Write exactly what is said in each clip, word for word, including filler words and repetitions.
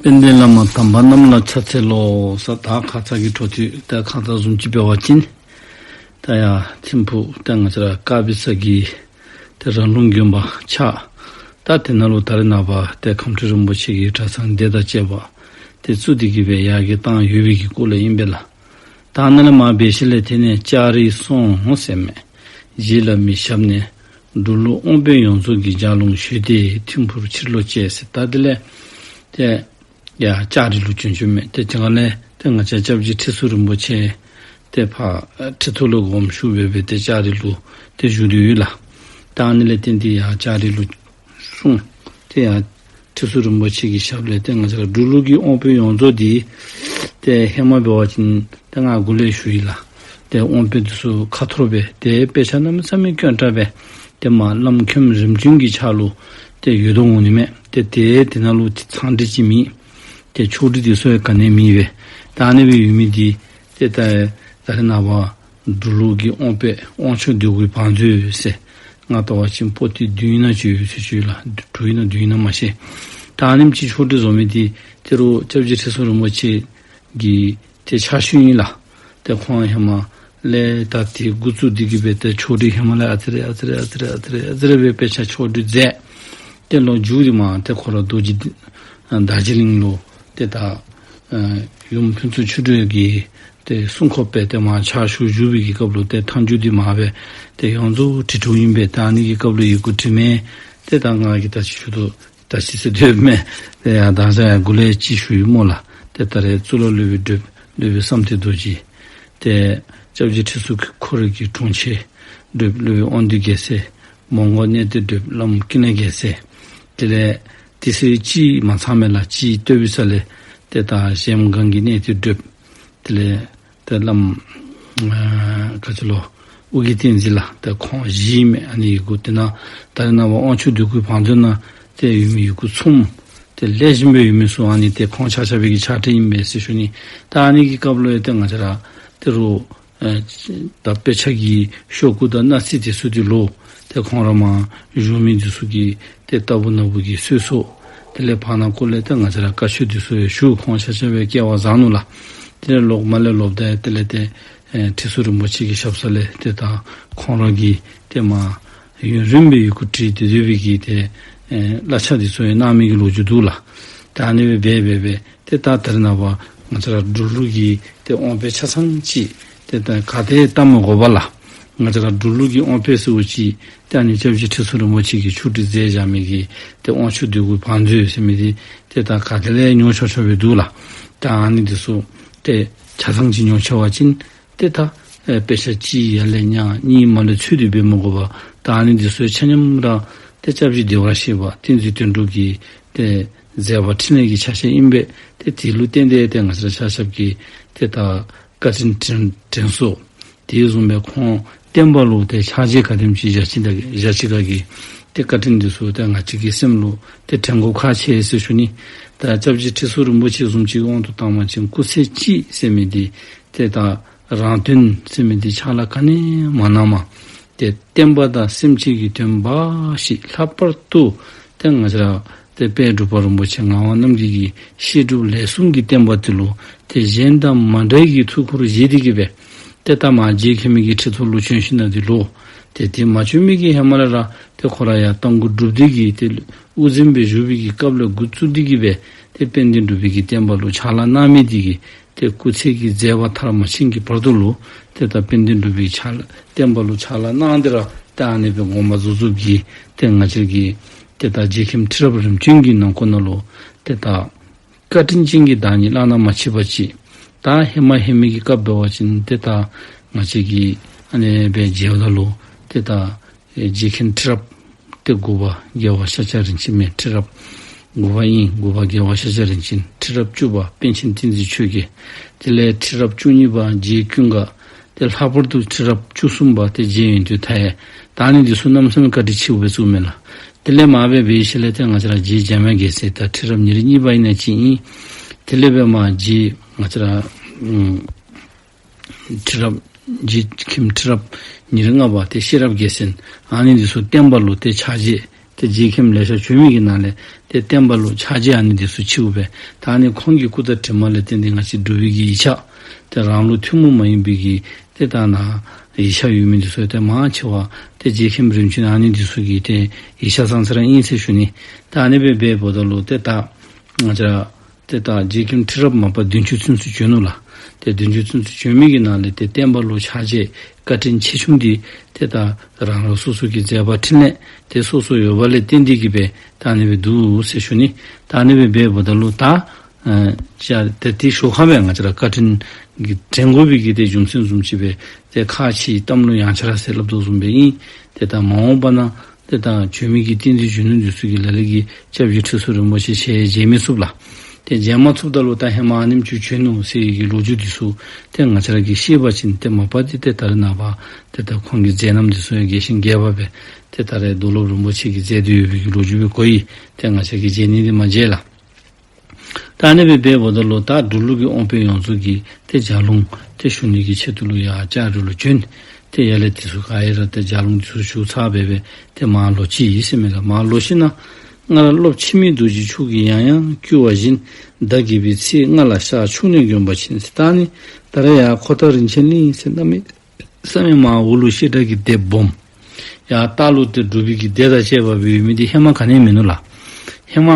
ཙན་དན་བླ་མ་དམ་པ་རྣམས་ལ་ཕྱག་འཚལ་ལོ་ཟེར། ད་ཁ་ཙ་གི་འཕྲོ་མཐུད་ད་ཁ་ཙ་བཟུམ་ཅིག་འབད་བ་ཅིན་ད་ཡར་ཐིམ་ཕུག་ད་ང་བཅས་ར་དཀར་སྦི་ས་གི་ད་ར་ལུང་དགོན་པ་ཆགས། ད་དེ་ནང་ལུ་ད་རེས་ནངས་པ་ད་ཁམས་སྤྲུལ་རིན་པོ་ཆེ་གི་གྲྭ་ཚང་སྡེ་དང་བཅས་པ་ད་བཙུགས་ཏེ་གི་སྦེ་ཡར་རྒྱས་བཏང་ཡོད་པའི་གི་སྐོར་ལས་ཨིན་པས་ལགས། ད་ནཱ་ལས་མར་འབད་ཞིནམ་ལས་དེ་ནས་ལྕགས་རི་སོང་ཟེར་མས། རྗེ་བླ་མའི་ཞབས་ནས་འབྲུག་ལུ་དབང་པོ་ཡོངས་རྫོགས་ཀྱི་ལྗགས་ལུང་ཞུས་ཏེ་ཐིམ་ཕུག་ཕྱིར་ལོག་བྱས་ཟེར། ད་དེ་ལས་ཏེ་ཡར་ལྕགས་རི་ལུ་བྱོན་བྱོནམ་མས། ཏེ་དེ་སྒང་ལས་ཏེ་ང་བཅས་སྐྱབས་རྗེ་ཁྲི་ཟུར་རིན་པོ་ཆེ་ཏེ་ཕར་ཁྲི་ཐོག་ལུ་དགོངསམ་ཞུ་སྦེ་སྦེ་ཏེ་ལྕགས་རི་ལུ་ཏེ་བཞུགས་ཏེ་ཡོད་ལགས། ད་ཨ་ནི་ལས་བརྟེན་ཏེ་ཡར་ལྕགས་རི་ལུ་སོང་། ཏེ་ཡར་ཁྲི་ཟུར་རིན་པོ་ཆེ་གི་ཞབས་ལས་ཏེ་ང་བཅས་ར་འབྲུག་ལུ་གི་དབང་པོ་ཡོངས་རྫོགས་འདི་ཏེ་ཧེ་མ་འབད་བ་ཅིན་ཏེ་ང་འགོ་ལས་ཞུ་ཡི་ལགས། ཏེ་དབང་པོ་འདི་ཚུ་ཁ་འཐོར་སྦེ་ཏེ་དཔེ་ཆ་གནམ་མེད་ས་མེད་དཀོན་དྲགས་སྦེ་ཏེ་མར་བླམ་མཁན་རིམ་བྱོན་གྱི་ཕྱག་ལུ་ཏེ་ཡོད་དོ་འོང་ནི་མས། ཏེ་ཏེ་དེ་ནང་ལུ་ཚང་སྒྲིག་ཅིག་མེད། ཏེ་ཆོག་སྒྲིག་འདི་ཚུ་ཡང་ག་ནི་ཡང་མེད་པས། ད་ཨ་ནི་སྦེ་ཡོད་མི་འདི་ཏེ་ད་ད་རེས་ནངས་པ་འབྲུག་ལུ་གི་དབང་པོ་དབང་ཕྱུག་འདོད་དགུའི་བང་མཛོད་ཟེར་ང་བལྟ་བ་ཅིན་པོ་ཏི་བདུན་ཨིན་ན་ཅིག་ཡོད་ཚུལ་ཅིག་ལགས། དྲུག་ཨིན་ན་བདུན་ཨིན་ན་མ་ཤེས། ད་ཨ་ནེམ་ཅིག་ཆོག་སྒྲིག་བཟོ་མི་འདི་ད་རུང་སྐྱབས་རྗེ་ཁྲི་ཟུར་རིན་པོ་ཆེ་གི་ཏེ་ཕྱག་ཤུལ་ཨིན་ལགས། ཏེ་ཁོང་ཧེ་མ་ལས་ད་ཏེ་འགོ་བཙུགས་ཏེ་གི་སྦེ་ཏེ་ཆོག་སྒྲིག་ཧེ་མ་ལས་ཨ་ཙི་རེ་ཨ་ཙི་རེ་ཨ་ཙི་རེ་ཨ་ཙི་རེ་ཨ་ཙི་རེ་སྦེ་དཔེ་ཆ་ཆོག་སྒྲིག་མཛད། ཏེ་ལོག་མཇུག་འདི་མར་ཏེ་ཁོ་ར་རྡོ་རྗེ་འདི་རྡོ་རྗེ་གླིང་ལུ་ཏེ་ད་ཨ་ཡུམ་ཕུན་ཚོགས་ཆོས་སྒྲོན་གྱི་ཏེ་གསུང་འཁོར་སྦེ་ཏེ་མར་ཕྱག་ཞུ་བཞུགས་པའི་གི་སྐབས་ལུ་ཏེ་མཐའ་མཇུག་འདི་མར་སྦེ་ཏེ་ཡོངས་རྫོགས་བྲིས་འདུག་ཨིན་པས། ད་ཨ་ནི་གི་སྐབས་ལུ་ཡི་གུ་བྲིས་མི་ཏེ་ད་ང་གིས་ད་ཅི་ཞུ་དོ་ད་ཅི་ཟེར་སྡོདཔ་མས། ཏེ་ཡང་ད་ཅི་ཡང་འགོ་ལས་ཅིག་ཞུ་ཡི་སྨོ་ལགས། ཏེ་ད་རེས་གཙུག་ལག་སློབ་དཔོན་སྒྲུབ་སློབ་དཔོན་བསམ་གཏན་རྡོ་རྗེ། ཏེ་སྐྱབས་རྗེ་ཁྲི་ཟུར་ཁོ་རའི་གི་དྲུང་ཆེན་སྒྲུབ་སློབ་དཔོན་དབང་འདུས་རྒྱལ་མཚན། མོང་སྒར་གནས་བརྟན་སྒྲུབ་བླམ་ཀུན་ལེགས་རྒྱལ་མཚན། དེ་ལས་དེ་ཚུ་ཅིག་མ་ཚང་མས་ལགས། ཅིག་བསྟོད་པའི་ས་ལས་ཏེ་ད་གཞལམ་སྒང་གི་གནས་བརྟན་སྒྲུབ། དེ་ལས་ཏེ་བླམ་ཨ་ག་ཅི་ལོ་ཨོ་རྒྱན་བསྟན་འཛིན་ལགས། ཏེ་ཁོང་བཞི་མས། ཨ་ནི་ཡི་གུ་དེ་ནང་ད་རེས་ནངས་པ་དབང་ཕྱུག་འདོད་དགུའི་བང་མཛོད་ནང་ཏེ་ཡོད་མི་ཡི་གུ་ཚུངམ་ཏེ་ལེགས་ཤོམ་སྦེ་ཡོད་མི་ཚུ་ཨ་ནི་ཏེ་ཁོང་ཆ་ཁྱབ་ཀྱི་ཕྱག་བྲིས་ཨིན་པས་ཟེར་ཞུ་ནི། ད་ཨ་ནི་གི་སྐབས་ལུ་ཡང་ཏེ་ང་བཅས་ར་ད་རུང་ཨ་ད་དཔེ་ཆ་གི་ཤོག་གུ་དང་སྣག་ཚིག་དེ་ཚུ་འདི་ལུ་ཏེ་ཁོང་ར་མར་བཞུགས་མི་འདི་ཚུ་གིས་ཏེ་ལྟ་བུ་ན་བུ་གིས་སོ་སོ། དེ་ལས་བར་ན་སྐོར་ལས་ཏེ་ང་བཅས་ར་བཀའ་ཆོས་འདི་ཚུ་ཡང་ཞུ། ཁོང་ཆ་ཁྱབ་ཡང་སྐལ་བ་བཟང་ནུག་ལགས། དེ་ལས་ལོག་མར་ལས་ལོག་ད་དེ་ལས་ཏེ་ཨེ་ཁྲི་ཟུར་རིན་པོ་ཆེ་གི་ཞབས་ས་ལས་ཏེ་ད་ཁོང་ར་གིས་ཏེ་མར་ཡུན་རིངམོ་སྦེ་ཡི་གུ་བྲིས་ཏེ་སྡོད་པའི་གི་ཏེ་ཨེ་གླ་ཆ་འདི་ཚུ་ཡང་གནང་མི་གི་ལོ་རྒྱུས་འདུག་ལགས། ད་ཨ་ནི་སྦེ་འབད་འབད་འབད་ཏེ་ད་ད་རེས་ནངས་པ་ང་བཅས་ར་འབྲུག་ལུ་གི་ཏེ་དབང་པོ་ཆ་ཚང་ཅིག་ཏེ་ད་ག་ཏེ་བལྟ་མི་དགོ་པར་ལགས། ང་བཅས་ར་འབྲུག་ལུ་གི་དབང་པོ་ཟེརཝ་ཅིག་ཏེ་ཨ་ནི་སྐྱབས་རྗེ་ཁྲི་ཟུར་རིན་པོ་ཆེ་གིས་ཆོག་སྒྲིག་མཛད་བཞག་མི་གི་ཏེ་དབང་ཕྱུག་འདོད་དགུའི་བང་མཛོད་ཟེར་མི་འདི་ཏེ་ད་ག་ཏེ་ལས་ཉོ་ཆོག་ཆོག་སྦེ་འདུག་ལགས། ད་ཨ་ནི་འདི་ཚུ་ཏེ་ཆ་ཚང་ཅིག་ཉོ་ཆོག་པ་ཅིན་ཏེ་ད་ཨེ་དཔེ་ཆ་གཅིག་ཡར་ལས་ཉར་གཉིས་མར་ལས་འཚོལ་ཏེ་འབད་མི་དགོ་པར་ད་ཨ་ནི་འདི་ཚུ་ཆ་མཉམ་ར་ཏེ་སྐྱབས་རྗེ་བདེ་བར་གཤེགས་པ་བསྟན་འཛིན་དོན་གྲུབ་ཀྱི་ཏེ་མཛད་པ་འཕྲིན་ལས་ཀྱི་ཆ་ཤས་ཨིན་པས། ཏེ་དེ་ལུ་བརྟེན་ཏེ་ཏེ་ང་བཅས་ར་ཆ་ཁྱབ་ཀྱིས་ཏེ་ད་བཀའ་དྲིན་དྲན་དྲན་གསོ། དེ་བཟུམ་སྦེ་ཁོང་བསྟན་པ་ལུ་ཏེ་ཕྱག་རྗེས་ག་དེམ་ཅིག་བཞག་ཅི་ད་བཞག་ཅི་ག་གི་ཏེ་བཀའ་དྲིན་འདི་ཚུ་ཏེ་ང་བཅས་ཀྱི་སེམས་ལུ་ཏེ་དྲན་དགོཔ་ཁག་ཆེ་ཟེར་ཞུ་ནི། ད་སྐྱབས་རྗེ་ཁྲི་ཟུར་རིན་པོ་ཆེ་བཟུམ་ཅིག་དབང་དུ་བཏང་བ་ཅིན་སྐུ་ཚེ་གཅིག་ཟེར་མི་འདི་ཏེ་ད་རང་དོན་ཟེར་མི་འདི་ཕྱག་ལཱ་ག་ནི་ཡང་མ་གནངམ་ཏེ་བསྟན་པ་དང་སེམས་ཅན་གྱི་དོན་འབའ་ཞིག་ལྷག་པར་དུ་ཏེ་ང་བཅས་ར་ཏེ་དཔལ་འབྲུག་པ་རིན་པོ་ཆེ་ངག་དབང་རྣམ་རྒྱལ་གྱི་བཤད་སྒྲུབ་ལས་གསུམ་གྱི་བསྟན་པ་འདི་ལུ་ཏེ་གཞན་དང་མ་འདྲ་བའི་གི་ཐུགས་ཁུར་བཞེས་ཏེ་གི་སྦེ་ཏེ་ད་མར་རྗེ་མཁན་མི་གི་ཁྲི་ཐོག་ལུ་བྱོན་ཞིནམ་ལས་འདི་ལུ་ཏེ་དེ་མ་བྱོན་མི་གི་ཧེ་མ་ལས་ར་ཏེ་ཁོ་ར་ཡང་རྟ་མགོ་སྒྲུབ་སྡེ་གི་ཏེ་དབུ་འཛིན་སྦེ་བཞུགས་པའི་གི་སྐབས་ལས་འགོ་བཙུགས་ཏེ་གི་སྦེ་ཏེ་དཔལ་ལྡན་འབྲུག་པའི་གི་བསྟན་པ་ལུ་ཕྱག་ལཱ་གནང་མི་འདི་གིས་ཏེ་སྐུ་ཚེ་གི་མཛད་པ་མཐར་མ་ཕྱིན་གྱི་བར་དུ་ལུ་ཏེ་ད་དཔལ་ལྡན་འབྲུག་པའི་ཕྱག་ལཱ་བསྟན་པ་ལུ་ཕྱག་ལཱ་གནང་སྟེ་ར་ཏེ་ཨ་ནི་སྦེ་དགོངས་པ་རྫོགས་རྫོགསཔ་གི་ཏེ་ང་བཅས་ཀྱི་ཏེ་ད་རྗེ་མཁན་ཁྲི་རབས་རིམ་བྱོན་གྱི་ནང་འཁོད་ནང་ལུ་ཏེ་ད་བཀའ་དྲིན་ཅན་གྱི་བདག་ཉིད་བླ་ན་མ་མཆིས་པ་ཅིག། ད་ཧེ་མ་ཧེ་མའི་གི་སྐབས་འབད་བ་ཅིན་ཏེ་ད་ང་བཅས་ཀྱིས་ཨ་ནི་སྦེ་མཇལཝ་ད་ལུ་ཏེ་ད་ཨེ་རྗེ་མཁན་ཁྲི་རབས་ཏེ་དགུ་པ་རྒྱལ་བ་ཤཱཀྱ་རིན་ཆེན་མས། ཁྲི་རབས་དགུ་པ་ཨིན། དགུ་པ་རྒྱལ་བ་ཤཱཀྱ་རིན་ཆེན། ཁྲི་རབས་བཅུ་པ་པཎ་ཆེན་བསྟན་འཛིན་ཆོས་རྒྱལ། དེ་ལས་ཁྲི་རབས་བཅུ་གཉིས་པ་རྗེ་ཀུན་དགའ། ཏེ་ལྷག་པར་དུ་ཁྲི་རབས་བཅུ་གསུམ་པ་ཏེ་རྗེ་ཡོན་ཏན་མཐའ་ཡས། ད་ཨ་ནི་འདི་ཚུ་གནམ་མེད་ས་མེད་བཀའ་དྲིན་ཆེཝ་སྦེ་བརྩིཝ་མས་ལགས། དེ་ལས་མར་སྦེ་འབད་ཞིནམ་ལས་ཏེ་ང་བཅས་ར་རྗེ་འཇམ་དབྱངས་རྒྱལ་མཚན་ད་ཁྲི་རབས་ཉེར་གཉིས་པ་ཨིན་ན་ཅིག་ཨིན། དེ་ལས་སྦེ་མར་རྗེ་ང་བཅས་ར་ཨམ་ཁྲི་རབས་རྗེ་མཁན་ཁྲི་རབས་ཉེར་ལྔ་པ་ཏེ་ཤེས་རབ་རྒྱལ་མཚན། ཨ་ནི་འདི་ཚུ་བསྟན་པ་ལུ་ཏེ་ཕྱག་རྗེས་ ཏེ་རྗེ་མཁན་ལེ་ཤ་བྱོན་མི་གི་ནང་ལས་ཏེ་བསྟན་པ་ལུ་ཕྱག་རྗེས་ཨ་ནི་འདི་ཚུ་ཆེཝ་སྦེ། ད་ཨ་ནི་ཁོང་གི་སྐུ་དང་གྲིབ་མ་ལས་བརྟེན་ཏེ་ང་བཅས་འབྲུག་པའི་གི་ཡིག་ཆ་ཏེ་རང་ལུགས་ཐུན་མོང་མ་ཡིན་པའི་གི་ཏེ་ད་ནཱ་ཡིག་ཆ་ཡོད་མི་འདི་ཚུ་ཏེ་མང་ཆེ་བ་ཏེ་རྗེ་མཁན་རིམ་བྱོན་ཨ་ནི་འདི་ཚུ་གི་ཏེ་ཡིག་ཆ་ཙང་ཙ་ར་ཨིན་ཟེར་ཞུ་ནི། ད་ཨ་ནི་སྦེ་འབདཝ་ད་ལུ་ཏེ་ད་ང་བཅས་ར་ཏེ་ད་རྗེ་མཁན་ཁྲི་རབས་མ་པ་བདུན་ཅུ་ཚུན་ཚོད་བྱོན་ནུག་ལགས། ཏེ་བདུན་ཅུ་ཚུན་ཚོད་བྱོན་མི་གི་ནང་ལས་ཏེ་བསྟན་པ་ལུ་ཕྱག་རྗེས་བཀའ་དྲིན་ཆེ་ཆུང་འདི་ཏེ་ད་རང་རང་སོ་སོ་གི་མཛད་པ་འཕྲིན་ལས་ཏེ་སོ་སོ་ཡོད་པ་ལས་བརྟེན་ཏེ་གིས་སྦེ་ད་ཨ་ནི་སྦེ་འདུག་ཟེར་ཞུ་ནི། ད་ཨ་ནི་སྦེ་འབདཝ་ད་ལུ་ད་ཨ་ཅ་ཏེ་དེ་ཞོར་ཁར་སྦེ་ང་བཅས་ར་བཀའ་དྲིན་གྱི་དྲན་དགོ་པའི་གི་ཏེ་རྒྱུ་མཚན་བཟུམ་ཅིག་སྦེ་ཏེ་ཁ་ཆེའི་གཏམ་ལུ་ཡང་ཆ་ར་ཟེར་སླབ་དོ་བཟུམ་སྦེ་ཨིན། ཏེ་ད་མ་འོངས་པ་ན་ཏེ་ད་བྱོན་མི་གི་བསྟན་འཛིན་གཞོན་ནུ་འདི་ཚུ་གིས་ལ་ལུ་གིས་སྐྱབས་རྗེ་ཁྲི་ཟུར་རིན་པོ་ཆེ་ཞལ་མཇལ་མི་ཚུགས་ལགས། ཏེ་མཇལ་མ་ཚུགསཔ་ད་ལུ་ད་ཧེ་མ་ཨ་ནེམ་ཅིག་བྱོན་ནུག་ཟེར་བའི་གི་ལོ་རྒྱུས་འདི་ཚུ་ཏེ་ང་བཅས་ར་གིས་ཤེས་པ་ཅིན་ཏེ་མ་པ་འདི་ཏེ་ད་རེས་ནངས་པ་ཏེ་ད་ཁོང་གི་མཛད་རྣམ་འདི་ཚུ་ཡང་རྒྱས་ཤིང་རྒྱས་པ་སྦེ་ཏེ་ད་རེས་རྡོར་སློབ་རིན་པོ་ཆེ་གིས་མཛད་དེ་ཡོད་པའི་གི་ལོ་རྒྱུས་སྦེ་གོ་ཡི། ཏེ་ང་བཅས་ཀྱིས་མཇལ་ནི་འདི་མ་མཇལ་ལགས། ད་ཨ་ནི་སྦེ་འབདཝ་ད་ལུ་ད་འབྲུག་ལུ་གི་དབང་པོ་ཡོངས་རྫོགས་ཀྱིས་ཏེ་ལྗགས་ལུང་ཏེ་ཞུ་ནི་གི་ཆེད་དུ་ལུ་ཡར་ལྕགས་རི་ལུ་བྱོན། ཏེ་ཡར་ལས་དེ་ཚུ་ག་ར་ཏེ་ལྗགས་ལུང་དེ་ཚུ་ཞུ་ཚར་སྦེ་སྦེ་ཏེ་མར་ལོག་ཅི་ཡི་ཟེར་མས་ལགས། མར་ལོག་ཞིནམ་ལས་སྔར་སློབ་འཆི་མེད་རྡོ་རྗེ་མཆོག་གིས་ཡང་ཡང་བསྐུལ་བ་བཞིན་བདག་དགྱེས་པའི་ཚེ་ང་ལ་ཤར་ཕྱོགས་ནས་དགོན་པ་ཆེན་ཟེར། ད་ཨ་ནི་ད་རེས་ཡར་ཁོ་ཐང་རིན་ཆེན་གླིང་ཟེར་གནམ་མེད་ས་མེད་མར་འོག་ལུ་བཤད་གྲྭ་གི་སྡེ་སྦོམ་ཡར་ལྟག་ལུ་ཏེ་འབྲུག་པའི་གི་སྡེ་དང་བཅས་པ་སྦེ་ཡོད་མི་འདི་ཧེ་མ་ག་ནི་མིན་ནུག་ལགས། ཧེ་མ་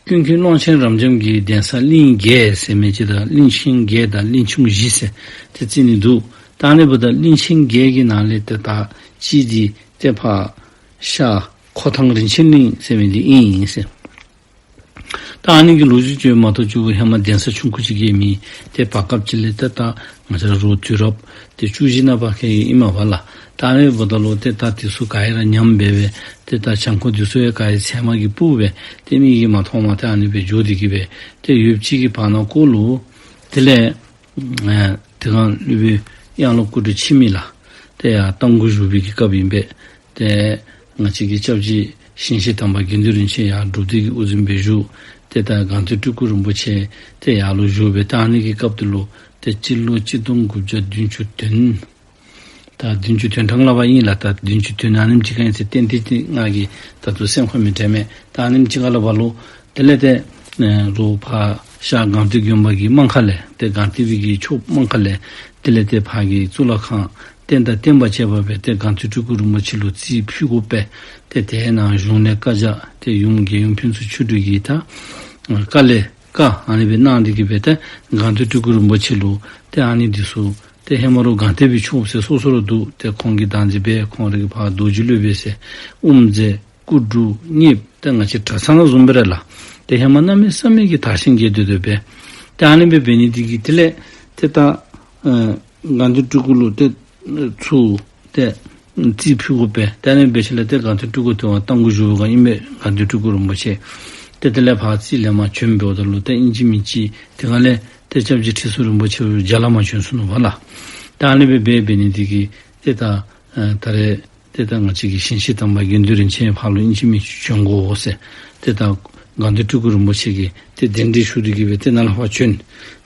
ཀུན་མཁྱེན་ཀློང་ཆེན་རབ་འབྱམས་ཀྱི་གདན་ས་གླིང་བརྒྱད་ཟེར་མི་ཅིག་དང་གླིང་ཆེན་བརྒྱད་དང་གླིང་ཆུང་བཞི་ཟེར་ཏེ་རྩིས་ནི་འདུག། ད་ཨ་ནི་འབདཝ་ད་གླིང་ཆེན་བརྒྱད་ཀྱི་ནང་ལས་ཏེ་ད་གཅིག་འདི་ཏེ་ཕར་ཤར་ཁོ་ཐང་རིན་ཆེན་གླིང་ཟེར་མི་འདི་ཨིན་ཟེར། ད་ཨ་ནི་གི་ལོ་རྒྱུས་ཅིག་མ་གཏོགས་ཅིག་ཧེ་མ་གདན་ས་ཆུང་ཀུ་ཅིག་གི་མི་ཏེ་བར་སྐབས་ཅིག་ལས་ཏེ་ད་ང་བཅས་ར་རུང་དུས་རབས་ཏེ་བཅུ་བཞི་ནང་པ་ཁེ་ཨིན་མས་པ་ལགས། ད་ཨ་ནི་འབདཝ་ད་ལུ་ཏེ་ད་དེ་ཚུ་ག་ར་ཉམས་སྦེ་སྦེ་ཏེ་ད་བྱང་ཁོག་དེ་ཚུ་ཡང་ག་ར་ཚལ་མ་གིས་སྤུབས་སྦེ་ཏེ་མིག་གིས་མ་མཐོངམ་ཏེ་ཨ་ནི་སྦེ་འགྱོ་སྟེ་གིས་སྦེ་ཏེ་ཡུདཔ་ཅིག་གི་བར་ན་ཀོ་ལུ་དེ་ལས་ཨེ་དེ་སྒང་སློབ་དཔོན་གཡང་ལོ་སྐུ་དྲིན་ཆེ་མི་ལགས། ཏེ་ཡར་རྟ་མགོ་བཞུགས་པའི་གི་སྐབས་ཨིན་པས། ཏེ་ང་བཅས་ཀྱི་སྐྱབས་རྗེ་ཞིང་གཤེགས་དམ་པ་དགེ་འདུན་རིན་ཆེན་ཡར་སྒྲུབ་སྡེ་གི་དབུ་འཛིན་སྦེ་བཞུགས། ཏེ་ད་སྒང་སྟེང་སྤྲུལ་སྐུ་རིན་པོ་ཆེ་ཏེ་ཡར་ལུ་བཞུགས་སྦེ་ད་ཨ་ནི་གི་སྐབས་དེ་ལུ་ཏེ་སྤྱི་ལོ་གཅིག་སྟོང་དགུ་བརྒྱ་བདུན་ཅུ་དོན་ད་བདུན་ཅུ་དོན་གྲངས་ལ་བ་ཨིན་ལགས། ད་བདུན་ཅུ་དོན་ཨ་ནེམ་ཅིག་ཁར་ཨིན་ཟེར་ཏན་ཏན་ཏན་ང་གིས་ད་ལྟོ་སེམས་ཁར་མི་དྲན་མས། ད་ཨ་ནེམ་ཅིག་ཁར་ལ་བ་ལུ་དེ་ལས་ཏེ་ཨེ་རུང་ཕར་ཤར་སྒང་སྟེང་དགོན་པ་གི་རྨང་ཁ་ལས་ཏེ་སྒང་སྟེང་པའི་གི་ཆོསཔ་རྨང་ཁ་ལས་དེ་ལས་ཏེ་ཕར་གི་གཙུག་ལག་ཁང་རྟེན་དང་བརྟེན་པ་བཅས་པ་སྦེ་ཏེ་སྒང་སྟེང་སྤྲུལ་སྐུ་རིན་པོ་ཆེ་ལུ་རྩིས་ཕུལ་དགོ་པས། ཏེ་དེ་ནང་གཞུང་ལས་བཀའ་རྒྱ་ཏེ་ཡུམ་རྒྱལ་ཡུམ་ཕུན་ཚོགས་ཆོས་སྒྲོན་གྱིས་ད་བཀའ་ལས་བཀའ་ཨ་ནི་སྦེ་གནང་སྟེ་གིས་སྦེ་ཏེ་སྒང་སྟེང་སྤྲུལ་སྐུ་རིན་པོ་ཆེ་ལུ་ཏེ་ཨ་ནི་འདི་ཚུ་ཏེ་ཧེ་མ་རུང་སྒང་སྟེང་པའི་ཆོསཔ་ཟེར་སོ་སོ་ར་འདུག། ཏེ་ཁོང་གི་བདག་འཛིན་སྦེ་ཁོང་ར་གི་ཕར་རྡོ་རྗེ་སློབ་དཔོན་ཟེར་དབུ་མཛད་སྐུ་དྲུང་གཉེརཔ་ཏེ་ང་བཅས་གྲྭ་ཚང་ནང་བཟུམ་སྦེ་ར་ལགས། ཏེ་ཧེ་མ་གནམ་མེད་ས་མེད་ཀྱི་དར་ཞིང་རྒྱས་སྡོད་སྡོདཔ་སྦེ། ཏེ་ཨ་ནི་སྦེ་འབད་ནི་འདི་གིས་དེ་ལས་ཏེ་ད་ཨེ་སྒང་སྟེང་སྤྲུལ་སྐུ་ལུ་ཏེ་ཚུར་ཏེ་རྩིས་ཕུལ་དགོ་པས། ཏེ་ཨ་ནི་འབད་ཞིནམ་ལས་ཏེ་སྒང་སྟེང་སྤྲུལ་སྐུ་དེ་བ་རྟ་མགོ་བཞུགས་པའི་སྒང་ཨིན་པས། སྒང་སྟེང་སྤྲུལ་སྐུ་རིན་པོ་ཆེ་ཏེ་དེ་ལས་ཕར་རྩིས་ལེན་པར་བྱོན་འབདཝ་ད་ལུ་ཏེ་ཨིན་ཅི་མིན་ཅི་དེ་སྒང་ལས་ཏེ་སྐྱབས་རྗེ་ཁྲི་ཟུར་རིན་པོ་ཆེ་མཇལ་ལུ་མ་བྱོན་སོང་ནུག་པ་ལགས། ད་ཨ་ནི་སྦེ་འབད་འབད་ནི་འདི་གིས་ཏེ་ད་ཨེ་ད་རེས་ཏེ་ད་ང་བཅས་ཀྱི་ཞིང་གཤེགས་དམ་པ་དགེ་འདུན་རིན་ཆེན་ཕར་ལུ་ཨིན་ཅི་མིན་ཅི་བྱོན་དགོ་ཟེར། ཏེ་ད་སྒང་སྟེང་སྤྲུལ་སྐུ་རིན་པོ་ཆེ་གིས་ཏེ་གདན་འདྲེན་ཞུ་སྟེ་གིས་སྦེ་ཏེ་ནཱ་ལས་ཕར་བྱོན།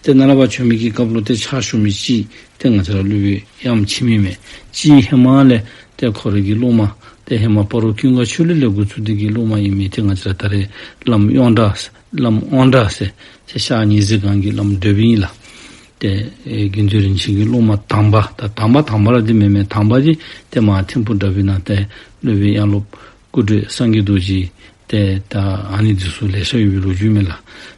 ཏེ་ནཱ་ལས་ཕར་བྱོན་མི་གི་སྐབས་ལུ་ཏེ་ཕྱག་ཞུ་མི་ཅིག་ཏེ་ང་བཅས་ར་སློབ་དཔོན་གཡང་འཆི་མེད་མས། གཅིག་ཧེ་མ་ལས་ཏེ་ཁོ་རའི་གི་སློབ་མ་ཏེ་ཧེ་མ་སྤ་རོ་ཀུན་དགའ་ཆོས་གླིང་ལས་འགོ་བཙུགས་ཏེ་གིས་སློབ་མ་ཨིན་མི་ཏེ་ང་བཅས་ར་ད་རེས་བླམ་དབང་གྲགས་བླམ་དབང་གྲགས་ཟེར་ཏེ་ཤར་ཉི་ཟེར་སྒང་གི་བླམ་སྡོདཔ་ཨིན་ལགས། ཏེ་ཨེ་དགེ་འདུན་རིན་ཆེན་གྱི་སློབ་མ་དང་པ་ད་དང་པ་དང་པ་ར་འདི་མེན་མས། དང་པ་འདི་ཏེ་མར་ཐིམ་ཕུག་དྲག་པོའི་ནང་ཏེ་སློབ་དཔོན་དབྱངས་སློབ་སྐུ་བགྲེས་སངས་རྒྱས་རྡོ་རྗེ་ཏེ་ད་ཨ་ནི་འདི་ཚུ་ལེ་ཤ་ཡོད་པའི་ལོ་རྒྱུས་མས་ལགས།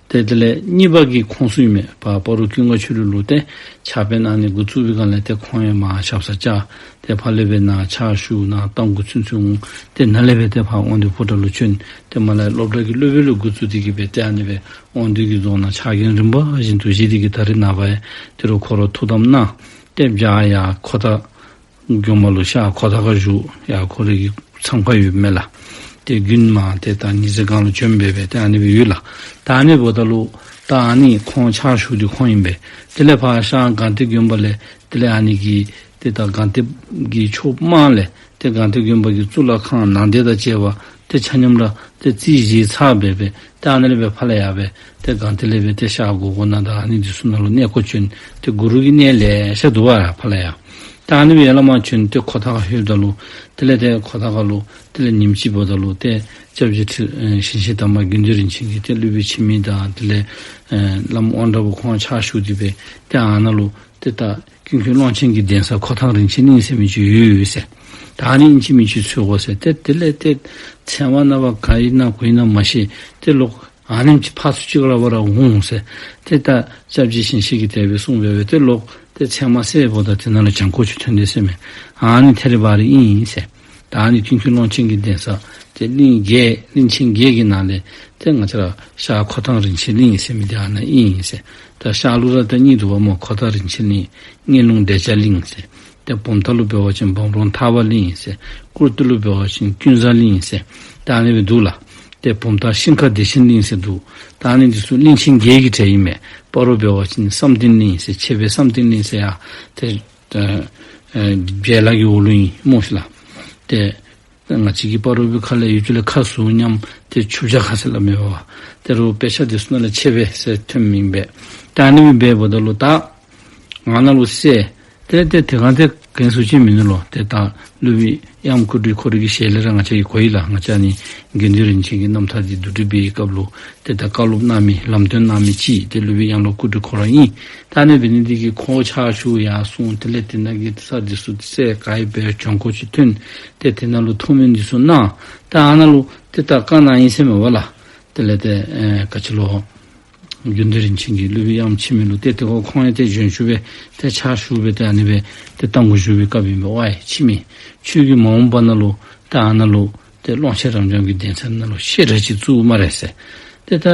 ཏེ་དེ་ལས་གཉིས་པ་གི་ཁོང་ཚུ་ཨིན་མས། ཕར་སྤ་རོ་ཀུན་དགའ་ཆོས་གླིང་ལུ་ཏེ་ཕྱག་དཔེ་གནང་ནི་འགོ་བཙུགས་པའི་སྒང་ལས་ཏེ་ཁོང་ཡང་མར་ཞབས་སར་བཅར། ཏེ་ཕར་ལས་སྦེ་ནཱ་ཕྱག་ཞུ་ནཱ་རྟ་མགོ་ཚུན་ཚོད་འོང་། ཏེ་ནཱ་ལས་སྦེ་ཏེ་ཕར་དབང་འདུས་ཕོ་བྲང་ལུ་བྱོན། ཏེ་མར་ལས་སློབ་གྲྭ་གི་སློབ་དཔོན་ལས་འགོ་བཙུགས་ཏེ་གིས་སྦེ་ཏེ་ཨ་ནི་སྦེ་དབང་འདུས་ཀྱི་རྫོང་ནང་ཕྱག་འགན་རིམ་པ་བཞིན་དུ་བཞེས་ཏེ་གིས་ད་རེས་ནངས་པ་ཡང་ཏེ་རུང་ཁོ་ར་ཐུགས་དམ་གནང་། ཏེ་བྱཱར་ཡར་ཁོ་ཐང་དགོན་པ་ལུ་ཤར་ཁོ་ཐང་ཁར་བཞུགས། ཡར་ཁོ་རའི་གི་མཚམས་ཁར་ཡོདཔ་མས་ལགས། ཏེ་དགུན་མར་ཏེ་ད་ཉི་ཟེར་སྒང་ལུ་བྱོན་སྦེ་སྦེ་ཏེ་ཨ་ནི་སྦེ་ཡོད་ལགས། ད་ཨ་ནི་འབདཝ་ད་ལུ་ད་ཨ་ནི་ཁོང་ཕྱག་ཞུ་འདི་ཁོང་ཨིན་པས། དེ་ལས་ཕར་ཤར་སྒང་སྟེང་དགོན་པ་ལས་དེ་ལས་ཨ་ནི་གི་ཏེ་ད་སྒང་སྟེང་གི་ཆོསཔ་དམངས་ལས་ཏེ་སྒང་སྟེང་དགོན་པ་གི་གཙུག་ལག་ཁང་ནང་སྡེ་དང་བཅས་པ་ཏེ་ཆ་མཉམ་ར་ཏེ་རྩིས་བཞེས་ཚར་སྦེ་སྦེ་ཏེ་ཨ་ནི་ལས་སྦེ་ཕར་ལས་ཡར་སྦེ་ཏེ་སྒང་སྟེང་ལས་སྦེ་ཏེ་ཤར་སྒོ་སྒོ་ནང་དང་ཨ་ནི་འདི་ཚུ་ནང་ལུ་གནས་སྐོར་བྱོན། ཏེ་གུ་རུ་གི་གནས་ལེ་ཤ་འདུག་པ་ཕར་ལས་ཡར། ད་ཨ་ནི་སྦེ་ཡར་ལས་མར་བྱོན་ཏེ་ཁོ་ཐང་ལྷོདཔ་ད་ལུ་དེ་ལས་ཏེ་ཁོ་ཐང་ཁ་ལུ་དེ་ལས་ཉིནམ་ཅིག་འབདཝ་ད་ལུ་ཏེ་སྐྱབས་རྗེ་ཁྲི་ཨེ་ཞིང་གཤེགས་དར་མ་དགེ་འདུན་རིན་ཆེན་གྱིས་ཏེ་སློབ་དཔོན་འཆི་མེད་དང་དེ་ལས་ཨེ་བླམ་དབང་དྲག་པོ་ཁོང་ཕྱག་ཞུ་སྟེ་སྦེ་ཏེ་ཨ་ནཱ་ལུ་ཏེ་ད་ཀུན་མཁྱེན་ཀློང་ཆེན་གྱི་གདན་ས་ཁོ་ཐང་རིན་ཆེན་གླིང་ཟེར་མི་ཅིག་ཡོད་ཟེར། ད་ཨ་ནི་ཨིན་ཅི་མིན་ཅི་འཚོལ་དགོ་ཟེར། ཏེ་དེ་ལས་ཏེ་ཚལ་མ་ནང་པ་ག་ཨིན་ན་གུ་ཨིན་ན་མ་ཤེས། ཏེ་ལོག་ཨ་ནེམ་ཅིག་ཕར་ཚུར་ཅིག་ལུ་འབད་ར་འོང་ཟེར། ཏེ་ད་སྐྱབས་རྗེ་ཞིང་གཤེགས་ཀྱིས་དེ་སྦེ་གསུངས་པས། ཏེ་ལོག་ཏེ་ཚལ་མ་སེལཝ་ད་དེ་ནང་ལུ་བྱང་ཁོག་ཅིག་ཐོན་ཏེ་ཟེར་མས། ཨ་ནི་ཐེ་རི་བ་རི་ཨིན་ཟེར། ད་ཨ་ནི་ཀུན་མཁྱེན་ཀློང་ཆེན་གྱི་གདན་ས་ཏེ་གླིང་བརྒྱད་གླིང་ཆེན་བརྒྱད་ཀྱི་ནང་ལས་ཏེ་ང་བཅས་ར་ཤར་ཁོ་ཐང་རིན་ཆེན་གླིང་ཟེར་མི་འདི་ཨ་ནཱ་ཨིན་ཟེར། ད་ཤར་ལུ་ར་ད་གཉིས་འདུག་པ་སྨོ། ཁོ་ཐང་རིན་ཆེན་གླིང་། ངན་ལུང་བདེ་ཆེན་གླིང་ཟེར། ཏེ་བུམ་ཐང་ལུ་འབད་བ་ཅིན་བུམ་རོང་ཐར་པ་གླིང་ཟེར། སྐུར་སྟོད་ལུ་འབད་བ་ཅིན་ཀུན་བཟང་གླིང་ཟེར། ད་ཨ་ནི་སྦེ་འདུག་ལགས། ཏེ་བུམ་ཐང་ཤིང་ཁ་བདེ་ཆེན་གླིང་ཟེར་འདུག། ད་ཨ་ནི་འདི་ཚུ་གླིང་ཆེན་བརྒྱད་ཀྱི་གྲས་ཨིན་མས། སྤ་རོ་འབད་བ་ཅིན་བསམ་གཏན་གླིང་ཟེར། ཆེ་བའི་བསམ་གཏན་གླིང་ཟེར་ཡང་ཏེ་ཨེ་ཨེ་བྱེ་ལ་གི་འོག་ལུ་ཨིན་སྨོ་ཤིག་ལགས། ཏེ་ང་བཅས་ཀྱི་སྤ་རོ་པའི་ཁ་ལས་ཡུལ་གྱི་ལས་ཁ་ཟུར་མཉམ་ཏེ་ཆུ་བྱ་ཁ་ཟེར་སླབ་མས་པ། ཏེ་རོགས་དཔེ་ཆ་འདི་ཚུ་ནང་ལས་ཆེ་བའི་ཟེར་ཐོནམ་ཨིན་པས། ད་ཨ་ནི་སྦེ་འབདཝ་ད་ལུ་ད་ང་ནཱ་ལུ་ཟེར། ཏེ་ཏེ་དེ་སྒང་ཏེ་ག་ནི་ཟེར་ཅིག་མིན་ནུག་ལོ། ཏེ་ད་སློབ་དཔོན་དབྱངས་སྐུ་དྲིན་ཁོ་རའི་གི་ཞལ་ལས་ར་ང་བཅས་ཀྱིས་གོ་ཡི་ལགས། ང་བཅས་ནི་དགེ་འདུན་རིན་ཆེན་གྱི་རྣམ་ཐར་འདི་བསྡུ་སྒྲིག་འབད་བའི་སྐབས་ལུ་ཏེ་ད་བཀའ་སློབ་གནང་མི་ལམ་སྟོན་གནང་མི་ཅིག་ཏེ་སློབ་དཔོན་དབྱངས་སློབ་སྐུ་དྲིན་ཁོ་ར་ཨིན། ད་ཨ་ནི་འབད་ནི་འདི་གིས་ཁོ་ཕྱག་ཞུ་ཡར་སོང་། དེ་ལས་དེ་ནང་གི་ས་འདི་ཚུ་ཏེ་ཟེར་ག་ཨིན་པས། བྱང་ཁོག་ཅིག་ཐོན། ཏེ་དེ་ནང་ལུ་ཐུགས་སྨོན་འདི་ཚུ་གནང་། ད་ཨ་ནཱ་ལུ་ཏེ་ད་བཀའ་གནང་ཡི་ཟེར་མས་པ་ལགས། དེ་ལས་ཏེ་ཨེ་ག་ཅི་ལོ། དགེ་འདུན་རིན་ཆེན་གྱིས་སློབ་དཔོན་དབྱངས་འཆི་མེད་ལུ་ཏེ་དེ་ཁར་ཁོང་ཡང་ཏེ་བྱོན་བཞུགས་སྦེ་ཏེ་ཕྱག་ཞུ་སྦེ་ཏེ་ཨ་ནི་སྦེ་ཏེ་གཏང་དགོ་ཞུ་བའི་སྐབས་ཨིན་པས། ཝའི་འཆི་མེད། ཁྱོད་ཀྱིས་མ་འོངས་པ་ནང་ལུ་ཏེ་ཨ་ནཱ་ལུ་ཏེ་ཀློང་ཆེན་རབ་འབྱམས་ཀྱི་གདན་ས་ནང་ལུ་བཤད་གྲྭ་ཅིག་བཙུགས་སྨ་རེ་ཟེར། ཏེ་ད་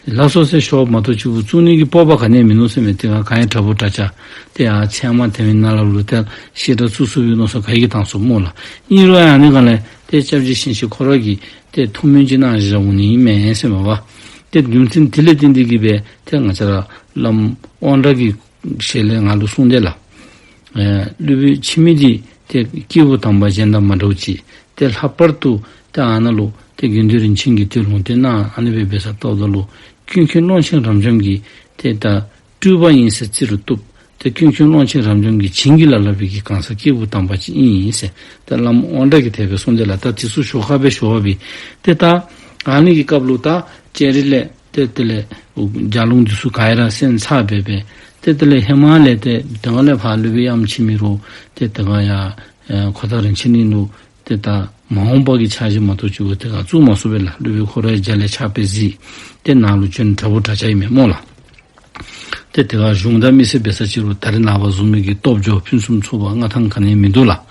ལགས་སོ་ཟེར་ཞུཝ་མ་གཏོགས་ཅིག་བཙུགས་ནི་གི་སྤོབས་པ་ག་ནི་ཡང་མིན་ནུག་ཟེར་མས། དེ་སྒང་ག་ཡང་དྲག་པོ་དྲག་ཅན་ཏེ་ཡར་ཚལ་མ་དེ་མི་ནང་ལ་ལུ་ཏེ་བཤད་གྲྭ་བཙུགས་ཚུགས་པའི་མནོ་བསམ་ག་གིས་བཏང་ཚུགས་སྨོ་ལགས། ཨིན་རུང་ཡང་ཨ་ནི་སྒང་ལས་ཏེ་སྐྱབས་རྗེ་ཞིང་གཤེགས་ཁོ་ར་གིས་ཏེ་ཐུགས་སྨོན་ཅིག་གནང་བཞག་འོང་ནི་ཨིན་མས་ཟེར་མས་པ། ཏེ་རྒྱུ་མཚན་དེ་ལས་བརྟེན་ཏེ་གིས་སྦེ་ཏེ་ང་བཅས་ར་བླམ་དབང་གྲགས་ཀྱི་ཞལ་ལས་ང་ལུ་གསུངས་ཏེ་ལགས། ཨེ་སློབ་དཔོན་འཆི་མེད་འདི་ཏེ་སྐྱེས་བུ་དམ་པ་གཞན་དང་མ་འདྲཝ་ཅིག། ཏེ་ལྷག་པར་དུ་ཏེ་ཨ་ནཱ་ལུ་ཏེ་དགེ་འདུན་རིན་ཆེན་གྱིས་ཏེ་ལུང་བསྟན་གནང་། ཨ་ནི་སྦེ་འབད་ས་ལྟཝ་ད་ལུ་ཀུན་མཁྱེན་ཀློང་ཆེན་རབ་འབྱམས་ཀྱི་ཏེ་ད་སྤྲུལ་པ་ཨིན་ཟེར་བརྩི་རུང་བཏུབ། ཏེ་ཀུན་མཁྱེན་ཀློང་ཆེན་རབ་འབྱམས་ཀྱི་བྱིན་གྱིས་བརླབས་བརླབས་པའི་གི་གང་ཟག་སྐྱེས་བུ་དམ་པ་ཅིག་ཨིན་ཟེར་ཏེ་བླམ་དབང་གྲགས་ཀྱིས་དེ་སྦེ་གསུངས་ཏེ་ལགས། ད་དེ་ཚུ་ཞོར་ཁར་སྦེ་ཞུ་བ་སྦེ་ཏེ་ད་ཨ་ནི་གི་སྐབས་ལུ་ད་ལྕགས་རི་ལས་ཏེ་དེ་ལས་རྒྱ་ལུང་འདི་ཚུ་ག་ར་སེལ་ཚར་སྦེ་སྦེ་ཏེ་དེ་ལས་ཧེ་མ་ལས་ཏེ་དེ་སྒང་ལས་ཕར་སློབ་དཔོན་དབྱངས་འཆི་མེད་རུང་ཏེ་དེ་སྒང་ཡར་ཨེ་ཁོ་ཐང་རིན་ཆེན་གླིང་ལུ་ཏེ་ད་མ་འོངས་པ་གི་ཕྱག་བཞེས་མ་གཏོགས་ཅིག་དེ་སྒང་བཙུགས་མ་ཚུགས་པས་ལགས། སློབ་དཔོན་ཁོ་རའི་རྒྱ་ལས་ཕྱག་དཔེ་གཟིགས། ཏེ་ནཱ་ལུ་བྱོན། དྲག་པོ་དྲག་ཅན་ཨིན་མས་སྨོ་ལགས། ཏེ་དེ་སྒང་གཞུང་དང་མི་སེར་འབད་ས་ཅིག་རུང་ད་རེས་ནངས་པ་བཟུམ་མའི་གི་སྟོབས་འབྱོར་ཕུན་སུམ་ཚོགས་པ་མངའ་ཐང་ག་ནི་ཡང་མིན་འདུག་ལགས།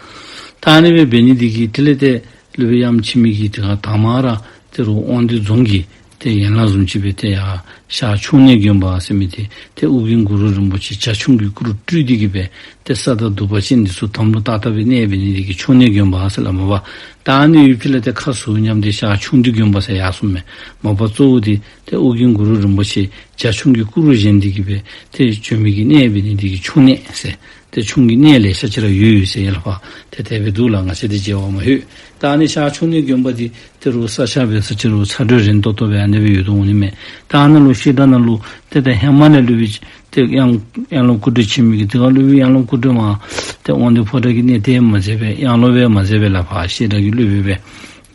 ད་ཨ་ནི་སྦེ་འབད་ནི་འདི་གིས་དེ་ལས་ཏེ་སློབ་དཔོན་དབྱངས་འཆི་མེད་ཀྱིས་དེ་སྒང་དང་མ་ར་ཏེ་རུང་དབང་འདུས་རྫོང་གི་ཏེ་ཡན་ལག་བཟུམ་ཅིག་སྦེ་ཏེ་ཡར་ཤར་ཕྱོགས་སྣེ་དགོན་པ་ཟེར་མི་འདི་ཏེ་ཨོ་རྒྱན་གུ་རུ་རིན་པོ་ཆེ་བྱ་ཁྱུང་གི་སྐུ་རུ་སྤྲུལ་ཏེ་གིས་སྦེ་ཏེ་ས་དང་བདུག་པ་ཅན་འདི་ཚུ་དམ་ལུ་ཏག་ཏག་སྦེ་གནས་འབད་ནི་འདི་གིས་ཕྱོགས་སྣེ་དགོན་པ་ཟེར་སླབ་མས་པ། ད་ཨ་ནི་ཡུལ་ཕྱོགས་ལས་ཏེ་ཁ་ཟུར་མཉམ་འདི་ཤར་ཁྱུང་འདུས་དགོན་པ་ཟེར་ཡར་སོང་མས། མ་པ་གཙོ་བོ་འདི་ཏེ་ཨོ་རྒྱན་གུ་རུ་རིན་པོ་ཆེ་བྱ་ཁྱུང་གི་སྐུ་རུ་བཞེངས་ཏེ་གིས་སྦེ་ཏེ་བྱོན་མི་གི་གནས་འབད་ནི་འདི་གིས་ཁྱུང་གནས་ཟེར་ཏེ་ཁྱུང་གི་གནས་ལེ་ཤ་ཅིག་ར་ཡོད་ཡོད་ཟེར་ཡ་ལ་ཕར་ཏེ་དེ་སྦེ་འདུག་ལགས། ང་བཅས་འདི་མཇལ་བར་མ་ལྷོད། ད་ཨ་ནི་ཤར་ཕྱོགས་སྣེ་དགོན་པ་འདི་ཏེ་རུང་ས་ཆ་འབད་ས་ཅིག་རུང་ཚ་དྲོད་རན་ཏོག་ཏོ་སྦེ་ཨ་ནི་སྦེ་ཡོད་དོ་འོང་ནི་མས། ད་ཨ་ནཱ་ལུ་བཤད་གྲྭ་ནང་ལུ་ཏེ་ད་ཧེ་མ་ལས་སློབ་དཔོན་ཏེ་དབྱངས་དབྱངས་སློབ་སྐུ་དྲིན་འཆི་མེད་ཀྱིས་དེ་སྒང་སློབ་དཔོན་དབྱངས་སློབ་སྐུ་དྲིན་མ་ཏེ་དབང་འདུས་ཕོ་བྲང་གི་གནས་བརྟན་མ་མཛད་པས། དབྱངས་སློབ་སྦེ་མ་མཛད་པས་ལགས། ཕར་བཤད་གྲྭ་གི་སློབ་དཔོན་སྦེ་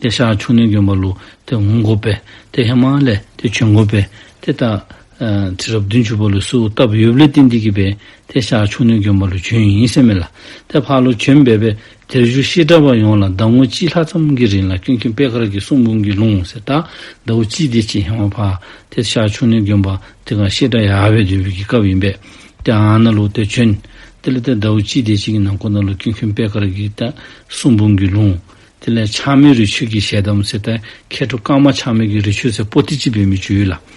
ཏེ་ཤར་ཕྱོགས་སྣེ་དགོན་པ་ལུ་ཏེ་འོང་དགོ་པས། ཏེ་ཧེ་མ་ལས་ཏེ་བྱོན་དགོ་པས། ཏེ་ད་ཨ་ཁྲི་རབས་བདུན་ཅུ་པ་ལུ་གསོལཝ་བཏབ་ཡོདཔ་ལས་བརྟེན་ཏེ་གིས་སྦེ་ཏེ་ཤར་ཕྱོགས་སྣེ་དགོན་པ་ལུ་བྱོན་ཡི་ཟེར་མས་ལགས། ཏེ་ཕར་ལུ་བྱོན་སྦེ་སྦེ་དེར་བཞུགས་བཤད་གྲྭ་པ་ཡོངས་ལ་ཟླ་ངོ་གཅིག་ལྷག་ཙམ་གྱི་རིང་ལ་ཀུན་མཁྱེན་པད་དཀར་གྱི་གསུང་འབུམ་གྱི་ལུང་ཟེར། ད་ཟླཝ་གཅིག་དེ་ཅིག་ཧེ་མ་ཕར་ཏེ་ཤར་ཕྱོགས་སྣེ་དགོན་པ་དེ་སྒང་བཤད་གྲྭ་ཡར་སྦེ་སྡོད་པའི་གི་སྐབས་ཨིན་པས། ཏེ་ཨ་ནཱ་ལུ་ཏེ་བྱོན། དེ་ལས་ཏེ་ཟླཝ་གཅིག་དེ་ཅིག་གི་ནང་འཁོད་ནང་ལུ་ཀུན་མཁྱེན་པད་དཀར་གྱི་ད་གསུང་འབུམ་གྱི་ལུང་། དེ་ལས་ཆགས་མེད་རི་ཆོས་ཀྱི་ཞལ་གདམས་ཟེར་ད་མཁས་གྲུབ་ཀརྨ་ཆགས་མེད་ཀྱི་རི་ཆོས་ཟེར་པོ་ཏི་ཅིག་འབད་མི་ཅིག་ཡོད་ལགས།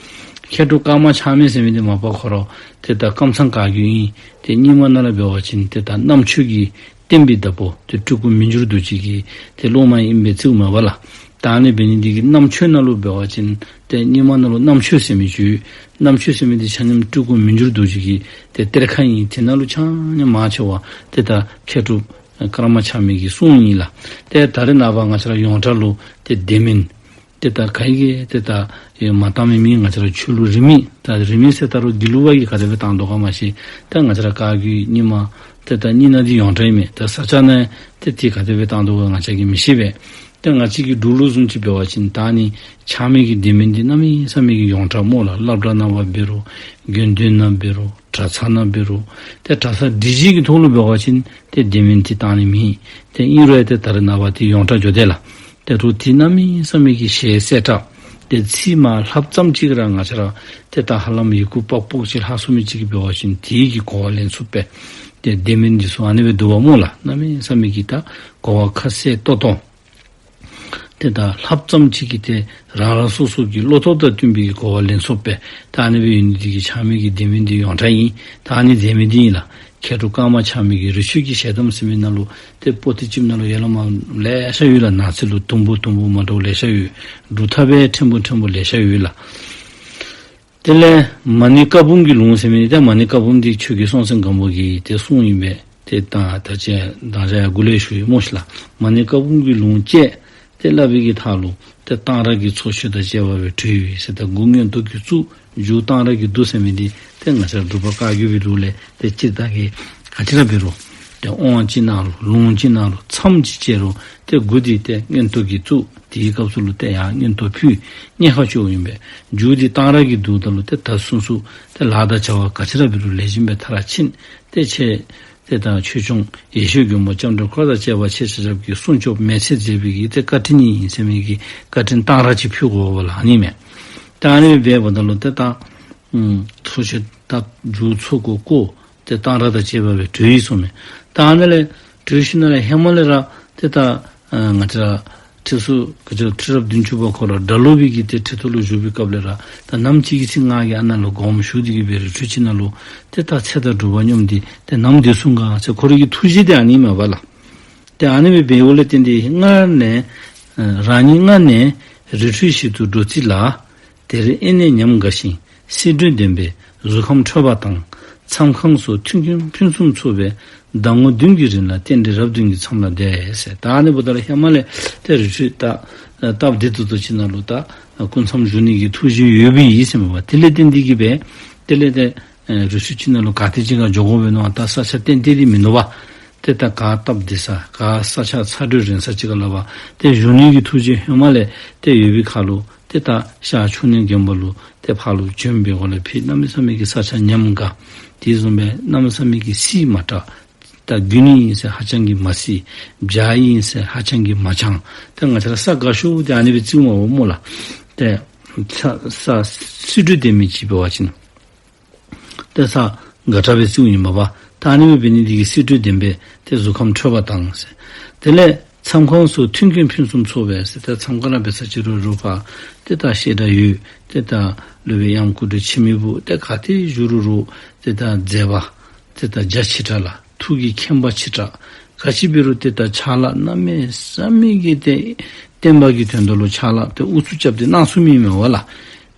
མཁས་གྲུབ་ཀརྨ་ཆགས་མེད་ཟེར་མི་འདི་མ་པ་ཁོ་ར་ཏེ་ད་ཀམ་ཚང་བཀའ་བརྒྱུད་ཨིན། ཏེ་རྙིང་མ་ནང་ལས་འབད་བ་ཅིན་ཏེ་ད་རྣམ་དཔྱོད་ཀྱི་བསྟན་པའི་བདག་པོ་ཏེ་སྤྲུལ་སྐུ་མི་འགྱུར་རྡོ་རྗེ་གི་ཏེ་སློབ་མ་ཨིན་པས་ཟེར་མས་པ་ལགས། ད་ཨ་ནི་འབད་ནི་འདི་གིས་རྣམ་དཔྱོད་ནང་ལུ་འབད་བ་ཅིན་ཏེ་རྙིང་མ་ནང་ལུ་རྣམ་དཔྱོད་ཟེར་མི་ཅིག་ཡོད། རྣམ་དཔྱོད་ཟེར་མི་འདི་ཆ་མཉམ་སྤྲུལ་སྐུ་མི་འགྱུར་རྡོ་རྗེ་གི་ཏེ་གཏེར་ཁ་ཨིན། དེ་ནང་ལུ་ཆ་མཉམ་མང་ཆེ་བ་ཏེ་ད་མཁས་གྲུབ་ཀརྨ་ཆགས་མེད་ཀྱི་གསུང་ཨིན་ལགས། ཏེ་ད་རེས་ནངས་པ་ང་བཅས་ར་ཡོངས་གྲགས་ལུ་ཏེ་དེ་མིན་ཏེ་ད་ག་ཡི་གེ་ཏེ་ད་ ཨེ་མ་བཏང་མི་མི་ང་བཅས་ར་ཆོས་ལུགས་རིས་མེད། ད་རིས་མེད་ཟེར་ད་རུང་དགེ་ལུགས་པ་གིས་ག་དེ་སྦེ་བཏང་དོ་ག་མ་ཤེས། ད་ང་བཅས་ར་བཀའ་བརྒྱུད་རྙིང་མ་ཏེ་ད་རྙིང་ནང་འདི་ཡོངས་གྲགས་ཨིན་མས། ད་ས་སྐྱ་ནང་ཏེ་དེ་ག་དེ་སྦེ་བཏང་དོ་ག་ང་བཅས་ཀྱིས་མི་ཤེས་པས། ཏེ་ང་བཅས་ཀྱི་འབྲུག་ལུགས་བཟུམ་ཅིག་འབད་བ་ཅིན་ད་ནི་ཆགས་མེད་ཀྱི་ལྡེ་མིག་འདི་གནམ་མེད་ས་མེད་ཀྱི་ཡོངས་གྲགས་སྨོ་ལགས། སློབ་གྲྭ་ནང་འབད་རུང་དགེ་འདུན་ནང་འབད་རུང་གྲྭ་ཚང་ནང་འབད་རུང་ཏེ་གྲྭ་ས་སྒྲིག་གཞི་གི་ཐོག་ལུ་འབད་བ་ཅིན་ཏེ་ལྡེ་མིག་འདི་བཏང་ནི་མེད། ཏེ་ཨིན་རུང་ཡང་ཏེ་ད་རེས་ནངས་པ་འདི་ཡོངས་གྲགས་འགྱོ་དེས་ལགས། ཏེ་རུང་འདི་གནམ་མེད་ས་མེད་ཀྱི་ཞལ་གསལ་དྲགས། ཏེ་ཚིག་མ་ལྷགཔ་ཙམ་ཅིག་ར་ང་བཅས་ར་ཏེ་ད་ཧ་ལམ་ཡི་གུ་པག་ཕུག་ཅིག་ལྷག་སོང་མི་ཅིག་གིས་འབད་བ་ཅིན་དེ་གིས་གོ་བ་ལེན་ཚུགས་པས། ཏེ་ལྡེ་མིག་འདི་ཚུ་ཨ་ནི་སྦེ་འདུག་པ་སྨོ་ལགས། གནམ་མེད་ས་མེད་ཀྱི་ད་གོ་བ་ཁ་གསལ་ཏོག་ཏོ། ཏེ་ད་ལྷགཔ་ཙམ་ཅིག་གིས་ཏེ་རང་རང་སོ་སོ་གི་བློ་སྟོབས་དང་བསྟུན་པའི་གོ་བ་ལེན་ཚུགས་པས། ད་ཨ་ནི་སྦེ་ཡོད་ནི་འདི་གིས་ཆགས་མེད་ཀྱི་ལྡེ་མིག་འདི་ཡོངས་གྲགས་ཨིན། ད་ཨ་ནི་ལྡེ་མིག་འདི་ཨིན་ལགས། མཁས་གྲུབ་ཀརྨ་ཆགས་མེད་ཀྱི་རི་ཁྲོད་ཀྱི་ཞལ་གདམས་ཟེར་མི་ནང་ལུ་ཏེ་པོ་ཏི་ཅིག་ནང་ལུ་ཡ་ལ་མ་ལེ་ཤ་ཡོད་ལགས། ནག་རྩི་ལུ་དུམ་བུ་དུམ་བུ་མ་འདྲཝ་ལེ་ཤ་ཡོད། འབྲུག་ཐག་སྦེ་ཕྲན་བུ་ཕྲན་བུ་ལེ་ཤ་ཡོད་ལགས། དེ་ལས་མ་ཎི་བཀའ་འབུམ་གྱི་ལུང་ཟེར་མི་འདི་ད་མ་ཎི་བཀའ་འབུམ་འདི་ཆོས་རྒྱལ་སྲོང་བཙན་སྒམ་པོ་གི་ཏེ་གསུང་ཨིན་པས། ཏེ་ད་ད་ཅི་ད་ཅི་ཡང་འགོ་ལས་ཞུ་ཡི་སྨོ་ཤིག་ལགས། མ་ཎི་བཀའ་འབུམ་གྱི་ལུང་བཅས་ཏེ་སླབ་པའི་གི་མཐའ་ལུ་ཏེ་གཏང་རག་གི་ཚོགས་མཆོད་དང་བཅས་པ་སྦེ་གྲོལ་ཡི་ཟེར། ད་མགུ་མངོན་རྟོགས་ཀྱིས་བཙུགས། མཇུག་གཏང་རག་གིས་བསྡུ་ཟེར་མི་འདི་ཏེ་ང་བཅས་ར་འབྲུག་པ་བཀའ་བརྒྱུད་པའི་ལུགས་ལས་ཏེ་སྤྱིར་བཏང་གི་ག་ཅི་ར་འབད་རུང་ཏེ་དབང་ཅིག་གནང་རུང་ལུང་ཅིག་གནང་རུང་མཚམས་ཅིག་བཅད་རུང་ཏེ་མགུ་འདི་ཏེ་མངོན་རྟོགས་ཀྱིས་བཙུགས། དེའི་སྐབས་སུ་ལུ་ཏེ་ཡང་མངོན་རྟོགས་ཕུལ། མངོན་ཤེས་ཆེཝ་ཨིན་པས། མཇུག་འདི་གཏང་རག་གིས་བསྡུཝ་ད་ལུ་ཏེ་ད་གསུངས་གསུངསམ་ཏེ་ལཱ་དང་བྱ་བ་ག་ཅི་ར་འབད་རུང་ལེགས་ཤོམ་སྦེ་མཐར་ཕྱིན། ཏེ་ཁྱེད་ཏེ་ད་ཆོས་སྐྱོང་ཡེ་ཤེས་མགོན་པོ་ལྕམ་དྲལ་འཁོར་དང་བཅས་པ་ཁྱེད་ཆ་ཁྱབ་ཀྱིས་སྲུང་སྐྱོབ་མེལ་ཚེ་མཛད་པའི་གི་ཏེ་བཀའ་དྲིན་ཨིན་ཟེར་མི་གི་བཀའ་དྲིན་གཏང་རག་ཅིག་ཕུལ་དགོ་པས་ལགས། ཨ་ནི་མས། ད་ཨ་ནི་སྦེ་འབདཝ་ད་ལུ་ཏེ་ད་ཨུམ་ཚོགས་མཆོད་བཏབ། མཇུག་ཚོགས་འགོ་བསྐོར། ཏེ་གཏང་རག་དང་བཅས་པ་སྦེ་གྲོལ་ཡི་གསུངམ་མས། ད་ཨ་ནི་ལས་གྲོལ་ཞིནམ་ལས་ཧེ་མ་ལས་ར་ཏེ་ད་ཨ་ང་བཅས་ར་ཁྲི་ཟུར་ག་ཅི་ཁྲི་རབས་བདུན་ཅུ་པ་ཁོ་ར་སྒྲ་སློབ་པའི་གི་ཏེ་ཁྲི་ཐོག་ལུ་བཞུགས་པའི་སྐབས་ལས་ར་ད་ནམ་ཅིག་གི་ཚེ་ང་གིས་ཨ་ནཱ་ལུ་དགོངསམ་ཞུ་སྟེ་གི་སྦེ་རི་ཁྲོད་ཅིག་ནང་ལུ་ཏེ་ད་ཚེ་དང་སྒྲུབ་པ་སྙོམས་ཏེ་ཏེ་ནམ་སྡོད་ཚུགས་ག་ཟེར་ཁོ་རའི་གི་ཐུགས་བཞེད་འདི་ཨ་ནི་མས་པ་ལགས། ཏེ་ཨ་ནི་སྦེ་འབདཝ་ལས་བརྟེན་ཏེ་སྔར་ནས་ཨ་རང་ཉིད་སྔར་ནས་རི་ཁྲོད་ཞིག་ཏུ་འགྲོ་རྩིས་ལ། དེར་ཨེ་ནས་ཉམས་དགའ་ཞིང་བསིལ་དྲོད་ལྡན་པས་གཟུགས་ཁམས་འཕྲོད་པ་དང་། མཚམས་ཁང་སོགས་མཐུན་རྐྱེན་ཕུན་སུམ་ཚོགས་པས་ཟླ་ངོ་བདུན་གྱི་རིང་ལ་རྟེན་འབྲེལ་རབས་བདུན་གྱི་མཚམས་ལ་བསྡད་ཟེར། ད་ཨ་ནི་འབདཝ་ད་ལུ་ཧེ་མ་ལས་ཏེ་རི་ཁྲོད་ད་སྟབས་བདེ་ཏོག་ཏོ་ཅིག་ནང་ལུ་ད་སྐུ་མཚམས་བཞུགས་ནི་གི་ཐུགས་བཞེད་ཡོད་པའི་ཨིན་ཟེར་མས་པ། དེ་ལས་བརྟེན་ཏེ་གི་སྦེ་དེ་ལས་ཏེ་ཨེ་རི་ཁྲོད་ཅིག་ནང་ལུ་ག་ཏེ་ཅིག་ཁར་འགྱོ་དགོ་པས་མནོ་བ་ད་ས་ཆ་ཏན་ཏན་འདི་མིན་འདུག་པ། ཏེ་ད་ག་སྟབས་བདེ་ས་ག་ས་ཆ་ཚ་དྲོད་རན་ས་ཅིག་ཁར་ལུ་བ་ཏེ་བཞུགས་ནི་གི་ཐུགས་བཞེད་ཧེ་མ་ལས་ཏེ་ཡོད་པའི་ཁར་ལུ་ཏེ་ད་ཤར་ཕྱོགས་ནས་དགོན་པ་ལུ་ཏེ་ཕར་ལུ་བྱོན་པའི་སྒོ་ལས་ཕར་གནམ་མེད་ས་མེད་ཀྱི་ས་ཆ་ཉམས་དགའ། དེ་བཟུམ་སྦེ་གནམ་མེད་ས་མེད་ཀྱི་བསིལ་མ་དྲགས། ད་དགུན་ཨིན་ཟེར་ཧ་ཅང་གི་མ་བསིལ། བྱཱར་ཨིན་ཟེར་ཧ་ཅང་གི་མ་གྱང་། ཏེ་ང་བཅས་ར་ས་དགའ་ཤོས་འདི་ཨ་ནི་སྦེ་བརྩིཝ་མས་པ་སྨོ་ལགས། ཏེ་ས་ས་བསིལ་དྲོད་ལྡན་མི་ཅིག་འབད་བ་ཅིན་ཏེ་ས་དགའ་དྲགས་སྦེ་བརྩིཝ་ཨིན་པས་པ། ད་ཨ་ནི་སྦེ་འབད་ནི་འདི་གིས་བསིལ་དྲོད་ལྡན་པས་ཏེ་གཟུགས་ཁམས་འཕྲོད་པ་དང་ཟེར། དེ་ལས་མཚམས་ཁང་སོགས་མཐུན་རྐྱེན་ཕུན་སུམ་ཚོགས་པས་ཟེར། ཏེ་མཚམས་ཁང་ར་འབད་ས་ཅིག་རུང་རུང་ཕར་ཏེ་ད་བཤད་གྲྭ་ཡོད། ཏེ་ད་སློབ་དཔོན་དབྱངས་སྐུ་སྒྲོན་འཆི་མེད་བུ་ཏེ་ག་ཏེ་བཞུགས་རུང་རུང་ཏེ་ད་མཛད་པ་ཏེ་ད་རྒྱ་ཆེ་དྲགས་ལགས། ཐུགས་ཀྱི་མཁྱེན་པ་ཆེ་དྲགས། ག་ཅི་འབད་རུང་ཏེ་ད་ཕྱག་ལཱ་གནམ་མེད་ས་མེད་ཀྱི་ཏེ་བསྟན་པ་གི་དོན་དག་ལུ་ཕྱག་ལཱ་ཏེ་ཨུ་ཚུགས་རྐྱབ་སྟེ་གནང་ཚུགས་མི་མས་པ་ལགས།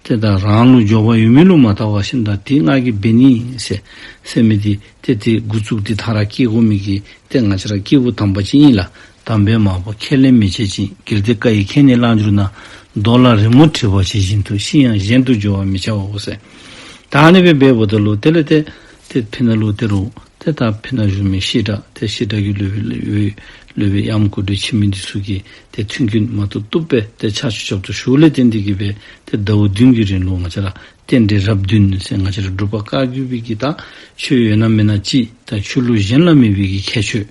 ཏེ་ད་རང་ལུ་འབྱོར་བ་ཡོད་མི་ལུ་མ་བལྟ་བར་ཤིན་ཏུ་འདི་ང་གིས་འབད་ནི་ཟེར་ཟེར་མི་འདི་ཏེ་ཏེ་འགོ་བཙུགས་ཏེ་མཐར་སྐྱེལ་དགོ་མི་གི་ཏེ་ང་བཅས་ར་སྐྱེས་བུ་དམ་པ་ཅིག་ཨིན་ལགས། དམ་པའི་མ་པ་ཁས་ལེན་མི་བྱེད་ཅིང་། གལ་ཏེ་བཀའ་ཡིས་ཁས་ནི་བླངས་གྱུར་ན། རྡོ་ལ་རི་མོ་བྲིས་པ་ཇི་བཞིན་དུ། ཤི་ཡང་གཞན་དུ་འགྱུར་བར་མི་བྱའོ་ཟེར། ད་ཨ་ནི་སྦེ་འབདཝ་ད་ལུ་དེ་ལས་ཏེ་ཏེ་ཕི་ནང་ལུ་ཏེ་རུང་ཏེ་ད་ཕི་ནང་བཞུགས་མི་བཤད་གྲྭ་ཏེ་བཤད་གྲྭ་གི་སློབ་དཔོན་སློབ་དཔོན་སློབ་དཔོན་དབྱངས་སྐུ་སྒྲོན་འཆི་མེད་འདི་ཚུ་གིས་ཏེ་མཐུན་རྐྱེན་མ་ཐུབ་ཐུབ་སྦེ་ཏེ་ཕྱག་ཕྱིད་ཕྱིདཔ་ཏོ་ཞུཝ་ལས་བརྟེན་ཏེ་གི་སྦེ་ཏེ་ཟླཝ་བདུན་གྱི་རིང་ལུ་ང་བཅས་ར་རྟེན་འབྲེལ་རབས་བདུན་ཟེར་ང་བཅས་ར་འབྲུག་པ་བཀའ་བརྒྱུད་པའི་གི་ད་ཆོས་ཡོད་ན་མེད་ན་གཅིག་ད་ཆོས་ལུགས་གཞན་ལ་མེད་པའི་གི་ཁྱད་ཆོས།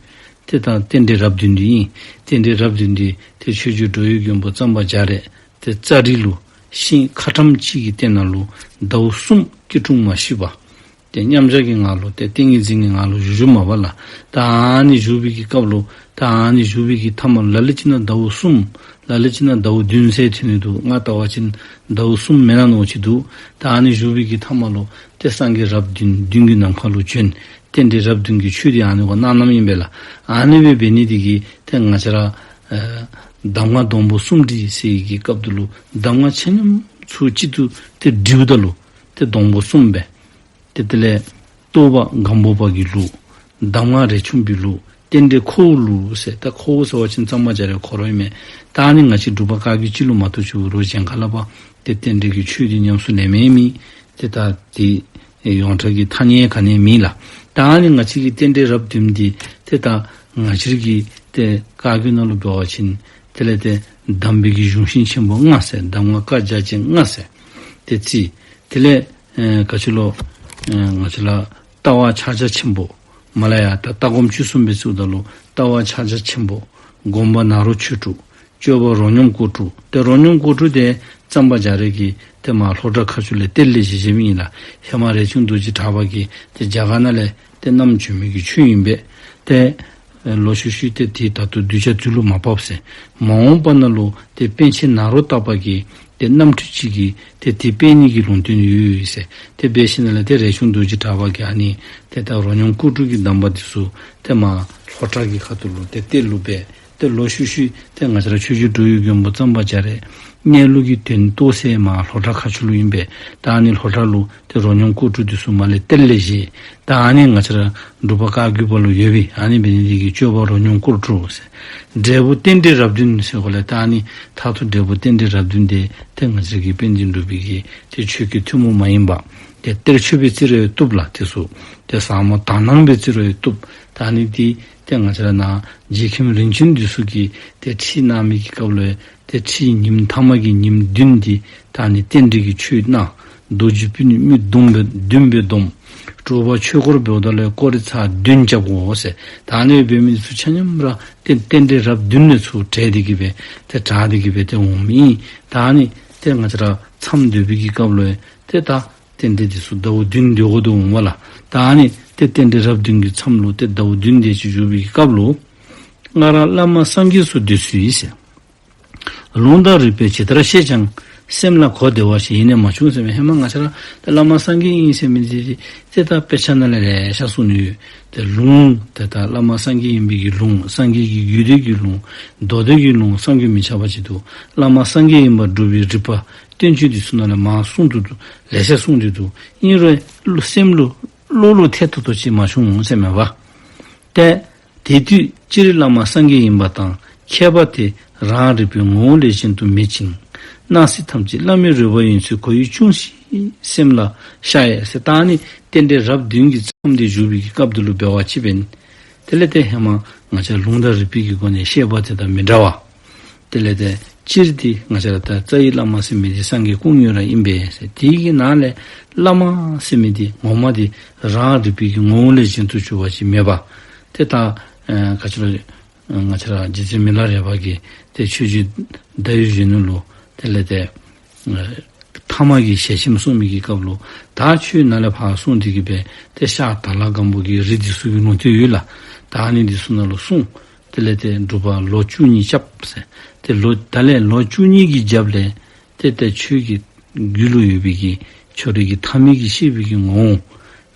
ཏེ་ད་རྟེན་འབྲེལ་རབས་བདུན་འདི་ཨིན། རྟེན་འབྲེལ་རབས་བདུན་འདི་ཏེ་ཆོས་རྗེ་འགྲོ་བའི་མགོན་པོ་གཙང་པ་རྒྱ་རས་ཏེ་ཙ་རི་ལུ་ཤིང་ཁ་ཊྭཱཾ་ཅིག་གི་སྟེང་ན་ལུ་ཟླཝ་གསུམ་སྐྱིལ་ཀྲུང་མ་ཤི་བར་ཏེ་མཉམ་བཞག་གི་ངང་ལུ་ཏེ་ཏིང་ངེ་འཛིན་གྱི་ངང་ལུ་བཞུགས་བཞུགསཔ་མས་པ་ལགས། ད་ཨ་ནི་བཞུགས་པའི་གི་སྐབས་ལུ་ད་ཨ་ནི་བཞུགས་པའི་གི་མཐའ་མ་ལ་ལུ་ཅིག་ནང་ཟླཝ་གསུམ་ལ་ལུ་ཅིག་ནང་ཟླཝ་བདུན་ཟེར་ཐོན་ནི་འདུག། ང་བལྟ་བ་ཅིན་ཟླཝ་གསུམ་མེན་ན་མནོཝ་ཅིག་འདུག། ད་ཨ་ནི་བཞུགས་པའི་གི་མཐའ་མ་ལུ་ཏེ་སངས་རྒྱས་རབས་བདུན་བདུན་གྱི་ནམ་མཁའ་ལུ་བྱོན། རྟེན་འབྲེལ་རབས་བདུན་གྱི་ཆོས་འདི་ཨ་ནི་གུ་གནང་གནངམ་ཨིན་པས་ལགས། ཨ་ནི་སྦེ་འབད་ནི་འདི་གིས་ཏེ་ང་བཅས་ར་ཨེ་གདམས་ངག་སྡོང་པོ་གསུམ་སྒྲིལ་ཟེར་གྱི་སྐབས་དེ་ལུ་གདམས་ངག་ཆ་མཉམ་ཚུ་གཅིག་ཏུ་ཏེ་སྒྲིལཝ་ད་ལུ་ཏེ་སྡོང་པོ་གསུམ་སྦེ་ཏེ་དེ་ལས་རྟོགས་པ་སྒམ་པོ་པ་གི་ལུགས། གདམས་ངག་རས་ཆུང་པའི་ལུགས། རྟེན་འབྲེལ་ཁོ་བོའི་ལུགས་ཟེར། ད་ཁོ་བོ་ཟེར་བ་ཅིན་གཙང་པ་རྒྱ་རས་ཁོ་ར་ཨིན་མས། ད་ཨ་ནི་ང་བཅས་འབྲུག་པ་བཀའ་བརྒྱུད་སྤྱི་ལུ་མ་གཏོགས་ཅིག་རུང་གཞན་ཁ་ལས་ཕར་ ཏེ་རྟེན་འབྲེལ་གྱི་ཆོས་འདི་ཉམས་སུ་ལེན་མི་མེད། ཏེ་ད་འདི་ཡོངས་གྲགས་ཀྱི་ཐ་སྙད་ག་ནི་ཡང་མེད་ལགས། ད་ཨ་ནི་ང་བཅས་ཀྱི་རྟེན་འབྲེལ་རབ་བདུན་འདི་ཏེ་ད་ང་བཅས་ཀྱི་ཏེ་བཀའ་བརྒྱུད་ནང་ལུ་འབད་བ་ཅིན་དེ་ལས་ཏེ་གདམས་པའི་གི་གཞུང་ཤིང་ཆེན་པོ་ལྔ་ཟེར། གདམས་ངག་བཀའ་རྒྱ་ཆེན་ལྔ་ཟེར། ཏེ་རྩིས། དེ་ལས་ཨེ་ག་ཅི་ལོ། ཨེ་ང་བཅས་ལུ་ལྟ་བ་ཕྱག་རྒྱ་ཆེན་པོ། མ་ལ་ཡ་ད་ལྟ་སྒོམ་སྤྱོད་གསུམ་སྦེ་བརྩིཝ་ད་ལུ་ལྟ་བ་ཕྱག་རྒྱ་ཆེན་པོ། སྒོམ་པ་ནཱ་རོ་ཆོས་དྲུག། སྤྱོད་པ་རོ་སྙོམས་སྐོར་དྲུག། ཏེ་རོ་སྙོམས་སྐོར་དྲུག་དེ་གཙང་པ་རྒྱ་རས་ཀྱིས་ཏེ་མར་ལྷོ་བྲག་མཁར་ཆུ་ལས་གཏེར་ལས་བཞེས་བཞེསཔ་ཨིན་ལགས། ཧེ་མ་རས་ཆུང་རྡོ་རྗེ་གྲགས་པ་གིས་ཏེ་རྒྱ་གར་ནང་ལས་ཏེ་བསྣམས་བྱོན་མི་གི་ཆོས་ཨིན་པས། ཏེ་ལོག་ཤུལ་ཤུལ་ཏེ་དེ་ད་ལྟོ་གདུལ་བྱ་དུས་ལུ་མ་བབས་ཟེར། མ་འོངས་པ་ནང་ལུ་ཏེ་པཎ་ཆེན་ནཱ་རོ་ཏ་པ་གིས་ཏེ་རྣམ་འཕྲུལ་ཅིག་གིས་ཏེ་དེ་སྤེལ་ནི་གི་ལུང་བསྟན་ཡོད་ཟེར། ཏེ་འབད་ཞིནམ་ལས་ཏེ་རས་ཆུང་རྡོ་རྗེ་གྲགས་པ་གིས་ཨ་ནི་ཏེ་ད་རོ་སྙོམས་སྐོར་དྲུག་གི་གདམས་པ་འདི་ཚུ་ཏེ་མར་ལྷོ་བྲག་གི་ཁ་ཐུག་ལུ་ཏེ་གཏེར་ལུ་སྦས། ཏེ་ལོག་ཤུལ་ཤུལ་ཏེ་ང་བཅས་ར་ཆོས་རྗེ་འགྲོ་བའི་མགོན་པོ་གཙང་པ་རྒྱ་རས་གནས་ལུགས་ཀྱི་དོན་རྟོགས་ས་མར་ལྷོ་བྲག་མཁར་ཆུ་ལུ་ཨིན་པས། ད་ཨ་ནི་ལྷོ་བྲག་ལུ་ཏེ་རོ་སྙོམས་སྐོར་དྲུག་འདི་ཚུ་མར་ལས་གཏེར་ལས་བཞེས། ད་ཨ་ནི་ང་བཅས་ར་འབྲུག་པ་བཀའ་བརྒྱུད་པ་ལུ་ཡོད་པས། ཨ་ནི་འབད་ནི་འདི་གིས་སྤྱོད་པ་རོ་སྙོམས་སྐོར་དྲུག་ཟེར། འབྲས་བུ་རྟེན་འབྲེལ་རབ་བདུན་ཟེར་གོ་ལགས། ད་ཨ་ནི་མཐར་ཐུག་འབྲས་བུ་རྟེན་འབྲེལ་རབ་བདུན་དེ་ཏེ་ང་བཅས་ཀྱི་དཔལ་ལྡན་འབྲུག་པའི་གི་ཏེ་ཆོས་ཀྱི་ཐུན་མོང་མ་ཡིན་པ། ཏེ་གཏེར་ཆོས་པའི་རྩིས་རུང་བཏུབ་ལགས། དེ་ཚུ་ཏེ་ཟབ་མོ་དག་སྣང་པའི་རྩིས་རུང་བཏུབ། ད་ཨ་ནི་འདི་ཏེ་ང་བཅས་ར་ནཱ་རྗེ་མཁན་རིན་ཆེན་འདི་ཚུ་གིས་ཏེ་ཁྲིད་གནང་མི་གི་སྐབས་ལུ་ཏེ་ཁྲིད་ཉིནམ་ཐ་མ་གི་ཉིནམ་བདུན་འདི་ད་ཨ་ནི་རྟེན་འབྲེལ་གྱི་ཆོས་གནང་། རྡོ་རྗེ་སྤུན་མི་བསྡོམས་སྦེ་བསྡོམས་སྦེ་བསྡོམས། དྲོ་པ་ཆོས་སྐོར་འབདཝ་ད་ལུ་སྐོར་ར་ཚར་བདུན་རྐྱབ་དགོ་ཟེར། ད་ཨ་ནི་འབད་མི་ཚུ་ཆ་མཉམ་ར་ཏེ་རྟེན་འབྲེལ་རབ་བདུན་ལས་ཚུར་གྲལ་འདི་གིས་སྦེ་ཏེ་གྲགས་འདི་གིས་སྦེ་ཏེ་འོངམ་ཨིན། ད་ཨ་ནི་ཏེ་ང་བཅས་ར་མཚམས་སྡོད་པའི་གི་སྐབས་ལུ་ཏེ་ད་རྟེན་འབྲེལ་འདི་ཚུ་ཟླཝ་བདུན་སྡོད་དགོ་དོ་འོང་བ་ལགས། ད་ཨ་ནི་ཏེ་རྟེན་འབྲེལ་རབ་བདུན་གྱི་མཚམས་ལུ་ཏེ་ཟླཝ་བདུན་དེ་ཅིག་བཞུགས་པའི་གི་སྐབས་ལུ་སྔར་བླ་མ་སངས་རྒྱས་སུ་འདི་ཚུ་ཡིས་ཟེར། ལུང་དང་རིགས་པས་ཇི་ལྟར་བཤད་ཀྱང་སེམས་ལ་གོ་བདེ་བ་ཞིག་ཡེ་ནས་མ་བྱུང་ཟེར་མི། ཧེ་མ་ང་བཅས་ར་ཏེ་བླ་མ་སངས་རྒྱས་ཨིན་ཟེར་མི་འདི་ཏེ་ད་དཔེ་ཆ་ནང་ལས་ལེ་ཤ་གསུངས་ནི་ཡོད། ཏེ་ལུང་ཏེ་ད་བླ་མ་སངས་རྒྱས་ཨིན་པའི་གི་ལུང་སངས་རྒྱས་ཀྱི་རྒྱུད་སྡེ་གི་ལུང་མདོ་སྡེ་གི་ལུང་བསམ་གྱིས་མི་ཁྱབ་པ་ཅིག་འདུག། བླ་མ་སངས་རྒྱས་ཡིན་པར་སྒྲུབ་པའི་རིགས་པ་བསྟན་བཅོས་འདི་ཚུ་ནང་ལས་མང་གསུངས་ཏེ་འདུག། ལེ་ཤ་གསུངས་ཏེ་འདུག། ཨིན་རུང་སེམས་ལུ་བློ་ལུ་ཐད་ཏོག་ཏོ་ཅིག་མ་བྱུང་ཟེར་མས་པ། ཏེ་དེ་དུས་སྤྱིར་བླ་མ་སངས་རྒྱས་ཡིན་པ་དང་ཁྱད་པར་དེ་རང་རིག་པའི་ངོ་བོ་ལས་གཞན་དུ་མེད་ཅིང་། སྣང་སྲིད་ཐམས་ཅད་བླ་མའི་རོལ་པ་ཡིན་ཚུལ་གོ་ཡུལ་ཅུང་ཞིག་སེམས་ལ་ཤར་ཡོད་ཟེར། ད་ཨ་ནི་རྟེན་འབྲེལ་རབ་བདུན་གྱི་མཚམས་འདི་བཞུགས་པའི་གི་སྐབས་འདི་ལུ་འབད་བ་ཅིན་འབདན་དེ་ལས་ཏེ་ཧེ་མ་ང་བཅས་ལུང་དང་རིགས་པའི་གི་སྒོ་ནས་བཤད་པ་དེ་དང་མི་འདྲ་བ། དེ་ལས་ཏེ་སྤྱིར་འདི་ང་བཅས་ར་ད་རྩ་བའི་བླ་མ་ཟེར་མི་འདི་སངས་རྒྱས་སྐུ་དངོས་ར་ཨིན་པས་ཟེར། དེ་གི་ནང་ལས་བླ་མ་ཟེར་མི་འདི་ངོ་མ་འདི་རང་རིག་པའི་གི་ངོ་བོ་ལས་གཞན་དུ་གྱུར་པ་ཅིག་མེད་པ། ཏེ་ད་ཨེ་ག་ཅི་ལོ། ང་བཅས་ར་རྗེ་བཙུན་མི་ལ་རས་པ་གིས་ཏེ་ཆོས་རྗེ་ཟླ་འོད་གཞོན་ནུ་ལུ་དེ་ལས་ཏེ་ཨེ་ཐ་མ་གི་ཞལ་ཆེམས་གསུང་མི་གི་སྐབས་ལུ་ད་ཆོས་ནང་ལས་ཕར་གསུངས་ཏེ་གི་སྦེ་ཏེ་ཤར་དྭགས་ལྷ་སྒམ་པོ་གི་རི་འདི་ཚུ་གི་ལུང་བསྟན་ཡོད་ལགས། ད་ཨ་ནི་འདི་ཚུ་ནང་ལུ་གསུངས། དེ་ལས་ཏེ་འབྲུག་པ་ལོ་བཅུ་གཉིས་རྐྱབ་ཟེར། ཏེ་ལོ་ད་ལས་ལོ་བཅུ་གཉིས་ཀྱི་རྒྱབ་ལས་ཏེ་ཏེ་ཆོས་ཀྱི་རྒྱུད་ལུ་ཡོད་པའི་གི་ཁྱོད་རའི་གི་ཐ་མལ་གྱི་ཤེས་པའི་གི་ངོ་བོ་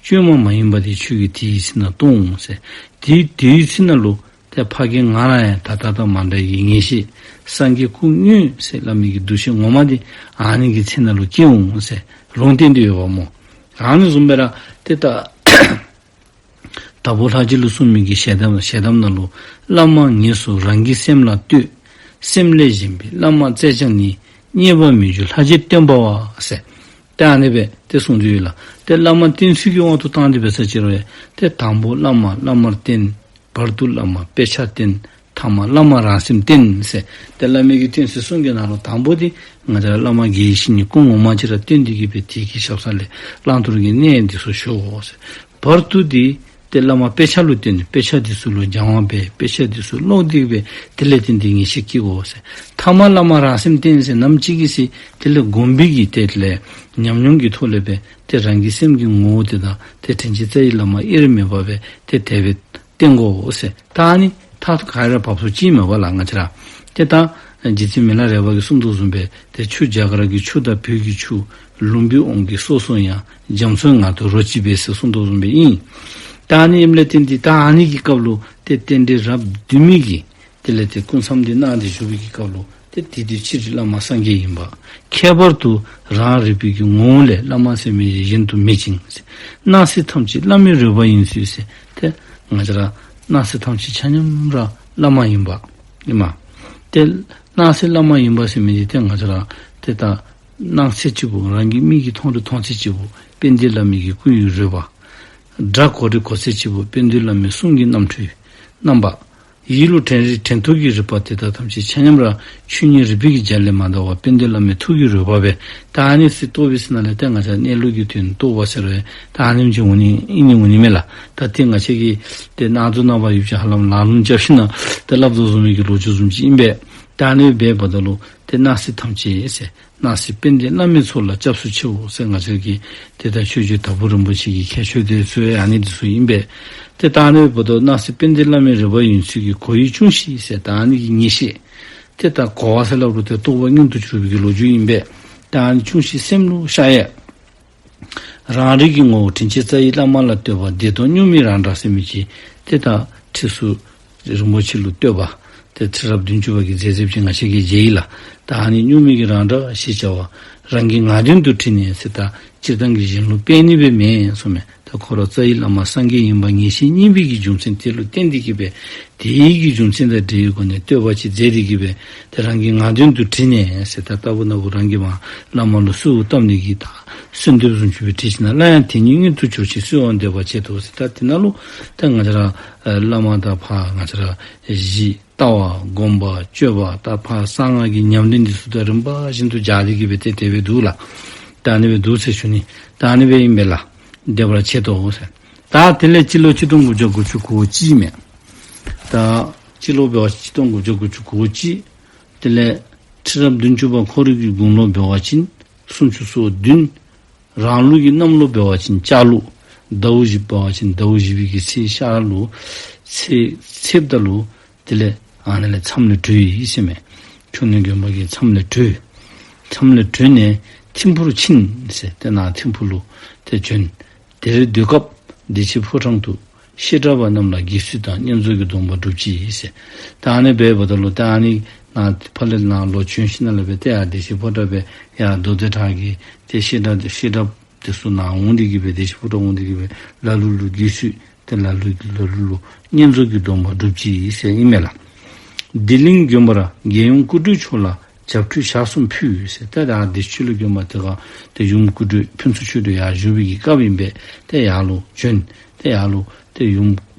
བཅོས་མ་མ་ཡིན་པ་དེ་ཁྱོད་ཀྱིས་དེའི་ཚེ་ན་མཐོང་ཟེར། དེ་དེའི་ཚེ་ན་ལུ་ཏེ་ཕ་རྒན་ང་ར་ཡང་ད་ལྟ་དང་མ་འདྲ་བའི་ངེས་ཤེས་སངས་རྒྱས་སྐུ་དངོས་ཟེར་སླབ་མི་གི་འདུ་ཤེས་ངོ་མ་དེ་ཨ་ནི་གི་ཚེ་ན་ལུ་སྐྱེ་འོང་ཟེར་ལུང་བསྟན་ཏེ་ཡོདཔ་སྨོ། ཨ་ནི་བཟུམ་སྦེ་ར་ཏེ་ད་དྭགས་པོ་ལྷ་རྗེ་ལུ་གསུངས་མི་གི་ཞལ་གདམས་ཞལ་གདམས་ནང་ལུ་བླ་མ་ངེས་སུ་རང་གི་སེམས་ལ་ལྟོས། སེམས་ལས་གཞན་པའི་བླ་མ་བཙལ་ཀྱང་ནི། རྙེད་པར་མི་འགྱུར་ལྷ་རྗེ་བསྟེན་པ་བ་ཟེར། ཏེ་ཨ་ནི་སྦེ་ཏེ་གསུངས་ཏེ་ཡོད་ལགས། ཏེ་བླ་མ་བསྟེན་ཚུལ་གྱི་དབང་དུ་བཏང་སྟེ་འབད་ས་ཅིག་རུང་ཡང་ཏེ་དང་པོ་བླ་མ་བླ་མར་བསྟེན། བར་དུ་བླ་མ་དཔེ་ཆ་བསྟེན། ཐ་མ་བླ་མ་རང་སེམས་བསྟེན་ཟེར། ཏེ་བླ་མའི་གི་བསྟེན་ཚུལ་གསུམ་གྱི་ནང་ལུ་དང་པོ་དེ་ང་བཅས་ར་བླ་མ་དགེ་བའི་བཤེས་གཉེན་སྐུ་ངོ་མ་ཅིག་ར་བསྟེན་ཏེ་གི་སྦེ་དེ་གི་ཞབས་ས་ལས་བླང་དོར་གྱི་གནས་འདི་ཚུ་ཞུ་དགོ་ཟེར། བར་དུ་དེ་ཏེ་བླ་མ་དཔེ་ཆ་ལུ་བསྟེན། དཔེ་ཆ་འདི་ཚུ་ལུ་སྦྱང་བ་འབད། དཔེ་ཆ་འདི་ཚུ་ཀློག་སྟེ་གི་སྦེ་དེ་ལས་བརྟེན་ཏེ་ངེས་ཤེས་སྐྱེ་དགོ་ཟེར། ཐ་མ་བླ་མ་རང་སེམས་བསྟེན་ཟེར་ནམ་ཅིག་གི་ཚེ་དེ་ལས་སྒོམ་པའི་གི་ཏེ་དེ་ལས་ཉམས་མྱོང་གི་ཐོག་ལས་སྦེ་ཏེ་རང་གི་སེམས་ཀྱི་ངོ་བོ་དེ་དང་ཏེ་དྲིན་ཅན་རྩ་བའི་བླ་མ་དབྱེར་མེད་པ་སྦེ་ཏེ་དེ་སྦེ་བསྟེན་དགོ་ཟེར། ད་ཨ་ནི་མཐར་ཐུག་ག་ར་བབས་སོ་ཅི་མེད་པ་ལགས། ང་བཅས་ར་ཏེ་ད་རྗེ་བཙུན་མི་ལ་རས་པ་གིས་གསུངས་དོ་བཟུམ་སྦེ་ཏེ་ཆུ་རྒྱ་གར་གྱི་ཆུ་དང་བོད་ཀྱི་ཆུ། ལུམ་བི་དབང་གིས་སོ་སོ་ཡང་། རྒྱ་མཚོའི་ངང་དུ་རོ་གཅིག་པས་ཟེར་གསུངས་དོ་བཟུམ་སྦེ་ཨིན། ད་ཨ་ནི་ཨིནམ་ལས་བརྟེན་ཏེ་ད་ཨ་ནི་གི་སྐབས་ལུ་ཏེ་རྟེན་འབྲེལ་རབ་བདུན་མའི་གི་དེ་ལས་ཏེ་སྐུ་མཚམས་འདི་གནང་སྟེ་བཞུགས་པའི་གི་སྐབས་ལུ་ཏེ་དེ་དུས་སྤྱིར་བླ་མ་སངས་རྒྱས་ཡིན་པ། ཁྱད་པར་དུ་རང་རིག་པའི་གི་ངོ་བོ་ལས་བླ་མ་ཟེར་མི་གཞན་དུ་མེད་ཅིང་། སྣང་སྲིད་ཐམས་ཅད་བླ་མའི་རོལ་པ་ཡིན་ཚུལ་ཟེར། ཏེ་ང་བཅས་ར་སྣང་སྲིད་ཐམས་ཅད་ཆ་མཉམ་ར་བླ་མ་ཡིན་པ་ཨིན་མས། ཏེ་སྣང་སྲིད་བླ་མ་ཡིན་པ་ཟེར་མི་འདི་ཏེ་ང་བཅས་ར་ཏེ་ད་ སྣང་ཚད་གཅིག་པུ་རང་གི་མིག་གིས་མཐོང་རིགས་མཐོང་ཚད་གཅིག་པུ་དཔལ་ལྡན་བླ་མའི་གི་སྐུ་ཡི་རོལ་པ། སྒྲ་གོ་རིགས་གོ་ཚད་གཅིག་པུ་དཔལ་ལྡན་བླ་མའི་གསུང་གི་རྣམ་འཕྲུལ་རྣམ་པ། ཡིད་ལུ་དྲན་རིགས་དྲན་ཐོག་གི་རིག་པ་དེ་དག་ཐམས་ཅད་ཆ་མཉམ་ར་ཆོས་ཉིད་རིག་པའི་གི་རྒྱ་ལས་མ་འདའ་བར་དཔལ་ལྡན་བླ་མའི་ཐུགས་ཀྱི་རོལ་པ་སྦེ། ད་ཨ་ནི་ཚུ་རྟོགས་པའི་ཚེ་ན་ལས་ཏེ་ང་བཅས་གནས་ལུགས་ཀྱི་དོན་རྟོགས་པ་ཟེར་རུང་ད་ཨ་ནེམ་ཅིག་འོང་ནི་ཨིན་ནི་འོང་ནི་མས་ལགས། ད་ཏེ་ང་བཅས་ཀྱིས་ཏེ་གནང་དོ་གནང་བ་ཡོད་ཅི་ཧ་ལམ་ལག་ལུང་རྐྱབ་ཞིནམ་ལས་ཏེ་སླབ་དོ་བཟུམ་མའི་གི་ལོ་རྒྱུས་བཟུམ་ཅིག་ཨིན་པས། ད་ཨ་ནི་འབདཝ་ད་ལུ་ཏེ་སྣང་སྲིད་ཐམས་ཅད་ཟེར་སྣང་སྲིད་དཔལ་ལྡན་བླ་མའི་ཚོགས་ལ་སྐྱབས་སུ་མཆིའོ་ཟེར་ང་བཅས་ཀྱི་ཏེ་ད་ཆོས་རྗེ་དྭགས་པོ་རིན་པོ་ཆེ་གི་ཁྱད་ཆོས་དེ་ཚུ་ཨ་ནི་དེ་ཚུ་ཨིན་པས། ཏེ་ད་ཨ་ནི་འབདཝ་ད་སྣང་སྲིད་དཔལ་ལྡན་བླ་མའི་རོལ་པ་ཡོད་ཚད་ཀྱི་གོ་ཡུལ་ཅུང་ཞིག་ཟེར་ད་ཨ་ནི་གི་ངེས་ཤེས། ཏེ་ད་གོ་བ་ཟེར་སླབ་རུང་ཏེ་རྟོགས་པ་མངོན་དུ་གྱུར་པའི་གི་ལོ་རྒྱུས་ཨིན་པས། ད་ཨ་ནི་ཅུང་ཞིག་སེམས་ལུ་ཤར་ཡ། རང་རིག་གི་ངོ་བོ་དྲིན་ཅན་རྩ་བའི་བླ་མ་ལ་བསྟོད་པ་བདེ་སྟོང་གཉུག་མའི་རང་སྒྲ་ཟེར་མི་ཅིག་ཏེ་ད་ཁྲི་ཟུར་རིན་པོ་ཆེ་ལུ་བསྟོད་པ། ཏེ་ཁྲི་རབས་བདུན་ཅུ་པ་གི་མཛད་རྗེས་ཅིག་ང་བཅས་ཀྱིས་མཇལ་ཡི་ལགས། ད་ཨ་ནི་གཉུག་མའི་གི་རང་སྒྲ་ཞེས་བྱ་བ་རང་གི་ངག་འདོན་དུ་བྲིས་ནས་ཟེར་ད་སྤྱིར་བཏང་གི་གཞན་ལུ་སྤེལ་ནི་སྦེ་མེན་གསུངམ་མས། ད་ཁོ་ར་རྩ་བའི་བླ་མ་སངས་རྒྱས་ཡིན་པ་ངེས་ཤེས་རྙེད་པའི་གི་རྒྱུ་མཚན་དེ་ལུ་བརྟེན་ཏེ་གི་སྦེ་དེའི་གི་རྒྱུ་མཚན་དང་འབྲེལ་བའི་སྒོ་ནས་བསྟོད་པ་ཅིག་མཛད་དེ་གི་སྦེ་ཏེ་རང་གི་ངག་འདོན་དུ་བྲིས་ནས་ཟེར་ད་ལྟ་བུ་ན་བུ་རང་གི་མ་བླ་མ་ལུ་གསོལཝ་བཏབ་ནི་གི་ད་གསོལ་འདེབས་བཟུམ་ཅིག་སྦེ་བྲིས་ཞིནམ་ལས་སླར་ཡང་དེ་ཉིད་མངོན་དུ་གྱུར་ཅིང་གསོལ་བ་འདེབས་པར་བྱེད་དོ་ཟེར། ད་དེ་ནང་ལུ་ད་ང་བཅས་ར་ཨེ་བླ་མ་དང་ཕར་ང་བཅས་ར་གཞི་ལྟ་བ་སྒོམ་པ་སྤྱོད་པ་ད་ཕར་གསང་སྔགས་ཀྱི་ཉམས་ལེན་འདི་ཚུ་ད་རིམ་པ་བཞིན་དུ་སྦྱར་ཏེ་གི་སྦེ་ཏེ་དེ་སྦེ་འདུག་ལགས། ད་ཨ་ནི་སྦེ་འདུག་ཟེར་ཞུ་ནི། ད་ཨ་ནི་སྦེ་ཨིན་པས་ལགས། འདེབས་པར་བྱེད་དོ་ཟེར། ད་དེ་ལས་སྤྱི་ལོ་ཆིག་སྟོང་དགུ་བརྒྱ་དགུ་བཅུ་གོ་གཅིག་མས། ད་སྤྱི་ལོ་འབད་བ་ཆིག་སྟོང་དགུ་བརྒྱ་དགུ་བཅུ་གོ་གཅིག། དེ་ལས་ཁྲི་རབས་བདུན་ཅུ་པ་ཁོ་རའི་གི་དགུང་ལོ་འབད་བ་ཅིན་སུམ་ཅུ་སོ་བདུན། རང་ལུགས་ཀྱི་གནམ་ལོ་འབད་བ་ཅིན་ལྕགས་ལུག། ཟླཝ་བཞི་འབད་བ་ཅིན་ཟླཝ་བཞི་པའི་གི་ཚེས་ཤར་ལུ་ཚེས་ཚེསཔ་ད་ལུ་དེ་ལས་ཨ་ནཱ་ལས་མཚམས་ལས་གྲོལ་ཡི་ཟེར་མས། མཆོད་གནས་དགོན་པ་གི་མཚམས་ལས་གྲོལ། མཚམས་ལས་གྲོལ་ནས་ཐིམ་ཕུར་ཕྱིན་ཟེར། ཏེ་ནཱ་ཐིམ་ཕུ་ལུ་ཏེ་བྱོན། དེར་སྡོད་སྐབས་བདེ་ཆེན་ཕོ་བྲང་དུ་བཤད་གྲྭ་པ་རྣམས་ལ་དགེ་ཚུལ་དང་བསྙེན་རྫོགས་ཀྱི་སྡོམ་པ་སྒྲུབ་ཅི་ཟེར། ད་ཨ་ནི་འབདཝ་ད་ལུ་ད་ཨ་ནི་ནཱ་ཕར་ལས་ནཱ་ལོག་བྱོན་ཞིནམ་ལས་སྦེ་ཏེ་ཡར་བདེ་ཆེན་ཕོ་བྲང་སྦེ་ཡར་མདོ་སྡེ་བྲག་གི་ཏེ་བཤད་གྲྭ་བཤད་གྲྭ་དེ་ཚུ་ནཱ་འོང་སྟེ་གི་སྦེ་བདེ་ཆེན་ཕོ་བྲང་འོང་སྟེ་གི་སྦེ་ལ་ལུ་ལུ་དགེ་ཚུལ་ཏེ་ལ་ལུ་ལ་ལུ་ལུ་བསྙེན་རྫོགས་ཀྱི་སྡོམ་པ་སྒྲུབ་ཅི་ཟེར་ཨིན་མས་ལགས། ལྡི་ལི་དགོན་པར་རྒྱལ་ཡུམ་སྐུ་སྤྲུལ་མཆོག་ལ་བྱབས་ཁྲུས་ཞག་གསུམ་ཕུལ་ཟེར། ཏེ་ད་བདེ་ཆེན་ཕྱི་ལུ་དགོན་པ་དེ་ཁར་ཏེ་ཡུམ་སྐུ་སྤྲུལ་ཕུན་ཚོགས་ཆོས་སྒྲོན་ཡར་བཞུགས་པའི་གི་སྐབས་ཨིན་པས། ཏེ་ཡར་ལུ་བྱོན། ཏེ་ཡར་ལུ་ཏེ་ཡུམ་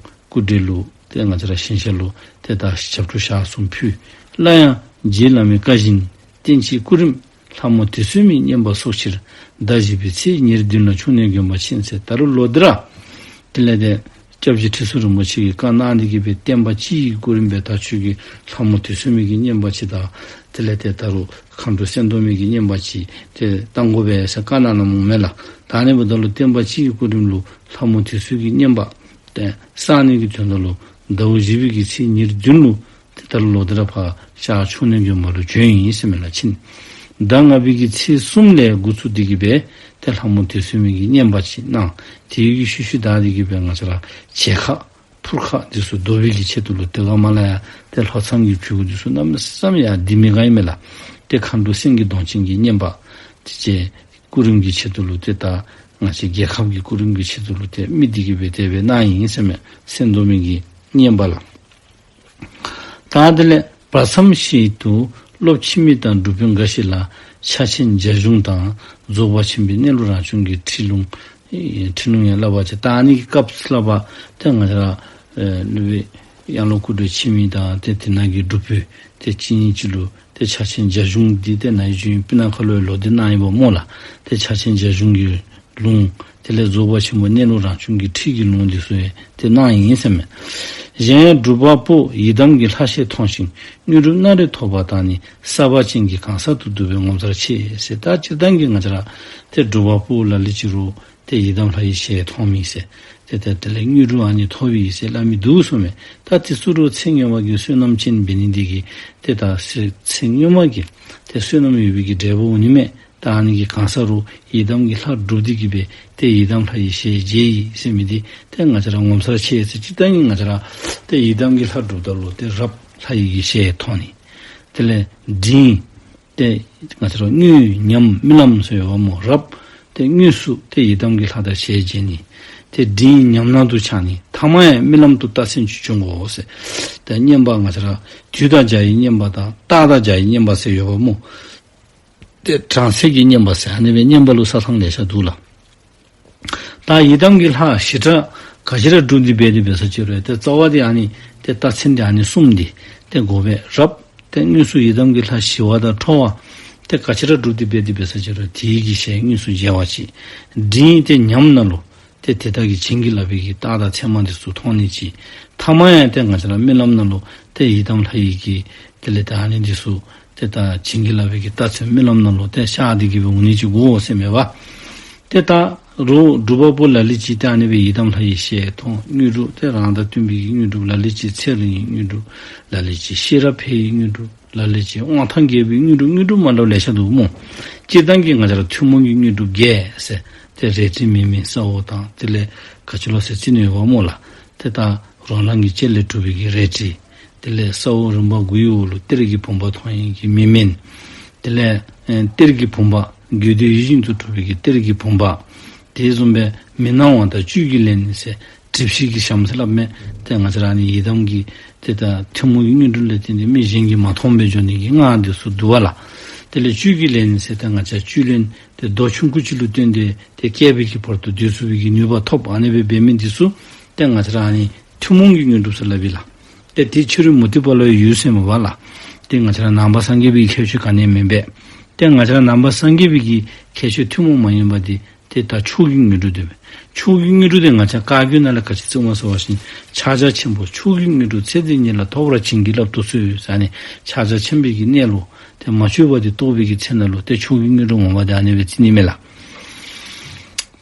སྐུ་སྤྲུལ་ལུ་ཏེ་ང་བཅས་ར་ཞིང་གཤེགས་ལུ་ཏེ་ད་བྱབས་ཁྲུས་ཞག་གསུམ་ཕུལ། སླར་ཡང་རྗེ་བླ་མའི་བཀའ་བཞིན་བསྟན་སྤྱིའི་སྐུ་རིམ་ལྷ་མོ་དུད་སོལ་མའི་བསྙེན་པ་སོགས་ཕྱིར་ཟླ་བཞི་པའི་ཚེས་ཉེར་བདུན་ལ་མཆོད་གནས་དགོན་པར་ཕྱིན་ཟེར། ད་རུང་ལོག་སྟེ་ར་དེ་ལས་ཏེ་སྐྱབས་རྗེ་ཁྲི་ཟུར་རིན་པོ་ཆེ་གིས་བཀའ་གནང་སྟེ་གི་སྦེ་བསྟན་པ་སྤྱི་ཡི་སྐུ་རིམ་སྦེ་ད་ཁྱོད་ཀྱིས་ལྷ་མོ་དུད་སོལ་མའི་གི་བསྙེན་པ་ཅིག་དང་དེ་ལས་ཏེ་ད་རུང་མཁའ་འགྲོ་སེང་གདོང་མའི་གི་བསྙེན་པ་ཅིག་ཏེ་བཏང་དགོ་པས་ཟེར་བཀའ་གནང་གནངམ་མས་ལགས། ད་ཨ་ནི་འབདཝ་ད་ལུ་བསྟན་པ་སྤྱི་ཡི་སྐུ་རིམ་ལུ་ལྷ་མོ་དུད་སོལ་གྱི་བསྙེན་པ་ཏེ་བསག་ནི་གི་དོན་དག་ལུ་ཟླཝ་བཞི་པའི་གི་ཚེས་ཉེར་བདུན་ལུ་ཏེ་ད་རུང་ལོག་སྟེ་ར་ཕར་ཤར་མཆོད་གནས་དགོན་པ་ལུ་བྱོན་ཡི་ཟེར་མས་ལགས། ཕྱིན། ཟླ་ལྔ་པའི་གི་ཚེས་གསུམ་ལས་འགོ་བཙུགས་ཏེ་གི་སྦེ་ཏེ་ལྷ་མོ་དུད་སོལ་མའི་གི་བསྙེན་པ་ཅིག་གནང་། དེའི་གི་ཤུལ་ཤུལ་བདའ་སྟེ་གི་སྦེ་ང་བཅས་ར་བྱེ་ཁ་ཕུར་ཁ་འདི་ཚུ་བཟློག་པའི་གི་ཆེད་དུ་ལུ་ཏེ་ག་མ་ལ་ཡ་ཏེ་ལྷོ་མཚམས་ཀྱི་བྱེ་ཁུག་འདི་ཚུ་གནམ་མེད་ས་མེད་ཡར་ལྡིང་མི་ག་ཨིན་མས་ལགས། ཏེ་མཁའ་འགྲོ་སེང་གེ་གདོང་ཅན་གྱི་བསྙེན་པ་དེ་བཅས་སྐུ་རིམ་གྱི་ཆེད་དུ་ལུ་ཏེ་ད་ང་བཅས་རྒྱལ་ཁབ་ཀྱི་སྐུ་རིམ་གྱི་ཆེད་དུ་ལུ་ཏེ་དམིགས་ཏེ་གི་སྦེ་དེ་སྦེ་གནང་ཡི་ཟེར་མས། སེང་གདོང་མའི་གི་བསྙེན་པ་ལགས། ད་དེ་ལས་བར་མཚམས་ཤིག་ཏུ་སློབ་ཆེན་མི་དང་སྒྲུབ་དཔོན་འགའ་ཞིག་ལ་ཕྱག་ཆེན་རྒྱ་གཞུང་དང་རྫོགས་པ་ཆེན་པོའི་གནས་ལུགས་རང་བྱུང་གི་ཁྲིད་ལུང་ཁྲིད་ལུང་ཡང་བསླབ་པ་ཅིག་བཏང་ནི་གི་སྐབས་སླབ་པ་ཏེ་ང་བཅས་ར་ཨེ་སློབ་དཔོན་དབྱངས་ལོ་སྐུ་ཕྲེང་ཆེན་མོ་དང་ཏེ་དེ་ནང་གི་སྒྲུབ་དཔོན་ཏེ་གཅིག་གཉིས་ཅིག་ལུ་ཏེ་ཕྱག་ཆེན་རྒྱ་གཞུང་འདི་ཏེ་ནཱ་ཡོད་ཅིག་སྤུ་ན་ཁ་ལུ་ལོག་སྟེ་གནང་ཡི་པ་སྨོ་ལགས། ཏེ་ཕྱག་ཆེན་རྒྱ་གཞུང་གི་ལུང་དེ་ལས་རྫོགས་པ་ཆེན་པོའི་གནས་ལུགས་རང་བྱུང་གི་ཁྲིད་ཀྱི་ལུང་འདི་ཚུ་ཡང་ཏེ་གནང་ཡི་ཟེར་མས། གཞན་ཡང་སྒྲུབ་པ་པོ་ཡི་དམ་གྱི་ལྷ་ཞལ་མཐོང་ཞིང་དངོས་གྲུབ་སྣ་རེ་ཐོབ་པ་དང་ནི་བསགས་པ་ཅན་གྱི་གང་ཟག་ཏུ་འདུག་པས་ངོ་མཚར་ཆེ་ཟེར། ད་སྤྱིར་བཏང་གི་ང་བཅས་ར་ཏེ་སྒྲུབ་པ་པོ་ལ་ལུ་ཅིག་རུང་ཏེ་ཡི་དམ་ལྷ་ཡི་ཞལ་མཐོང་མི་ཟེར་ཏེ་ཏེ་དེ་ལས་དངོས་གྲུབ་ཨ་ནི་ཐོབ་ཡི་ཟེར་སླབ་མི་འདུག་གསུངམ་མས། ད་དེ་ཚུ་རུང་ཚེ་སྔོན་མ་གི་བསོད་ནམས་ཅན་འབད་ནི་འདི་གིས་ཏེ་ད་ཚེ་ཚེ་སྔོན་མ་གི་ཏེ་བསོད་ནམས་ཡོད་པའི་གི་འབྲས་བུ་འོང་ནི་མས། ད་ཨ་ནི་གི་གང་ཟག་རུང་ཡི་དམ་གྱི་ལྷ་སྒྲུབ་སྟེ་གི་སྦེ་ཏེ་ཡི་དམ་ལྷ་ཡི་ཞལ་མཇལ་ཡི་ཟེར་མི་འདི་ཏེ་ང་བཅས་ར་ངོ་མཚར་ཆེ་ཟེར། སྤྱིར་བཏང་གི་ང་བཅས་ར་ཏེ་ཡི་དམ་གྱི་ལྷ་སྒྲུབ་ད་ལུ་ཏེ་རབ་ལྷ་ཡི་གི་ཞལ་མཐོང་ནི། དེ་ལས་འབྲིང་ཏེ་ང་བཅས་ར་དངོས་ཉམས་རྨི་ལམ་ཟེར་ཡོདཔ་སྨོ། རབ་ཏེ་དངོས་སུ་ཏེ་ཡི་དམ་གྱི་ལྷ་དང་ཞལ་མཇལ་ནི། ཏེ་འབྲིང་ཉམས་སྣང་དུ་འཆར་ནི། ཐ་མ་ཡང་རྨི་ལམ་དུ་རྟགས་མཚན་ཅིག་བྱུང་དགོ་ཟེར། ཏེ་བསྙེན་པ་ང་བཅས་ར་དུས་དང་འཇའ་ཡི་བསྙེན་པ་དང་རྟགས་དང་འཇའ་ཡི་བསྙེན་པ་ཟེར་ཡོདཔ་སྨོ། ཏེ་གྲངས་ཚད་ཀྱི་བསྙེན་པ་ཟེར་ཨ་ནི་སྦེ་བསྙེན་པ་ལུ་ས་ཐངས་ལེ་ཤ་འདུག་ལགས། ད་ཡི་དམ་གྱི་ལྷ་ཞི་དྲག་ག་ཅི་ར་སྒྲུབ་སྟེ་འབད་དེ་འབད་ས་ཅི་རུང་ཏེ་རྩ་བ་འདི་ཨ་ནི་ཏེ་རྟགས་མཚན་འདི་ཨ་ནི་གསུམ་འདི་ཏེ་དགོ་པས། རབ་ཏེ་དངོས་སུ་ཡི་དམ་གྱི་ལྷ་ཞི་བ་དང་ཁྲོ་བ་ཏེ་ག་ཅི་ར་སྒྲུབ་སྟེ་འབད་དེ་འབད་ས་ཅི་རུང་དེ་གི་ཞལ་དངོས་སུ་མཇལ་བ་ཅིག། འབྲིང་ཏེ་ཉམས་ནང་ལུ་ཏེ་དེ་དག་གི་བྱིན་གྱིས་བརླབས་པའི་གི་རྟགས་དང་མཚན་མ་འདི་ཚུ་མཐོང་ནི་ཅིག། ཐ་མ་ཡང་ཏེ་ང་བཅས་ར་རྨི་ལམ་ནང་ལུ་ཏེ་ཡི་དམ་ལྷ་ཡི་གི་དེ་ལས་ད་ཨ་ནི་འདི་ཚུ་ཏེ་ད་བྱིན་གྱིས་བརླབས་པའི་གི་རྟགས་མཚན་རྨི་ལམ་ནང་ལུ་ཏེ་ཤར་ཏེ་གི་སྦེ་འོང་ནི་ཅིག་དགོ་ཟེར་མས་པ། ཏེ་ད་རུང་སྒྲུབ་པ་པོ་ལ་ལུ་ཅིག་ཏེ་ཨ་ནི་སྦེ་ཡི་དམ་ལྷ་ཡི་ཞལ་མཐོང་དངོས་གྲུབ་ཏེ་རང་དང་བསྟུན་པའི་གི་དངོས་གྲུབ། ལ་ལུ་ཅིག་ཚེ་རིང་དངོས་གྲུབ། ལ་ལུ་ཅིག་ཤེས་རབ་འཕེལ་བའི་དངོས་གྲུབ། ལ་ལུ་ཅིག་དབང་ཐང་རྒྱས་པའི་དངོས་གྲུབ། དངོས་གྲུབ་མ་འདྲཝ་ལེ་ཤ་འདུག་སྨོ། སྤྱིར་བཏང་གི་ང་བཅས་ར་ཐུན་མོང་གི་དངོས་གྲུབ་བརྒྱད་ཟེར་ཏེ་རལ་གྲི་མིག་སྨན་ས་འོག་དང་དེ་ལས་ག་ཅི་ལོ་ཟེར་རྩི་ནི་ཡོད་པ་སྨོ་ལགས། ཏེ་ད་རོ་ལངས་ཀྱི་ལྕེ་ལས་གྲུབ་པའི་གི་རལ་གྲི། དེ་ལས་ས་འོག་རིམ་པ་དགུའི་འོག་ལུ་གཏེར་གྱི་བུམ་པ་མཐོང་ཡི་གི་མིག་སྨན། དེ་ལས་ཨེ་གཏེར་གྱི་བུམ་པ་དགོས་འདོད་ཡིད་བཞིན་དུ་གྲུབ་པའི་གི་གཏེར་གྱི་བུམ་པ། དེ་བཟུམ་སྦེ་མི་སྣང་བ་དང་བཅུད་ཀྱི་ལས་ནི་ཟེར་གྲིབ་བཞི་གི་ཞྭམོ་ཟེར་སླབ་མས། ཏེ་ང་བཅས་ར་ཨ་ནི་ཡི་དམ་གྱི་ཏེ་ད་ཐུན་མོང་གི་དངོས་གྲུབ་ལས་བརྟེན་ཏེ་མི་གཞན་གྱིས་མ་མཐོང་བར་འགྱོ་ནི་གི་སྔགས་འདི་ཚུ་འདུག་པ་ལགས། དེ་ལས་བཅུད་ཀྱི་ལས་ནི་ཟེར་ཏེ་ང་བཅས་བཅུད་ལེན་ཏེ་རྡོ་ཆུང་ཀུ་ཅིག་ལུ་བརྟེན་ཏེ་ཏེ་བསྐལ་པའི་གི་བར་དུ་སྡོད་ཚུགས་པའི་གི་ནུས་པ་ཐོབ། ཨ་ནི་སྦེ་འབད་མི་འདི་ཚུ་ཏེ་ང་བཅས་ར་ཨ་ནི་ཐུན་མོང་གི་དངོས་གྲུབ་ཟེར་སླབ་ཨིན་ལགས། ཏེ་དེ་ཕྱི་རོལ་མུ་སྟེགས་པ་ལུ་ཡོད་ཟེར་མས་པ་ལགས། ཏེ་ང་བཅས་ར་ནང་པ་སངས་རྒྱས་པའི་ཁྱད་ཆོས་ག་ནི་མེན་པས། ཏེ་ང་བཅས་ར་ནང་པ་སངས་རྒྱས་པའི་གི་ཁྱད་ཆོས་ཐུན་མོང་མ་ཡིན་པ་འདི་ཏེ་ད་མཆོག་གི་དངོས་གྲུབ་འདི་མས། མཆོག་གི་དངོས་གྲུབ་འདི་ང་བཅས་བཀའ་བརྒྱུད་ནང་ལས་ག་ཅི་བརྩི་སྨོ་ཟེར་བ་ཅིན་ཕྱག་རྒྱ་ཆེན་པོ་མཆོག་གི་དངོས་གྲུབ་ཚེ་འདི་ཉིད་ལ་ཐོབ་པར་བྱིན་གྱིས་བརླབ་ཏུ་གསོལ་ཟེར་ཨ་ནི་ཕྱག་རྒྱ་ཆེན་པོའི་གི་གནས་ལུ་ཏེ་མ་བཅོས་པ་འདི་རྟོགས་པའི་གི་ཚེ་ན་ལུ་ཏེ་མཆོག་གི་དངོས་གྲུབ་ངོ་མ་འདི་ཨ་ནི་སྦེ་བརྩི་ནི་མས་ལགས།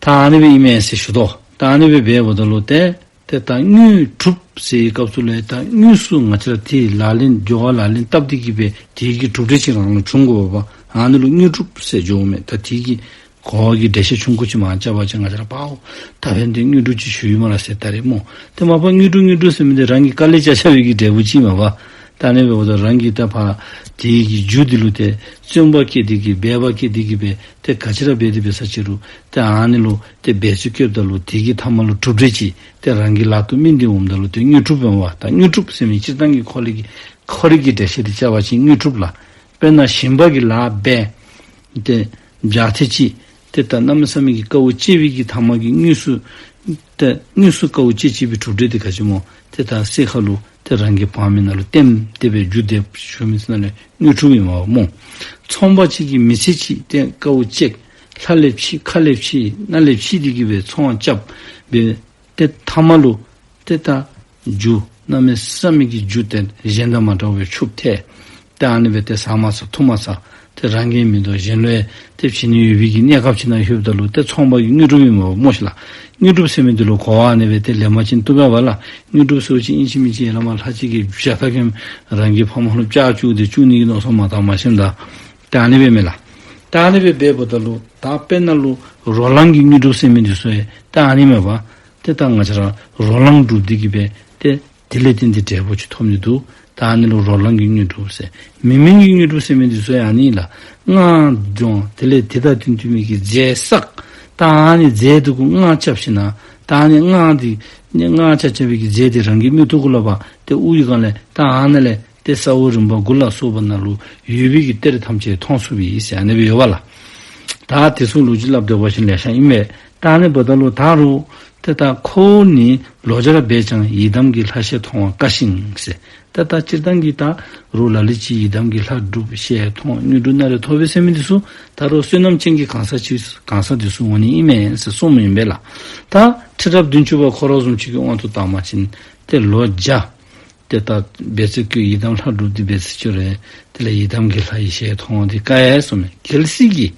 ད་ཨ་ནི་སྦེ་ཨིན་མས་ཟེར་ཞུ་དོ། ད་ཨ་ནི་སྦེ་འབདཝ་ད་ལུ་ཏེ་ཏེ་ད་དངོས་གྲུབ་ཟེར་བའི་སྐབས་སུ་ལས་ད་དངོས་སུ་ང་བཅས་ར་དེ་ལག་ལེན་སྦྱོར་བ་ལག་ལེན་བསྟར་ཏེ་གི་སྦེ་དེ་གི་གྲུབ་འབྲས་ཅིག་རང་ལུ་འབྱུང་དགོ་པ། ཨ་ནི་ལུ་དངོས་གྲུབ་ཟེར་འགྱོཝ་མས། ད་དེ་གི་གོ་བ་གི་འགྲེལ་བཤད་ཆུང་ཀུ་ཅིག་མར་རྐྱབ་པ་ཅིན་ང་བཅས་ར་པའོ་ད་ཕན་ཏེ་དངོས་གྲུབ་ཅིག་ཞུ་ཡི་སྨ་རེ་ཟེར་ལྟ་རེ་སྨོ། ཏེ་མ་པ་དངོས་གྲུབ་དངོས་གྲུབ་ཟེར་མི་འདི་རང་གིས་དཀའ་ལས་རྐྱབ་རྐྱབ་པའི་གི་འབྲས་བུ་ཅིག་མས་པ། ད་ཨ་ནི་འབདཝ་ད་རང་གིས་ད་ཕར་དེ་གི་རྒྱུ་འདི་ལུ་ཏེ་བརྩོན་པ་བསྐྱེད་དེ་གི་འབད་པ་བསྐྱེད་དེ་གི་སྦེ་ཏེ་ག་ཅི་ར་འབད་དེ་འབད་ས་ཅི་རུང་ཏེ་ཨ་ནི་ལུ་ཏེ་འབད་རྩོལ་བསྐྱེདཔ་ད་ལུ་དེ་གི་མཐའ་མ་ལུ་གྲུབ་འབྲས་ཅིག་ཏེ་རང་གི་ལག་ཏུ་སྨིན་ཏེ་འོངམ་ད་ལུ་ཏེ་དངོས་གྲུབ་འབདཝ་མས་པ། ད་དངོས་གྲུབ་ཟེར་མི་སྤྱིར་བཏང་གི་ཁོ་རའི་གི་ཁོ་རའི་གི་འགྲེལ་བཤད་འདི་རྐྱབ་པ་ཅིན་དངོས་གྲུབ་ལགས། དཔེར་ན་ཞིང་པ་གིས་ལཱ་འབད་ཏེ་བྱ་ཐེངས་ཅིག་ཏེ་ད་གནམ་མེད་ས་མེད་ཀྱི་དཀའཝ་སྤྱད་པའི་གི་མཐའ་མ་གི་དངོས་སུ་ཏེ་དངོས་སུ་དཀའཝ་སྤྱད་སྤྱད་པའི་གྲུབ་འབྲས་འདི་ག་ཅི་སྨོ། ཏེ་ད་སྲེག་ཁ་ལུ་ཏེ་རང་གི་བང་མི་ནང་ལུ་ལྟེམ་སྟེ་སྦེ་རྒྱུ་འདེབས་ཞུ་མི་ཚུ་ནང་ལས་དངོས་གྲུབ་ཨིན་མས་པ་སྨོ། ཚོང་པ་ཅིག་གིས་མི་ཚེ་གཅིག་ཏེ་དཀའཝ་སྤྱད་ལྷ་ལས་ཕྱི་ཁ་ལས་ཕྱི་སྣ་ལས་ཕྱི་འདི་གི་སྦེ་ཚོང་རྐྱབ་སྦེ་ཏེ་མཐའ་མ་ལུ་ཏེ་ད་རྒྱུ་གནམ་མེད་ས་མེད་ཀྱི་རྒྱུ་ཏེ་གཞན་དང་མ་འདྲཝ་སྦེ་ཕྱུགཔོ་ཐལ། ཏེ་ཨ་ནི་སྦེ་ཏེ་ཟ་མ་ཟ་འཐུང་མ་ཟ་ཏེ་རང་གིས་མིན་འདུག་གཞན་ལུ་ཡང་ཏེ་བྱིན་ནི་ཡོད་པའི་གི་གནས་སྐབས་ཅིག་ནང་ལྷོདཔ་ད་ལུ་ཏེ་ཚོང་པ་གི་དངོས་གྲུབ་ཨིན་མས་པ་སྨོ་ཤིག་ལགས། དངོས་གྲུབ་ཟེར་མི་འདི་ལུ་གོ་བ་ཨ་ནི་སྦེ་ཏེ་ལེན་པ་ཅིན་བཏུབ་པས་པ་ལགས། དངོས་གྲུབ་ཟེར་བ་ཅིན་ཨིན་ཅི་མིན་ཅི་ཡ་ལ་མ་ལྷ་ཅིག་གིས་བྱ་ཐབས་ཀྱིས་རང་གི་ཕ་མ་ལུ་ལྕགས་བཙུགས་ཏེ་བཙུགས་ནི་གི་མནོ་བསམ་མ་བཏང་མ་ཤེས་ད། ཏེ་ཨ་ནི་སྦེ་མས་ལགས། ཏེ་ཨ་ནི་སྦེ་འབདཝ་ད་ལུ་ད་དཔེར་ན་ལུ་རོ་ལངས་ཀྱི་དངོས་གྲུབ་ཟེར་མི་འདི་ཚུ་ཡང་ཏེ་ཨ་ནི་མས་པ། ཏེ་ད་ང་བཅས་ར་རོ་ལངས་སྒྲུབ་སྟེ་གི་སྦེ་ཏེ་དེ་ལས་བརྟེན་ཏེ་འབྲས་བུ་ཅིག་ཐོབ་ནི་འདུག། ད་ཨ་ནི་ལུ་རོ་ལངས་ཀྱི་དངོས་གྲུབ་ཟེར། མི་མིན་གྱི་དངོས་གྲུབ་ཟེར་མི་འདི་ཚུ་ཡང་ཨ་ནི་ལགས། སྔགས་སྦྱོང་དེ་ལས་དེ་དང་བསྟུན་བསྟུན་མི་གི་རྫས་བསགས། ད་ཨ་ནི་རྫས་འདི་གུ་སྔགས་རྐྱབ་ཞིནམ་ད་ཨ་ནི་སྔགས་འདི་སྔགས་རྐྱབ་རྐྱབ་པའི་གི་རྫས་འདི་རང་གི་མིག་ཏོ་གུ་ལུ་འབག་སྟེ་དབུགས་ཡི་ག་ལས་ད་ཨ་ནཱ་ལས་ཏེ་ས་འོག་རིམ་པ་དགུ་ལ་སོགས་པ་ནང་ལུ་ཡོད་པའི་གི་གཏེར་ཐམས་ཅད་མཐོང་ཚུགས་པས་ཟེར་ཨ་ནི་སྦེ་ཡོད་པ་ལགས། ད་དེ་ཚུ་ལོ་རྒྱུས་སླབ་སྡོད་པ་ཅིན་ལེ་ཤ་ཨིན་པས། ད་ཨ་ནི་འབདཝ་ད་ལུ་ད་རུང་ཏེ་ད་ཁོ་ནི་ལོག་སྦྱར་འབད་ཀྱང་ཡི་དམ་གྱི་ལྷ་ཞལ་མཐོང་བ་དཀའ་ཞིང་ཟེར། ཏེ་ད་སྤྱིར་བཏང་གི་ད་རུང་ལ་ལུ་ཅིག་ཡི་དམ་གྱི་ལྷ་སྒྲུབ་ཞལ་མཐོང་དངོས་གྲུབ་སྣ་རེ་ཐོབ་པས་ཟེར་མི་འདི་ཚུ་ད་རུང་བསོད་ནམས་ཅན་གྱི་གང་ཟག་ཅིག་གང་ཟག་འདི་ཚུ་འོང་ནི་ཨིན་མས་ཟེར་གསུངམ་ཨིན་པས་ལགས། ད་ཁྲི་རབས་བདུན་ཅུ་པ་ཁོ་ར་བཟུམ་ཅིག་གི་དབང་དུ་བཏང་པ་ཅིན་ཏེ་ལོག་སྦྱར་ཏེ་ད་འབད་རྩོལ་བསྐྱེད་ཡི་དམ་ལྷ་སྒྲུབ་སྟེ་འབད་རྩོལ་བསྐྱེད་རུང་དེ་ལས་ཡི་དམ་གྱི་ལྷ་ཡི་ཞལ་མཐོང་སྟེ་དཀའ་ཡ་གསུངམ་མས། གལ་སྲིད་ཀྱི་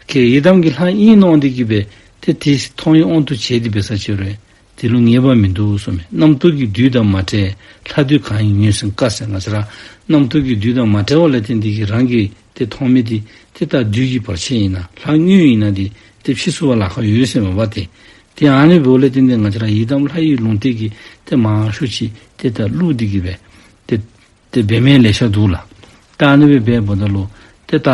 ཁྱོད་ཡི་དམ་གྱི་ལྷ་ཨིན་མནོ་སྟེ་གི་སྦེ་ཏེ་དེ་མཐོང་བའི་དབང་དུ་བྱས་ཏེ་འབད་རྩོལ་བསྐྱེད་རུང་དེ་ལུ་ངེས་པ་མིན་འདུག་གསུངམ་མས། རྣམ་རྟོག་གི་བདུད་དང་མ་བྲལ་ལྷ་བདུད་གང་ཡིན་ངོས་ཟིན་དཀའ་ཟེར། ང་བཅས་ར་རྣམ་རྟོག་གི་བདུད་དང་མ་བྲལ་བ་ལས་བརྟེན་ཏེ་གི་རང་གིས་ཏེ་མཐོང་མི་འདི་ཏེ་ད་བདུད་ཀྱི་བར་ཆད་ཨིན་ན་ལྷ་དངོས་ཨིན་ན་འདི་ཏེ་ཕྱེ་ཚུགས་པར་ལཱ་ཁག་ཡོད་ཟེར་མས་པ། ཏེ་ཏེ་ཨ་ནི་འབདཝ་ལས་བརྟེན་ཏེ་ང་བཅས་ར་ཡི་དམ་ལྷ་ཡི་ལུང་བསྟན་གྱི་ཏེ་མང་ཤོས་ཅིག་ཏེ་ད་བླུགས་ཏེ་གི་སྦེ་ཏེ་ཏེ་འབད་མི་ལེ་ཤ་འདུག་ལགས། ད་ཨ་ནི་སྦེ་འབདཝ་ད་ལུ་ཏེ་ད་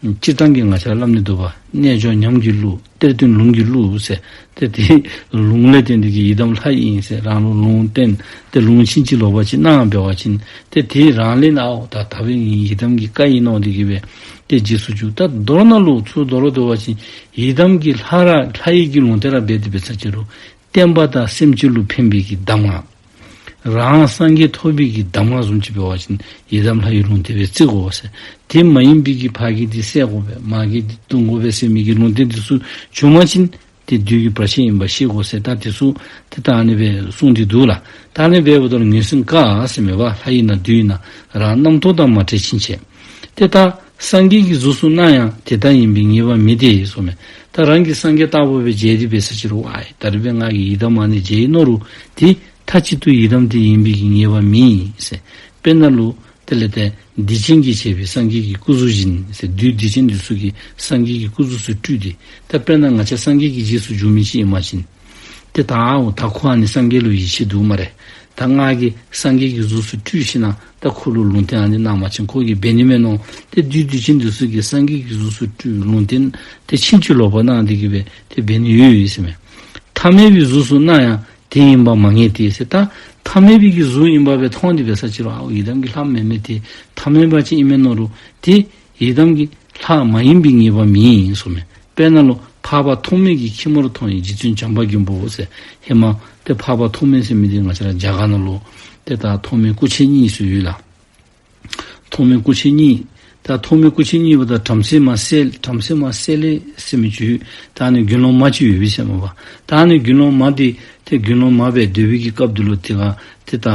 སྤྱིར་བཏང་གི་ང་བཅས་ར་སླབ་ནི་འདུག་པ། རྣལ་འབྱོར་ཉམས་ཀྱིས་བླུགས། གཏེར་སྟོན་ལུང་གིས་བསླུས་ཟེར། ཏེ་དེ་ལུང་ལས་བརྟེན་ཏེ་གི་ཡི་དམ་ལྷ་ཨིན་ཟེར་རང་ལུ་ལུང་བསྟན། ཏེ་ལུང་ཕྱིན་ཅི་ལོག་པ་ཅིག་གནང་འབད་བ་ཅིན་ཏེ་དེ་རང་ལས་ནཱ་ཨོ་ད་ད་འབདན་ཡི་དམ་གྱི་བཀའ་ཨིན་མནོ་སྟེ་གི་སྦེ་ཏེ་རྗེས་སུ་འཇུག། ད་མདོར་ན་ལུ་ཚུར་མདོར་བསྡུ་བ་ཅིན་ཡི་དམ་གྱི་ལྷ་ར་ལྷ་ཡི་གི་ལུང་བསྟན་ར་འབད་དེ་འབད་ས་ཅིག་རུང་བསྟན་པ་དང་སེམས་ཅན་ལུ་ཕན་པའི་གི་གདམས་ངག། རང་སངས་རྒྱས་ཐོབ་པའི་གི་གདམས་ངག་བཟུམ་ཅིག་འབད་བ་ཅིན་ཡི་དམ་ལྷ་ཡི་ལུང་བསྟན་སྦེ་བརྩི་དགོ་ཟེར། དེ་མ་ཡིན་པའི་གི་ཕར་གྱི་འདི་བསལ་དགོ་པས་མར་གྱི་འདི་བརྡུང་དགོ་པས་ཟེར་མི་གི་ལུང་བསྟན་འདི་ཚུ་བྱུང་པ་ཅིན་ཏེ་བདུད་ཀྱི་བར་ཆད་ཨིན་པ་ཤེས་དགོ་ཟེར། ད་དེ་ཚུ་ཏེ་ད་ཨ་ནི་སྦེ་གསུངས་ཏེ་འདུག་ལགས། ད་ཨ་ནི་སྦེ་འབདཝ་ད་ལུ་ངན་སོང་བཀག་ཟེར་མས་པ། ལྷ་ཨིན་ན་བདུད་ཨིན་ན་རང་རྣམ་རྟོག་དང་མ་བྲལ་ཕྱིན་ཆད། ཏེ་ད་སངས་རྒྱས་ཀྱི་གཟུགས་སུ་སྣང་ཡང་དེ་ལྟ་ཡིན་པས་ངེས་པ་མེད་དེ་གསུངས་མས། ད་རང་གིས་སངས་རྒྱས་ལྟ་བུ་སྦེ་མཇལ་ཏེ་འབད་ས་ཅིག་རུང་ཨའི་ད་རིས་འབདན་ང་གིས་ཡི་དམ་ཨ་ནི་མཇལ་ཡི་མནོ་རུང་ཏེ་མཐའ་གཅིག་ཏུ་ཡི་དམ་དེ་ཡིན་པའི་གི་ངེས་པ་མེད་ཟེར། དཔེར་ན་ལུ་དེ་ལས་ཏེ་སྡིག་ཅན་གྱིས་བྱས་པའི་སངས་རྒྱས་ཀྱི་སྐུ་གཟུགས་བཞིན་ཟེར། བདུད་སྡིག་ཅན་འདི་ཚུ་གིས་སངས་རྒྱས་ཀྱི་སྐུ་གཟུགས་སུ་སྤྲུལ་ཏེ་ད་དཔེར་ན་ང་བཅས་སངས་རྒྱས་ཀྱི་རྗེས་སུ་འཇུག་མི་ཅིག་ཨིན་པ་ཅིན་ཏེ་ད་ཨོ་ད་ཁོ་ཨ་ནི་སངས་རྒྱས་ལུ་ཡིད་ཆེས་འདུག་སྨ་རེ། ད་ང་གིས་སངས་རྒྱས་ཀྱི་གཟུགས་སུ་སྤྲུལ་ཞིནམ་ད་ཁོ་ལུ་ལུང་བསྟན་ཨ་ནི་གནང་པ་ཅིན་ཁོ་གིས་འབད་ནི་མས་མནོ། ཏེ་བདུད་སྡིག་ཅན་འདི་ཚུ་གིས་སངས་རྒྱས་ཀྱི་གཟུགས་སུ་སྤྲུལ་ལུང་བསྟན་ཏེ་ཕྱིན་ཅི་ལོག་པ་གནང་སྟེ་གི་སྦེ་ཏེ་འབད་ནི་ཡོད་ཡོད་ཟེར་མས། ཐ་མལ་པའི་གཟུགས་སུ་སྣང་ཡང་དེ་ཡིན་པ་མ་ངེས་ཏེ་ཟེར། ད་ཐ་མལ་པའི་གི་གཟུགས་ཨིན་པ་སྦེ་མཐོང་སྟེ་འབད་ས་ཅིག་རུང་ཨའོ་ཡི་དམ་གྱི་ལྷ་མེན་མས། ཏེ་ཐ་མལ་པ་ཅིག་ཨིན་མས་མནོ་རུང་ཏེ་ཡི་དམ་གྱི་ལྷ་མ་ཡིན་པའི་ངེས་པ་མེད་གསུངས་མས། དཔེར་ན་ལུ་འཕགས་པ་ཐོགས་མེད་ཀྱི་ཁྱི་མོར་མཐོང་བའི་རྗེ་བཙུན་བྱམས་པ་མགོན་པོ་ཟེར། ཧེ་མ་ཏེ་འཕགས་པ་ཐོགས་མེད་ཟེར་མི་འདི་ང་བཅས་ར་རྒྱ་གར་ནང་ལུ་ཏེ་ད་ཐོགས་མེད་སྐུ་མཆེད་གཉིས་ཟེར་ཡོད་ལགས། ཐོགས་མེད་སྐུ་མཆེད་གཉིས། ད་ཐོགས་མེད་སྐུ་མཆེད་གཉིས་པོ་ད་བྲམ་ཟེ་མ་སེ་བྲམ་ཟེ་མ་སེ་ལེ་ཟེར་མི་ཅིག་ཡོད། ད་ཨ་ནི་དགེ་སློང་མ་ཅིག་ཡོད་པས་ཟེར་མས་པ། ད་ཨ་ནི་དགེ་སློང་མ་འདི་ཏེ་དགེ་སློང་མ་སྦེ་སྡོད་པའི་གི་སྐབས་འདི་ལུ་དེ་ག་ཏེ་ད་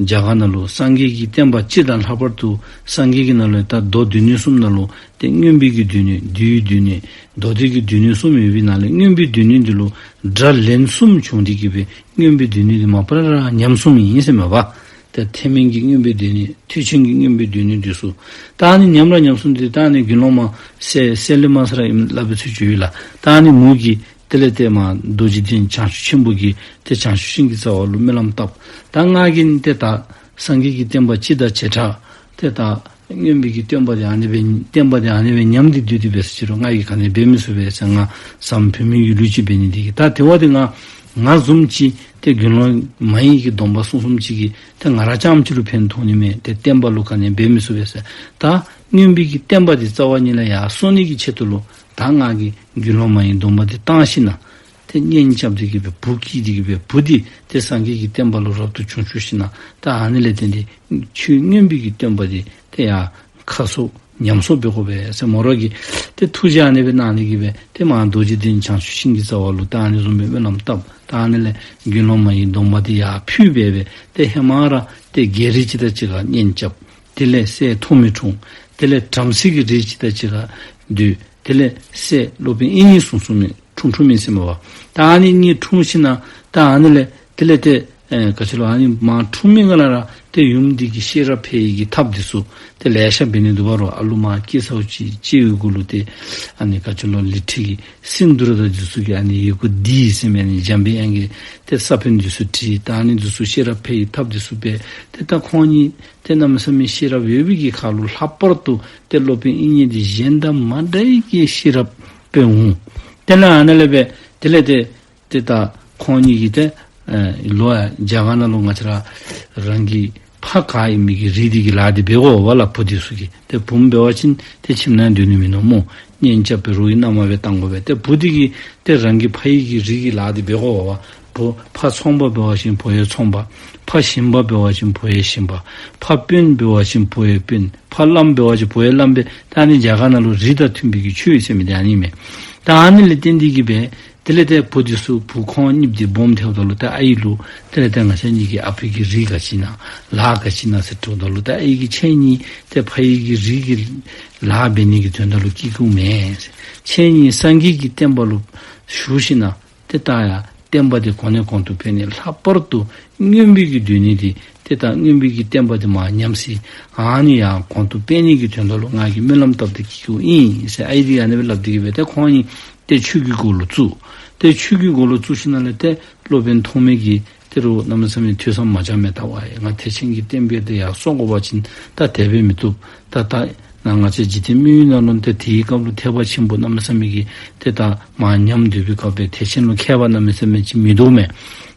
རྒྱ་གར་ནང་ལུ་སངས་རྒྱས་ཀྱི་བསྟན་པ་སྤྱི་དང་ལྷག་པར་དུ་སངས་རྒྱས་ཀྱི་ནང་ལུ་ད་མདོ་སྡེ་སྣོད་གསུམ་ནང་ལུ་ཏེ་མངོན་པའི་གི་སྡེ་སྣོད་བསྡུས་པའི་སྡེ་སྣོད་མདོ་སྡེ་གི་སྡེ་སྣོད་གསུམ་ཡོད་པའི་ནང་ལས་མངོན་པའི་སྡེ་སྣོད་འདི་ལུ་སྒྲ་ལན་གསུམ་བྱུང་སྟེ་གི་སྦེ་མངོན་པའི་སྡེ་སྣོད་འདི་མ་པ་ར་ཉམས་སོང་ཡི་ཟེར་མས་པ། ཏེ་ཐེག་དམན་གྱི་མངོན་པའི་སྡེ་སྣོད་ཐེག་ཆེན་གྱི་མངོན་པའི་སྡེ་སྣོད་འདི་ཚུ། ད་ཨ་ནི་ཉམས་ར་ཉམས་སོང་སྟེ་ད་ཨ་ནི་དགེ་སློང་མ་སེ་སེ་ལེ་མ་ཟེར་ར་ཨིནམ་སླབ་པའི་ཚུལ་ཅིག་ཡོད་ལགས། ད་ཨ་ནི་མོ་གིས་དེ་ལས་ཏེ་མ་རྡོ་རྗེ་གདན་བྱང་ཆུབ་ཆེན་པོ་གི་ཏེ་བྱང་ཆུབ་ཤིང་གི་རྩ་བ་ལུ་སྨོན་ལམ་བཏབ། ད་ང་གིས་ཏེ་ད་སངས་རྒྱས་ཀྱི་བསྟན་པ་སྤྱི་དང་བྱེ་བྲག་ཏེ་ད་མངོན་པའི་གི་སྟོན་པ་འདི་ཨ་ནི་སྦེ་བསྟན་པ་འདི་ཨ་ནི་སྦེ་ཉམས་ཏེ་སྡོད་དེ་འབད་ས་ཅིག་རུང་ང་གིས་ག་ནི་འབད་མི་ཚུགས་པས་ཟེར། ང་ཟམ་བུད་མེད་ཀྱི་ལུས་ཅིག་འབད་ནི་འདི་གིས། ད་དེ་བ་འདི་ང་ང་བཟུམ་ཅིག་ཏེ་དགེ་སློང་མ་ཡིན་གྱི་སྡོམ་པ་བསྲུང་བསྲུངམ་ཅིག་གིས་ཏེ་ང་ར་རྐྱངམ་ཅིག་ལུ་ཕན་ཐོགས་ནི་མས། ཏེ་བསྟན་པ་ལུ་ག་ནི་འབད་མི་ཚུགས་པས་ཟེར། ད་མངོན་པའི་གི་བསྟན་པ་འདི་རྩ་བ་ཉིད་ལས་ཡར་སོང་ནི་གི་ཆེད་དུ་ལུ་ད་ང་གིས་དགེ་སློང་མ་ཡིན་སྡོམ་པ་འདི་བཏང་ཞིནམ་ཏེ་གཉེན་རྐྱབ་སྟེ་གི་སྦེ་བུ་སྐྱེས་ཏེ་གི་སྦེ་བུ་འདི་ཏེ་སངས་རྒྱས་ཀྱི་བསྟན་པ་ལུ་རབ་ཏུ་བྱུང་བཅུག་ཞིནམ་ད་ཨ་ནི་ལས་བརྟེན་ཏེ་ཆོས་མངོན་པའི་གི་སྟོན་པ་འདི་ཏེ་ཡར་ཁ་གསོ་ཉམས་གསོ་འབད་དགོ་པས་ཟེར་མོ་ར་གིས་ཏེ་ཐུགས་རྗེ་ཨ་ནི་སྦེ་གནང་ནི་གིས་སྦེ་ཏེ་མ་རྡོ་རྗེ་གདན་བྱང་ཆུབ་ཤིང་གི་རྩ་བ་ལུ་ད་ཨ་ནི་བཟུམ་སྦེ་སྨོན་ལམ་བཏབ། ད་ཨ་ནི་ལས་དགེ་སློང་མ་ཡི་སྡོམ་པ་འདི་ཡར་ཕུལ་སྦེ་སྦེ་ཏེ་ཧེ་མ་ར་ཏེ་རྒྱལ་རིགས་ཅིག་དང་གཅིག་ཁར་གཉེན་རྐྱབ། དེ་ལས་སྲས་ཐོགས་མེད་འཁྲུངས། དེ་ལས་བྲམ་ཟེ་གི་རིགས་ཅིག་དང་གཅིག་ཁར་སྡོད། དེ་ལས་སྲས་སློབ་དཔོན་དབྱིག་གཉེན་གསུམ་གསུམ་མི་འཁྲུངས་འཁྲུངསམ་ཨིན་ཟེར་མས་པ། ད་ཨ་ནི་གཉིས་འཁྲུངས་ཞིནམ་ད་ཨ་ནི་ལས་དེ་ལས་ཏེ་ཨེ་ག་ཅི་ལོ་ཨ་ནི་མ་འཁྲུངས་མི་སྒང་ལས་ར་ཏེ་ཡུམ་འདི་གི་ཤེས་རབ་འཕེལ་ནི་གི་ཐབས་འདི་ཚུ་ཏེ་ལེ་ཤ་འབད་ནི་འདུག་པ་རོ། ཨ་ལུ་མ་སྐྱེ་ཚརཝ་ཅིག་སྐྱེ་བའི་གུ་ལུ་ཏེ་ཨ་ནི་ག་ཅི་ལོ་ལི་ཁྲི་གི་སིནྡྷུ་ར་དང་འདི་ཚུ་གི་ཨ་ནི་ཡི་གུ་འདི་ཟེར་མི་ཨ་ནི་འཇམ་པའི་དབྱངས་ཀྱི་ཏེ་ས་བོན་འདི་ཚུ་བྲིས། ད་ཨ་ནི་འདི་ཚུ་ཤེས་རབ་འཕེལ་ནི་གི་ཐབས་འདི་ཚུ་འབད། ཏེ་ད་ཁོང་གཉིས་ཏེ་གནམ་མེད་ས་མེད་ཤེས་རབ་ཡོད་པའི་གི་ཁར་ལུ་ལྷག་པར་དུ་ཏེ་སློབ་དཔོན་དབྱིག་གཉེན་འདི་གཞན་དང་མ་འདྲ་བའི་གི་ཤེས་རབ་སྦེ་འོང་། དེ་ལས་ཨ་ནཱ་ལས་སྦེ་དེ་ལས་ཏེ་ཏེ་ད་ཁོང་གཉིས་ཀྱིས་ཏེ་ཨེ་ལོ་ཡ་རྒྱ་གར་ནང་ལུ་ང་བཅས་ར་རང་གི་ཕ་ག་ཨིན་མི་གི་རིགས་འདི་གི་ལཱ་འདི་འབད་དགོ་པས་ལགས། བུ་འདི་ཚུ་གིས་ཏེ་བུམོ་འབད་བ་ཅིན་ཏེ་ཁྱིམ་ནང་སྡོད་ནི་མིན་ནུག་སྨོ། གཉེན་རྐྱབ་སྦེ་རོགས་ཀྱི་མནའ་མ་སྦེ་བཏང་དགོ་པས། ཏེ་བུ་འདི་གིས་ཏེ་རང་གི་ཕ་ཡི་གི་རིགས་ཀྱི་ལཱ་འདི་འབད་དགོ་པས། བུ་ཕ་ཚོང་པ་འབད་བ་ཅིན་བུ་ཡང་ཚོང་པ། ཕ་ཞིང་པ་འབད་བ་ཅིན་བུ་ཡང་ཞིང་པ། ཕ་དཔོན་འབད་བ་ཅིན་བུ་ཡང་དཔོན། ཕ་བླམ་འབད་བ་ཅིན་བུ་ཡང་བླམ་སྦེ། ད་ཨ་ནི་རྒྱ་གར་ནང་ལུ་རིགས་དང་མཐུན་པའི་གི་ཆོས་ཟེར་མི་འདི་ཨ་ནི་མས། ད་ཨ་ནི་ལས་བརྟེན་ཏེ་གི་སྦེ་དེ་ལས་ཏེ་བུ་འདི་ཚུ་བུ་ཁོང་གཉིས་འདི་སྦོམ་ཐལཝ་ད་ལུ་ཏེ་ཨའི་ལུ་དེ་ལས་ཏེ་ང་བཅས་གཉིས་ཀྱི་ཨ་ཕི་གི་རིགས་ག་ཅི་ཨིན་ན་ལཱ་ག་ཅི་ཨིན་ན་ཟེར་དྲིཝ་ད་ལུ་ཏེ་ཨའི་གིས་ཁྱེད་གཉིས་ཏེ་ཕ་ཡི་གི་རིགས་ཀྱི་ལཱ་འབད་ནི་གི་དོན་དག་ལུ་སྐྱེས་སྐྱེསཝ་མེན། ཁྱེད་གཉིས་སངས་རྒྱས་ཀྱི་བསྟན་པ་ལུ་ཞུགས་ཞིནམ་ཏེ་ད་ཡར་བསྟན་པ་འདི་གོང་ནས་གོང་དུ་འཕེལ་ནི་ལྷག་པར་དུ་མངོན་པའི་གི་སྡེ་སྣོད་འདི་ཏེ་ད་མངོན་པའི་གི་བསྟན་པ་འདི་མར་ཉམས་སི་ཨ་ནི་ཡར་གོང་དུ་འཕེལ་ནི་གི་དོན་དག་ལུ་ང་གིས་སྨོན་ལམ་བཏབ་སྟེ་སྐྱེས་སྐྱེསཝ་ཨིན་ཟེར་ཨའི་འདི་ཨ་ནི་སྦེ་སླབ་སྟེ་གི་སྦེ་ཏེ་ཁོང་གཉིས་ཏེ་ཆོས་ཀྱི་སྒོ་ལུ་བཙུགས། ཏེ་ཆོས་ཀྱི་སྒོ་ལུ་བཙུགས་ཞིནམ་ལས་ཏེ་སློབ་དཔོན་ཐོགས་མེད་ཀྱིས་ཏེ་རུང་གནམ་མེད་ས་མེད་ཐོས་བསམ་མ་བྱས་མས། ད་ཝའི་ང་ཐེག་ཆེན་གྱི་བསྟན་པ་འདི་ཡར་སོང་དགོ་པ་ཅིན་ད་དེ་སྦེ་མི་བཏུབ། ད་ད་ ན་ང་བཅས་འཇིག་རྟེན་མི་ཡུལ་ནང་ལུ་ཏེ་དེའི་སྐབས་ལུ་ཐེག་པ་ཆེན་པོ་གནམ་མེད་ས་མེད་ཀྱི་ཏེ་ད་མར་ཉམས་སྡོད་པའི་སྐབས་སྦེ་ཐེག་ཆེན་ལུ་མཁས་པ་གནམ་མེད་ས་མེད་ཅིག་མིན་འདུག་མས།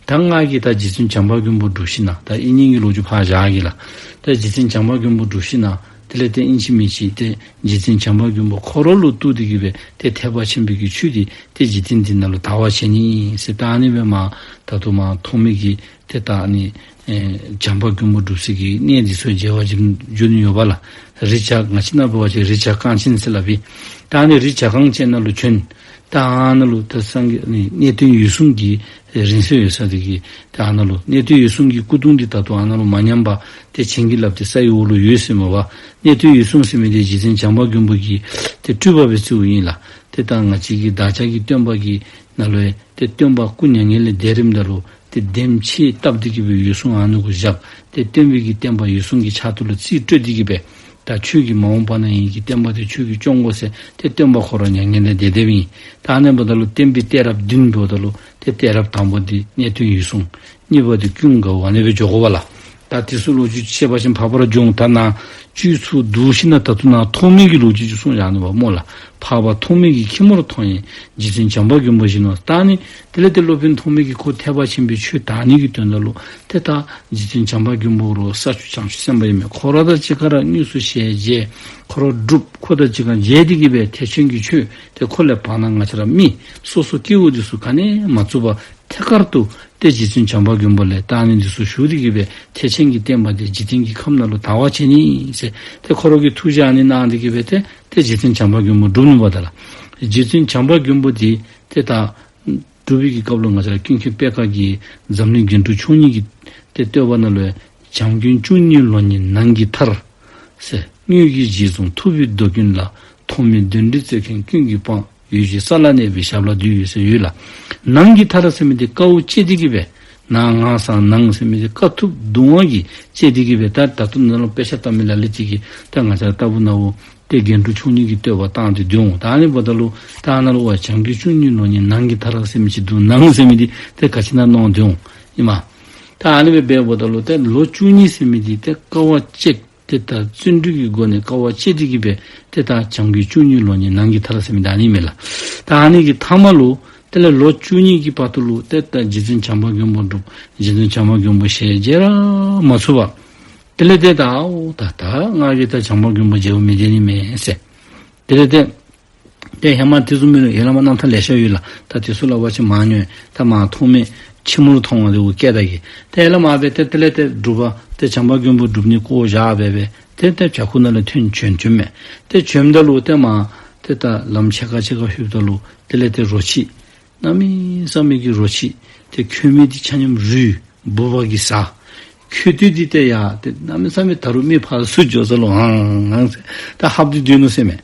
ད་ང་གིས་ད་རྗེ་བཙུན་བྱམས་པ་མགོན་པོ་སྒྲུབ་ཞིན་ན་ད་ཨིན་ནི་གི་ལོ་རྒྱུས་ཕར་བཞག་གེ་ལགས། ད་རྗེ་བཙུན་བྱམས་པ་མགོན་པོ་སྒྲུབ་ཞིན་ན་དེ་ལས་ཏེ་ཨིན་ཅི་མིན་ཅི་ཏེ་རྗེ་བཙུན་བྱམས་པ་མགོན་པོ་ཁོ་ར་ལུ་བཏུད་དེ་གི་སྦེ་ཏེ་ཐེག་པ་ཆེན་པོའི་གི་ཆོས་འདི་ཏེ་འཇིག་རྟེན་འདི་ནང་ལུ་དར་བ་བྱེད་ནི་ཟེར། ད་ཨ་ནི་སྦེ་མར་ད་ལྟོ་མར་ཐོགས་མེད་ཀྱི་ཏེ་ད་ཨ་ནི་ཨེ་བྱམས་པ་མགོན་པོ་སྒྲུབ་སའི་གི་གནས་འདི་ཚུ་མཇལ་བར་འགྱོ་ནི་ཡོདཔ་ལགས། རི་བྱ་ང་བཅས་ནཱ་འབད་བ་ཅིན་རི་བྱ་རྐང་ཆེན་ཟེར་སླབ་ཨིན། ད་ཨ་ནི་རི་བྱ་རྐང་ཅན་ནང་ལུ་བྱོན། ད་ཨ་ནཱ་ལུ་ད་སངས་རྒྱས་ཨ་ནི་གནས་བརྟན་འོད་སྲུང་གི་རིང་བསྲེལ་ཡོད་ས་འདི་གི་ད་ཨ་ནཱ་ལུ་གནས་བརྟན་འོད་སྲུང་གི་སྐུ་གདུང་འདི་ད་ལྟོ་ཨ་ནཱ་ལུ་མ་ཉམས་པར་ཏེ་བྱིན་གྱིས་བརླབས་ཏེ་ས་ཡི་འོག་ལུ་ཡོད་ཟེར་མས་པ། གནས་བརྟན་འོད་སྲུང་ཟེར་མི་འདི་རྗེ་བཙུན་བྱམས་པ་མགོན་པོ་གི་ཏེ་སྤྲུལ་པ་སྦེ་བརྩིཝ་ཨིན་ལགས། ཏེ་ད་ང་བཅས་ཀྱི་བདག་ཅག་གི་སྟོན་པ་གི་ནང་ལུ་ཡང་ཏེ་སྟོན་པ་སྐུ་མྱ་ངན་ལས་འདས་རནམ་ད་ལུ་ཏེ་གདན་ཕྱེ་བཏབ་སྟེ་གི་སྦེ་འོད་སྲུང་ཨ་ནི་གུ་བཞག། ཏེ་སྟོན་པའི་གི་བསྟན་པ་འོད་སྲུང་གི་ཕྱག་ཏུ་ལུ་རྩིས་སྤྲོད་དེ་གི་སྦེ་ད་ཁྱོད་ཀྱིས་མ་འོངས་པ་ན་ཡིན་གྱི་བསྟན་པ་འདི་ཁྱོད་ཀྱིས་སྐྱོང་དགོ་ཟེར་ཏེ་སྟོན་པ་ཁོ་ར་མྱ་ངན་ལས་འདས་འདསཔ་ཨིན། ད་ཨ་ནི་འབདཝ་ད་ལུ་བསྟན་པའི་གཏད་རབས་བདུན་འབདཝ་ད་ལུ་ཏེ་གཏད་རབས་དང་པོ་འདི་གནས་བརྟན་འོད་སྲུང་། གཉིས་པ་འདི་ཀུན་དགའ་བོ་ཨ་ནི་སྦེ་འགྱོ་དགོ་པས་ལགས། ད་དེ་ཚུ་ལོ་རྒྱུས་བཤད་པ་ཅིན་འཕགས་པ་ར་འབྱུང་། ད་ནཱ་བཅུད་ཚུ་བསྡུ་ཞིན་ན་ད་ལྟོ་ནཱ་ཐོགས་མེད་ཀྱི་ལོ་རྒྱུས་ཅིག་གསུངས་བཞག་ནུག་པ་སྨོ་ལགས། འཕགས་པ་ཐོགས་མེད་ཀྱིས་ཁྱི་མོར་མཐོང་ཡང་། རྗེ་བཙུན་བྱམས་པ་མགོན་པོ་བཞིན་ནོ། ད་ཨ་ནི་དེ་ལས་ཏེ་སློབ་དཔོན་ཐོགས་མེད་ཀྱིས་ཁོ་ཐེག་པ་ཆེན་པོའི་ཆོས་དར་ནི་གི་དོན་དག་ལུ་ཏེ་ད་རྗེ་བཙུན་བྱམས་པ་མགོན་པོ་ར་ས་བཅུ་བྱང་ཆུབ་སེམས་དཔའ་ཨིན་མས། ཁོ་ར་དང་གཅིག་ཁར་དངོས་སུ་ཞལ་མཇལ། ཁོ་ར་སྒྲུབ། ཁོ་དང་གཅིག་ཁར་མཇལ་ཏེ་གི་སྦེ་ཐེག་ཆེན་གྱི་ཆོས་ཏེ་ཁོ་ལས་བར་ན་ང་བཅས་ར་མི་སོ་སོ་སྐྱེ་བོ་འདི་ཚུ་ག་ནི་མ་བཙུགས་པར་ཐད་ཀར་དུ་ཏེ་རྗེ་བཙུན་བྱམས་པ་མགོན་པོ་ལས་ད་ཨ་ནི་འདི་ཚུ་ཞུ་སྟེ་གི་སྦེ་ཐེག་ཆེན་གྱི་བསྟན་པ་འདི་འཇིག་རྟེན་གྱི་ཁམས་ནང་ལུ་དར་བར་བྱེད་ནི་ཟེར་ཏེ་ཁོ་ར་གིས་ཐུགས་བཞེད་ཨ་ནི་གནང་སྟེ་གི་སྦེ་ཏེ་ཏེ་རྗེ་བཙུན་བྱམས་པ་མགོན་པོ་སྒྲུབ་ནུག་པ་ད་ལགས། རྗེ་བཙུན་བྱམས་པ་མགོན་པོ་འདི་ཏེ་ད་སྒྲུབ་པའི་གི་སྐབས་ལུ་ང་བཅས་ར་ཀུན་མཁྱེན་པད་དཀར་གྱིས་འཛམ་གླིང་རྒྱན་དྲུག་མཆོག་གཉིས་ཀྱི་ཏེ་བསྟོད་པ་ནང་ལུ་ཡང་བྱམས་མགོན་བཅུ་གཉིས་ལོ་ནི་ནང་གི་མཐར་ཟེར། དངོས་ཀྱི་རྗེས་བཟུང་ཐུབ་པའི་མདོ་ཀུན་ལ། ཐོགས་མེད་གདོན་འདྲེ་རྩོད་མཁན་ཀུན་གྱི་དཔང་། འོད་ཀྱི་ས་ལ་གནས་པའི་ཞབས་ལ་འདུད་ཟེར་ཡོད་ལགས། ནང་གི་མཐར་ཟེར་མི་འདི་དཀའཝ་སྤྱད་དེ་གི་སྦེ་ནང་ང་ས་ནང་ཟེར་མི་འདི་དཀའ་ཐུབ་སྡུག་བསྔལ་གྱིས་སྤྱད་དེ་གི་སྦེ་ད་ད་ལྟོ་ནཱ་ལུ་དཔེ་ཆ་ལྟ་མི་ལ་ལུ་ཅིག་གིས་ད་ང་བཅས་ར་ལྟ་བུ་ནཱ་འོ་ཏེ་རྒྱན་དྲུག་མཆོག་གཉིས་ཀྱི་བསྟོད་པ་བཏང་སྟེ་སྡོད་འོང་། ད་ཨ་ནི་འབདཝ་ད་ལུ་ད་ནཱ་ལུ་བ་བྱམས་མགོན་བཅུ་གཉིས་ལོ་ནི་ནང་གི་མཐར་ཟེར་མི་ཅིག་འདུག། ནང་ཟེར་མི་འདི་ཏེ་ག་ཅི་ནང་མནོ་སྡོད་འོང་ཨིན་མས། ད་ཨ་ནི་སྦེ་འབདཝ་ད་ལུ་ཏེ་ལོ་བཅུ་གཉིས་ཟེར་མི་འདི་ཏེ་དཀའ་བ་སྤྱད་ཏེ་ད་བརྩོན་འགྲུས་ཀྱི་སྒོ་ནས་དཀའ་བ་སྤྱད་དེ་གི་སྦེ་ཏེ་ད་བྱམས་མགོན་བཅུ་གཉིས་ལོ་ནི་ནང་གི་མཐར་ཟེར་མི་ད་ཨ་ནི་མས་ལགས། ད་ཨ་ནི་གི་མཐའ་མ་ལུ་དེ་ལས་ལོ་བཅུ་གཉིས་ཀྱི་བར་དུ་ལུ་ཏེ་ད་རྗེ་བཙུན་བྱམས་པ་མགོན་པོ་སྒྲུབ། རྗེ་བཙུན་བྱམས་པ་མགོན་པོ་ཞལ་མཇལ་ར་མ་ཚུགས་པར་དེ་ལས་ཏེ་ད་ཨོ་ད་ད་ང་གིས་ད་བྱམས་པ་མགོན་པོ་མཇལ་བར་མི་བདེ་ནི་མས་ཟེར། དེ་ལས་ཏེ་ཏེ་ཧེ་མ་དེ་བཟུམ་མའི་ལུ་ཡར་ལས་མར་རྣམ་ཐར་ལེ་ཤ་ཡོད་ལགས། ད་དེ་ཚུ་ལ་བ་ཅིན་མར་ཉོན། ད་མར་ཐོགས་མེད་ཁྱི་མོར་མཐོང་བ་འདི་འུ་སྐད་བརྡ་གི་ཏེ་ཡར་ལས་མར་སྦེ་ཏེ་དེ་ལས་ཏེ་སྒྲུབ་པ་ཏེ་བྱམས་པ་མགོན་པོ་སྒྲུབ་ནི་བཀོ་བཞག་སྦེ་སྦེ་ཏེ་ཏེ་བྱ་ཁུག་ནང་ལས་ཐོན་བྱོན་བྱོནམ་མས། ཏེ་བྱོནམ་ད་ལུ་ཏེ་མར་ཏེ་ད་ལམ་ཕྱེད་ཀ་ཕྱེད་ཀ་ལྷོདཔ་ད་ལུ་དེ་ལས་ཏེ་རོ་ཁྱི་གནམ་མེད་ས་མེད་ཀྱི་རོ་ཁྱི་ཏེ་ཁྱོད་མི་འདི་ཆ་མཉམ་རུལ་སྦུབ་པ་གིས་ཟ། ཁྱོད་སྟོད་འདི་ཏེ་ཡ་ཏེ་གནམ་མེད་ས་མེད་ད་རུང་མི་ཕར་ཚུར་འགྱོ་ས་ལུ་ཧང་ཧང་ཟེར་ད་ཧབ་སྟེ་སྡོད་ནུག་ཟེར་མས།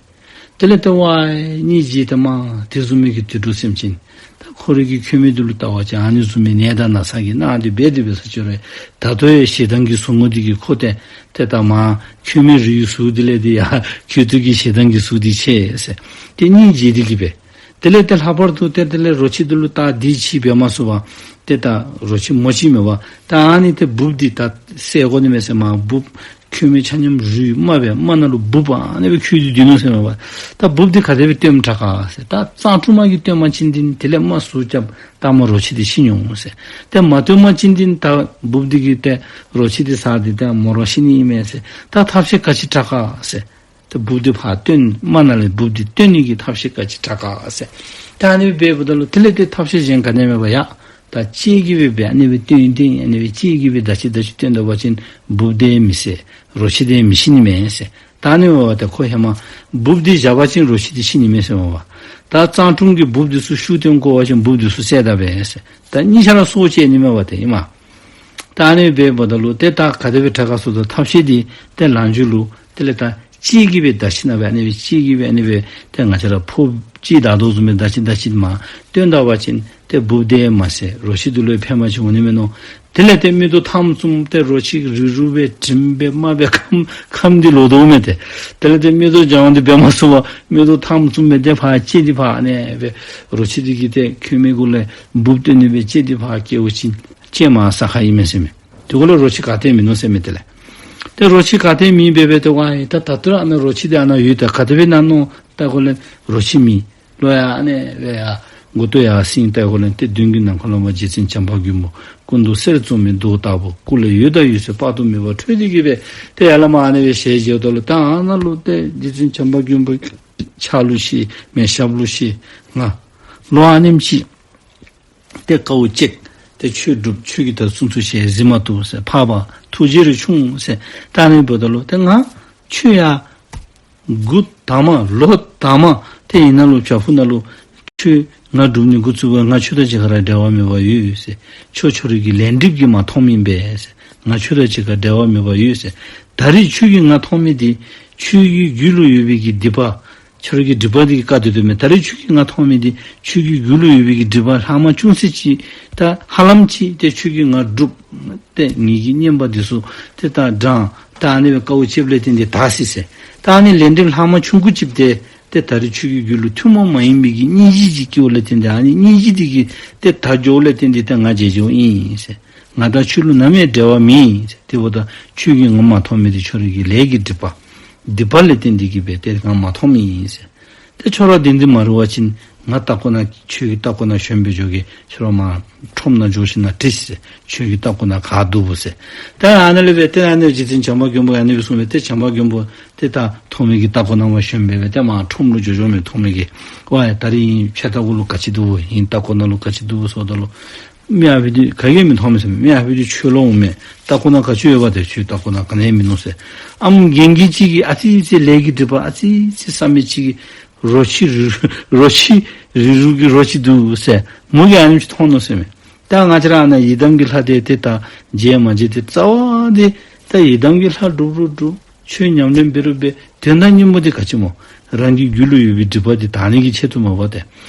དེ་ལས་ཏེ་ཝའི་སྙིང་རྗེ་ཏེ་མ་དེ་བཟུམ་མའི་གི་དུད་འགྲོ་སེམས་ཅན་ད་ཁོ་རའི་གི་ཁྱོད་མི་འདི་ལུ་ལྟ་བ་ཅིན་ཨ་ནི་བཟུམ་མའི་ནད་དང་ན་ཚ་གིས་མནར་ཏེ་འབད་དེ་འབད་ས་ཅིག་རུང་ད་ལྟོ་ཡང་ཞེ་སྡང་གི་ཟུག་རྔུ་འདི་གིས་ཁོ་ཏེ་ཏེ་ད་མར་ཁྱོད་མི་རུལ་སུ་དེ་ལས་ཏེ་ཡ་ཁྱོད་སྟོད་ཀྱི་ཞེ་སྡང་གི་ཟུག་འདི་ཆེ་ཟེར་ཏེ་སྙིང་རྗེ་འདི་གིས་སྦེ། དེ་ལས་ཏེ་ལྷག་པར་དུ་ཏེ་དེ་ལས་རོ་ཁྱི་འདི་ལུ་ད་འདི་ཅིག་འབད་མ་ཚུགས་པར་ཏེ་ད་རོ་ཁྱི་མོ་ཅིག་མས་པ། ད་ཨ་ནི་ཏེ་སྦུབ་འདི་ད་བསལ་དགོ་ནི་མས་ཟེར་མར་སྦུབ་ཁྱོད་མི་ཆ་མཉམ་རུལ་རྨ་སྦེ་རྨ་ནང་ལུ་སྦུབ་ཨ་ནི་སྦེ་འཁྱུད་དེ་སྡོད་ནུག་ཟེར་མས་པ། ད་སྦུབ་འདི་ག་དེ་སྦེ་བཏོནམ་དྲག་ག་ཟེར་ད་གཙང་ཕྲུག་མ་གིས་བཏོན་པ་ཅིན་འདི་ནི་དེ་ལས་རྨ་ཟུག་རྐྱབ་ད་མོ་རོ་ཁྱི་འདི་ཤི་ནི་འོང་ཟེར། ཏེ་མ་བཏོན་པ་ཅིན་འདི་ནི་ད་སྦུབ་འདི་གིས་ཏེ་རོ་ཁྱི་འདི་ཟ་སྟེ་ད་མོ་ར་ཤི་ནི་ཨིན་མས་ཟེར། ད་ཐབས་ཤེས་ག་ཅི་དྲག་ག་ཟེར། ཏེ་སྦུབ་འདི་ཕར་བཏོན་རྨ་ནང་ལས་སྦུབ་འདི་བཏོན་ནི་གི་ཐབས་ཤེས་ག་ཅི་དྲག་ག་ཟེར། ད་ཨ་ནི་སྦེ་འབདཝ་ད་ལུ་དེ་ལས་ཏེ་ཐབས་ཤེས་གཞན་ག་ནི་མེད་པར་ཡ་ད་ལྕེ་གིས་སྦེ་སྦེ་ཨ་ནི་སྦེ་བཏོན་ཏེ་ཨ་ནི་སྦེ་ལྕེ་གིས་སྦེ་ད་ཅི་ད་ཅི་བཏོན་ད་པ་ཅིན་སྦུབ་འདི་མི་བསད་རོ་ཁྱི་འདི་མི་ཤི་ནི་མས་ཟེར། ད་ཨ་ནི་འབདཝ་ད་ཁོ་ཧེ་མ་སྦུབ་འདི་བཞག་པ་ཅིན་རོ་ཁྱི་འདི་ཤི་ནི་མས་ཟེར་མས་པ། ད་གཙང་ཕྲུག་གིས་སྦུབ་འདི་ཚུ་ཤུགས་བཏོན་བཀོ་བ་ཅིན་སྦུབ་འདི་ཚུ་བསད་ད་པས་ཟེར། ད་གཉིས་ཆ་ར་སྲོག་བཅད་ནི་མས་པ་ཏེ་ཨིན་མས། ད་ཨ་ནི་སྦེ་འབདཝ་ད་ལུ་ཏེ་ད་ག་དེ་སྦེ་དྲག་ག་ཟེརཝ་ད་ཐབས་ཤེས་འདི་ཏེ་ལམ་འཇུག་ལུ་དེ་ལས་ད་ལྕེ་གིས་སྦེ་ད་ཅི་ན་སྦེ་ཨ་ནི་སྦེ་ལྕེ་གིས་སྦེ་ཨ་ནི་སྦེ་ཏེ་ང་བཅས་ར་ཕོ་ལྕེ་བདའ་དོ་བཟུམ་སྦེ་ད་ཅི་ད་ཅི་མར་བཏོན་ད་པ་ཅིན་ཏེ་སྦུབ་འདི་མ་བསད་རོ་ཁྱི་འདི་ལུ་ཕན་པ་ཅིག་འོང་ནི་མས་མནོ། དེ་ལས་ཏེ་མིག་ཏོ་ཐམ་བཙུམ་ཏེ་རོ་ཁྱི་རུལ་རུལ་སྦེ་དྲིམ་སྦེ་རྨ་སྦེ་ཁམ་ཁམ་འདི་ལོག་དོ་མས་ཏེ། དེ་ལས་ཏེ་མིག་ཏོ་རྒྱང་འདི་འབད་མ་ཚུགས་པར་མིག་ཏོ་ཐམ་བཙུམ་སྦེ་ཏེ་ཕར་ལྕེ་འདི་ཕར་ཨ་ནི་སྦེ་རོ་ཁྱི་འདི་གིས་ཏེ་ཁྱོད་མི་གུ་ལས་སྦུབ་བཏོན་ནི་སྦེ་ལྕེ་འདི་ཕར་བཀལཝ་ཅིན་ལྕེ་མར་ས་ཁར་ཨིན་མས་ཟེར་མས། དེ་གུ་ལས་རོ་ཁྱི་ག་ཏེ་མིན་ནུག་ཟེར་མས། དེ་ལས་ ཏེ་རོ་ཁྱི་ག་ཏེ་མེད་སྦེ་སྦེ་ཏེ་ཝའི་ད་ད་ལྟོ་ར་ཨ་ནཱ་རོ་ཁྱི་འདི་ཨ་ནཱ་ཡོད་ད་ག་དེ་སྦེ་ན་མནོ་བལྟ་དགོ་ལགས། རོ་ཁྱི་མེད། ལོག་ཡར་ཨ་ནི་སྦེ་ཡར་མགུ་ཏོ་ཡར་བསྲིངས་བལྟ་དགོ་ལགས། ཏེ་མདུན་གྱི་ནམ་མཁའ་ལས་མར་རྗེ་བཙུན་བྱམས་པ་མགོན་པོ་སྐུ་མདོག་གསེར་བཙོ་མའི་མདོག་ལྟ་བུ་སྐུ་ལ་འོད་དང་འོད་ཟེར་དཔག་ཏུ་མེད་པ་འཕྲོས་ཏེ་གི་སྦེ་ཏེ་ཡར་ལས་མར་ཨ་ནི་སྦེ་ཞལ་མཇལཝ་ད་ལུ་ད་ཨ་ནཱ་ལུ་ཏེ་རྗེ་བཙུན་བྱམས་པ་མགོན་པོ་ཕྱག་ལུ་ཤེས་མེ་ཞབས་ལུ་ཤེས། ང་ལོག་ཨ་ནེམ་ཅིག་ཏེ་དཀའཝ་སྤྱད་དེ་ཆོས་སྒྲུབ། ཆོས་ཀྱི་ད་ཚུན་ཚོད་ཞལ་གཟིགས་མ་བཏུབ་ཟེར། འཕགས་པ་ཐུགས་རྗེ་རེ་ཆུང་ཟེར། ད་ཨ་ནི་འབདཝ་ད་ལུ་ཏེ་ང་ཆོས་ཡང་འགོ་དང་པ་ལོ་དང་པ་ཏེ་ཨ་ནཱ་ལུ་བྱག་ཕུག་ནང་ལུ་ཆོས་ང་སྒྲུབ་ནི་འགོ་བཙུགས་པ། ང་ཆོས་དང་གཅིག་ཁར་འབྲལ་བ་མེད་པ་ཡོད་ཟེར། ཁྱོད་ཁྱོད་རའི་གི་ལས་སྒྲིབ་ཀྱིས་མ་མཐོང་མི་ཨིན་པས་ཟེར། ང་ཆོས་དང་གཅིག་ཁར་འབྲལ་བ་མེད་པ་ཡོད་ཟེར། ད་རེས་ཁྱོད་ཀྱིས་ང་མཐོང་མི་འདི་ཁྱོད་ཀྱི་རྒྱུད་ལུ་ཡོད་པའི་གི་སྒྲིབ་པ་ཁྱོད་རའི་གི་སྒྲིབ་པ་འདི་གིས་བཀག་སྟེ་སྡོད་མི། ད་རེས་ཁྱོད་ཀྱིས་ང་མཐོང་མི་འདི་ཁྱོད་ཀྱི་རྒྱུད་ལུ་ཡོད་པའི་གི་སྒྲིབ་པ་ལྷག་མ་ཅུང་ཟད་ཅིག་ད་ཧ་ལམ་ཅིག་ཏེ་ཁྱོད་ཀྱིས་ང་སྒྲུབ། ཏེ་ངེ་གི་བསྙེན་པ་འདི་ཚུ་ཏེ་ད་དྲང་ད་ཨ་ནི་སྦེ་དཀའཝ་སྤྱདཔ་ལས་བརྟེན་ཏེ་དག་སོ་ཟེར། ད་ཨ་ནི་ལས་སྒྲིབ་ལྷག་མ་ཆུང་ཀུ་ཅིག་ཏེ་ཏེ་ད་རེས་ཁྱོད་ཀྱི་རྒྱུད་ལུ་ཐུན་མོང་མ་ཡིན་པའི་གི་སྙིང་རྗེ་ཅིག་སྐྱེཝ་ལས་བརྟེན་ཏེ་ཨ་ནི་སྙིང་རྗེ་འདི་གིས་ཏེ་དག་འགྱོཝ་ལས་བརྟེན་ཏེ་ཏེ་ང་མཇལ་མཇལཝ་ཨིན་ཟེར། ང་དང་ཁྱོད་ལུ་ནམ་ཡང་འབྲལ་བ་མེད་ཟེར། དེ་འབདཝ་ད་ཁྱོད་ཀྱིས་ང་མ་མཐོང་མི་འདི་ཁྱོད་རའི་གི་ལས་ཀྱི་སྒྲིབ་པ་སྒྲིབ་པ་ལས་བརྟེན་ཏེ་གི་སྦེ་ཏེ་ང་མ་མཐོང་མི་ཨིན་ཟེར། ཏེ་ཁྱོད་ར་བདེན་འཛིན་མ་རུང་བ་ཅིན་ང་ལྟག་ཀོ་ནང་ཁྱོད་ཀྱི་ལྟག་ཀོ་ནང་ཞོན་སྦེ་འགྱོ་གེ། ཁྱོད་ར་མར་ཁྲོམ་ནང་འགྱོ་ཞིནམ་ལས་དྲིས་ཟེར། ཁྱོད་ཀྱི་ལྟག་ཀོ་ནང་ག་འདུག་ཟེར། ཏེ་ཨ་ནཱ་ལས་སྦེ་ཏེ་ཨ་ནི་རྗེ་བཙུན་བྱམས་པ་མགོན་པོ་ཨ་ནི་སྦེ་གསུངས་སྦེ་ཏེ་བྱམས་པ་མགོན་པོ་ཏེ་ད་ཐོགས་མེད་ཀྱི་ལྟག་ཀོ་ནང་མར་ཞོན་སྦེ་སྦེ་ཏེ་མར་ཁྲོམ་ལུ་འགྱོ་འགྱོཝ་མས། ཐོགས་མེད་ཀྱིས་ཝའི་ད་རིས་ཨིན་ཕྱག་ལྟག་ཀོ་ལུ་ག་ཅི་འདུག་ཨིན་ལྟག་ཀོ་ནང་ལུ་ག་ཅི་འདུག་ཟེརཝ་ད་ལུ་མི་ཨ་ཕི་འདི་ག་གིས་མི་མཐོང་མས་ཟེར། མི་ཨ་ཕི་འདི་ཁྱོད་ལོག་འོང་མས། ལྟག་ཀོ་ནང་ག་ཅི་ཡོདཔ་ཏེ་ཁྱོད་ལྟག་ཀོ་ནང་ག་ནི་ཡང་མིན་ནུག་ཟེར། ཨམ་རྒན་རྒས་ཅིག་གིས་ཨ་ཙི་ཙི་ལས་ཀྱི་སྒྲིབ་པ་ཨ་ཙི་ཙི་བསགས་མི་ཅིག་གིས་རོ་ཁྱི་རུ་རོ་ཁྱི་རུ་རུ་གི་རོ་ཅིག་འདུག་ཟེར། མོ་གིས་ཨ་ནེམ་ཅིག་མཐོང་ནུག་ཟེར་མས། ད་ང་བཅས་ར་ཨ་ནཱ་ཡི་དམ་གྱི་ལྷ་འདི་ཏེ་ད་མཇལ་མ་མཇལ་ཏེ་རྩ་བ་འདི་ད་ཡི་དམ་གྱི་ལྷ་སྒྲུབ་རུང་སྒྲུབ། ཆོས་ཉམས་ལེན་འབད་རུང་འབད། དོན་དག་སྙིང་པོ་འདི་ག་ཅི་སྨོ། རང་གི་རྒྱུད་ལུ་ཡོད་པའི་སྒྲིབ་པ་འདི་དག་ནི་གི་ཆེད་དུ་མ་པ་ཏེ།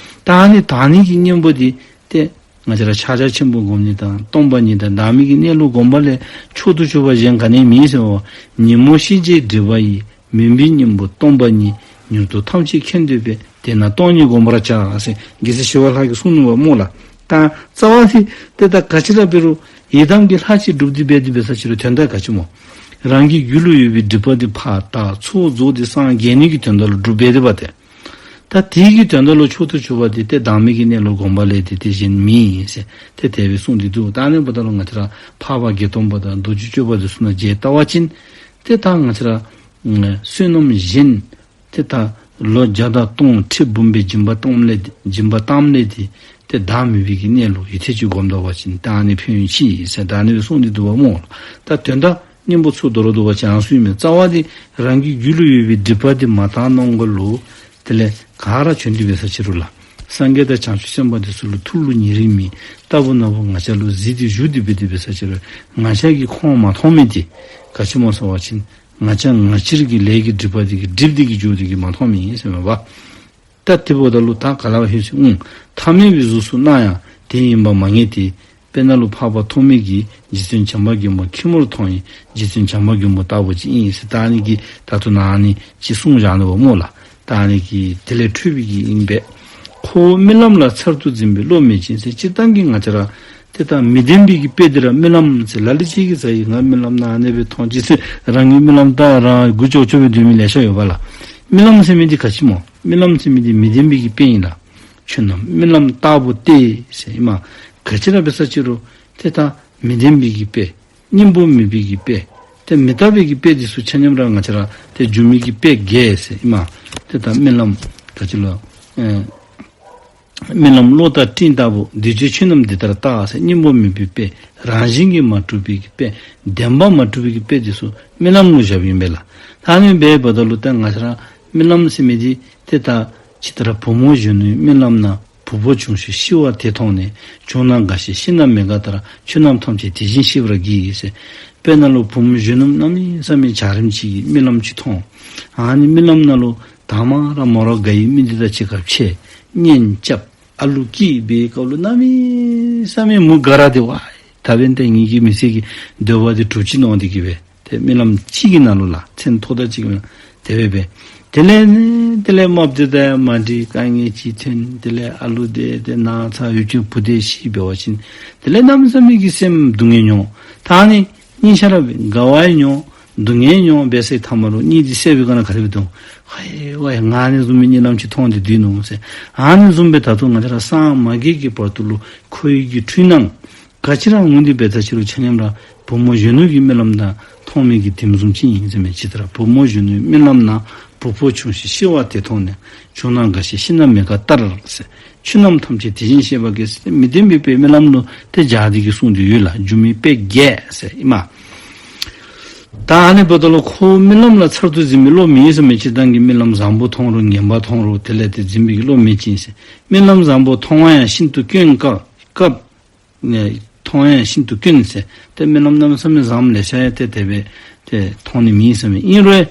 ད་ཨ་ནི་དག་ནི་གི་གཉེན་པོ་འདི་ཏེ་ང་བཅས་ར་ཕྱག་རྒྱ་ཆེན་པོ་སྒོམ་ནི་དང་སྟོང་པ་ཉིད་དང་བདག་མེད་ཀྱི་གནས་ལུགས་སྒོམ་པ་ལས་མཆོག་ཏུ་གྱུར་པ་གཞན་ག་ནི་ཡང་མེད་ཟེར་བ། ཉོན་མོངས་ཤེས་བྱའི་སྒྲིབ་པ་ཡིས། མུན་པའི་གཉེན་པོ་སྟོང་པ་ཉིད། མྱུར་དུ་ཐམས་ཅད་མཁྱེན་འདོད་པས། དེས་ན་སྟོང་ཉིད་བསྒོམ་པར་བྱ་ཟེར་རྒྱལ་སྲས་ཞི་བ་ལྷ་གིས་གསུངས་ནུག་པ་སྨོ་ལགས། ད་རྩ་བ་འདི་ཏེ་ད་ག་ཅི་ར་འབད་རུང་ཡི་དམ་གྱི་ལྷ་ཅིག་སྒྲུབ་སྟེ་འབད་དེ་འབད་ས་ཅིག་རུང་དོན་དག་ག་ཅི་སྨོ། རང་གི་རྒྱུད་ལུ་ཡོད་པའི་སྒྲིབ་པ་འདི་ཕར་དག་ཚོགས་རྫོགས་ཏེ་སངས་རྒྱས་ནི་གི་དོན་དག་ལུ་སྒྲུབ་འབད་དེ་འབད་ཏེ། ད་དེ་གི་དོན་དག་ལུ་མཆོག་ཏུ་གྱུར་པ་འདི་ཏེ་བདག་མེད་ཀྱི་གནས་ལུགས་སྒོམ་པ་ལས་འདི་ཏེ་གཞན་མེད་ཟེར་ཏེ་དེ་སྦེ་གསུངས་ཏེ་འདུག། ད་ཨ་ནི་འབདཝ་ད་ལུ་ང་བཅས་ར་འཕགས་པ་བརྒྱད་སྟོང་པ་དང་རྡོ་རྗེ་སྤྱོད་པ་འདི་ཚུ་ནང་མཇལ་བལྟ་བ་ཅིན་ཏེ་ད་ང་བཅས་ར་བསོད་ནམས་གཞན་ཏེ་ད་ལོ་བརྒྱ་དང་སྟོང་ཁྲི་འབུམ་སྦེ་སྦྱིན་པ་གཏངམ་ལས་སྦྱིན་པ་གཏངམ་ལས་འདི་ཏེ་བདག་མེད་པའི་གི་གནས་ལུགས་ཡུད་ཐེངས་ཅིག་སྒོམ་ད་པ་ཅིན་ད་ཨ་ནི་ཕན་ཡོན་ཆེ་ཟེར་ད་ཨ་ནི་སྦེ་གསུངས་ཏེ་འདུག་པ་སྨོ། ད་དོན་དག་སྙིང་པོ་ཚུ་དོ་རུང་འདུག་པ་ཅིན་ཨ་ནི་ཚུ་ཨིན་མས། རྩ་བ་འདི་རང་གི་རྒྱུད་ལུ་ཡོད་པའི་སྒྲིབ་པ་འདི་མ་དག་ནམ་ག་ལུ་དེ་ལས་ག་ར་བྱོན་ཏེ་འབད་ས་ཅིག་རུང་ལགས། སངས་རྒྱས་དང་བྱང་ཆུབ་སེམས་དཔའ་འདི་ཚུ་ལུ་ཐུགས་ལུ་ཉེ་རིང་མེད། རྟག་བུ་ན་བུ་ང་བཅས་ལུ་གཟིགས་ཏེ་བཞུགས་ཏེ་འབད་དེ་འབད་ས་ཅིག་རུང་ང་བཅས་ཀྱིས་ཁོང་མ་མཐོང་མི་འདི་ག་ཅི་སྨོ་ཟེར་བ་ཅིན་ང་བཅས་ང་བཅས་རའི་གི་ལས་ཀྱི་སྒྲིབ་པ་འདི་གིས་སྒྲིབ་སྟེ་གི་འགྱོ་སྟེ་གི་མ་མཐོང་མི་ཨིན་ཟེར་མས་པ། ད་དེ་འབདཝ་ད་ལུ་ད་ག་ལ་བ་ཧེ་སི་འོང་། ཐ་མལ་པའི་གཟུགས་སུ་སྣང་ཡང་དེ་ཡིན་པ་མ་ངེས་ཏེ། དཔེར་ན་ལུ་འཕགས་པ་ཐོགས་མེད་ཀྱིས་རྗེ་བཙུན་བྱམས་པ་མགོན་པོ་ཁྱི་མོར་མཐོང་ཡང་རྗེ་བཙུན་བྱམས་པ་མགོན་པོ་ལྟ་བུ་ཅིག་ཨིན་ཟེར་ད་ཨ་ནི་གི་ད་ལྟོ་ནཱ་ཨ་ནི་ཅིག་གསུངས་བཞག་ནུག་པ་སྨོ་ལགས། ད་ཨ་ནི་གི་དེ་ལས་འཕྲོས་པའི་གི་ཨིན་པས། ཁོ་བོ་རྨི་ལམ་ལ་ཚར་དུ་འཛིན་པའི་བློ་མེད་ཅིང་ཟེར་སྤྱིར་བཏང་གི་ང་བཅས་ར་ཏེ་ད་མི་བདེན་པའི་གི་དཔེ་འདི་ར་རྨི་ལམ་ཟེར་ལ་ལུ་ཅིག་གིས་ཟེར་ཡི་ང་རྨི་ལམ་ནང་ཨ་ནི་སྦེ་མཐོང་ཅི་ཟེར་རང་གི་རྨི་ལམ་ད་རང་མགུ་ཅོག་ཅོག་སྦེ་སྡོད་མི་ལེ་ཤ་ཡོད་པ་ལགས། རྨི་ལམ་ཟེར་མི་འདི་ག་ཅི་སྨོ། རྨི་ལམ་ཟེར་མི་འདི་མི་བདེན་པའི་གི་དཔེ་ཨིན་ལགས། ཁྱོད་རྣམས་རྨི་ལམ་ལྟ་བུ་སྟེ་ཟེར་ཨིན་མས། ག་ཅི་ར་འབད་ས་ཅིག་རུང་ཏེ་ད་མི་བདེན་པའི་གི་དཔེ་སྙིང་པོ་མེད་པའི་གི་དཔེ་ཏེ་མི་རྟག་པའི་གི་དཔེ་འདི་ཚུ་ཆ་མཉམ་ར་ང་བཅས་ར་ཏེ་འགྱུར་མེད་ཀྱི་དཔེ་བརྒྱད་ཟེར་ཨིན་མས། ཏེ་ད་རྨི་ལམ་ག་ཅི་ལོ། ཨེ་རྨི་ལམ་གློག་ལྟར་སྤྲིན་ལྟ་བུ། འདུས་བྱས་ཆོས་རྣམས་འདི་ལྟར་བརྟག་ཟེར་སྙིང་པོ་མེད་པའི་དཔེ་རང་བཞིན་གྱིས་མ་གྲུབ་པའི་གི་དཔེ་བདེན་པ་མ་གྲུབ་པའི་གི་དཔེ་འདི་ཚུ་རྨི་ལམ་ལུ་བཞགཔ་ཨིན་པས་ལགས། ད་ཨ་ནི་སྦེ་འབདཝ་ད་ལུ་ད་ང་བཅས་ར་རྨི་ལམ་ཟེར་མི་འདི་ཏེ་ད་ཇི་ལྟར་བུ་མོ་གཞོན་ནུའི་རྨི་ལམ་ན། བུ་མོ་བྱུང་ཞིང་ཤི་བ་དེ་མཐོང་ནས། བྱུང་ན་དགའ་ཞིང་ཤི་ན་མི་དགའ་ལྟར། ཆོས་རྣམས་ཐམས་ཅད་དེ་བཞིན་གཤེགས་པར་བགྱི་ཟེར། དཔེར་ན་ལུ་བུ་མོ་གཞོན་ནུ་གནམ་མེད་ས་མེད་འཇའ་རིསམོ་ཅིག་གི་རྨི་ལམ་ཅིག་མཐོང་། ཨ་ནི་རྨི་ལམ་ནང་ལུ་དང་པ་ར་མོ་ར་དགའ་བའི་མི་འདི་དང་གཅིག་ཁར་ཕྱད་གཉེན་རྐྱབ་ཨ་ལུ་སྐྱེས་པའི་སྐབས་ལུ་གནམ་མེད་ས་མེད་མོ་དགའ་ར་སྟེ་ཝའི་ད་འབདན་ཏེ་ངེ་གི་མི་ཚེ་གི་འདོད་པ་འདི་གྲུབ་ཅི་མནོ་སྟེ་གི་སྦེ་ཏེ་རྨི་ལམ་གཅིག་གི་ནང་ལུ་ལགས་མཚན་ཐོག་ཐག་གཅིག་གི་ནང་དེ་སྦེ་སྦེ། དེ་ལས་ནི་དེ་ལས་རྨགཔ་འདི་དང་མ་འགྲིག་དཀའ་ངལ་ཅིག་ཐོན། དེ་ལས་ཨ་ལུ་འདི་ཏེ་ན་ཚ་ཡོད་ཅིག་བུ་འདི་ཤི་འབད་བ་ཅིན་དེ་ལས་གནམ་མེད་ས་མེད་ཀྱི་སེམས་སྡུག་བསྔལ་མྱོང་། ད་ནི་གཉིས་ཆ་ར་སྦེ་དགའ་བ་ཡང་མྱོང་ སྡུག་བསྔལ་མྱོང་བ་འབད་སའི་མཐའ་མ་ལུ་གཉིད་འདི་སད་པའི་སྒང་ལུ་ག་དེ་སྦེ་འཐོན། ཧའེ་ཝའེ་ང་ཨ་ནི་བཟུམ་མའི་གཉིད་ལམ་ཅིག་མཐོང་སྟེ་སྡོད་ནུག་ཟེར། ཨ་ནི་བཟུམ་སྦེ་ད་ལྟོ་ང་བཅས་ར་སངས་མ་རྒྱས་ཀྱི་བར་དུ་ལུ་འཁོར་བའི་གི་འཁྲུལ་སྣང་ག་ཅི་ར་འོང་སྟེ་འབད་ད་ཅི་རུང་ཆ་མཉམ་ར་བུམོ་གཞོན་ནུ་གི་རྨི་ལམ་ནང་མཐོང་མི་གི་དེམ་བཟུམ་ཅིག་ཨིན་ཟེར་མས། ཇི་ལྟར་བུམོ་གཞོན་ནུའི་རྨི་ལམ་ན་བུ་ཕོ་ཆུང་ཤོས་ཤི་བ་དེ་མཐོང་ནས་ཆུ་ནང་འགའ་ཞིག་ཤི་ན་མེད་དགའ་ལྟར་ཟེར། ཆོས་རྣམས་ཐམས་ཅད་དེ་བཞིན་ཤེས་པ་གིས་ཟེར་མི་བདེན་པའི་དཔེ་རྨི་ལམ་ལུ་ཏེ་སྦྱར་ཏེ་གིས་གསུངས་ཏེ་ཡོད་ལགས། སྒྱུ་མའི་དཔེ་བརྒྱད་ཟེར་ཨིན་མས། ད་ཨ་ནི་འབདཝ་ད་ལུ་ཁོ་རྨི་ལམ་ལ་ཚར་དུ་འཛིན་པའི་བློ་མེད་ཟེར་མས། སྤྱིར་བཏང་གི་རྨི་ལམ་བཟང་པོ་མཐོང་རུང་ངན་པ་མཐོང་རུང་དེ་ལས་ཏེ་འཛིན་པའི་གི་བློ་མེད་ཅིང་ཟེར། རྨི་ལམ་བཟང་པོ་མཐོང་བ་ཡང་ཤིན་ཏུ་དཀོན། སྐབས་སྐབས་ནས་མཐོང་ཡང་ཤིན་ཏུ་དཀོན་ཟེར། ཏེ་རྨི་ལམ་གནམ་མེད་ས་མེད་བཟངམ་ལེ་ཤ་ཡང་ཏེ་དེ་སྦེ་ཏེ་མཐོང་ནི་མེད་ཟེར་མས། ཨིན་རུང་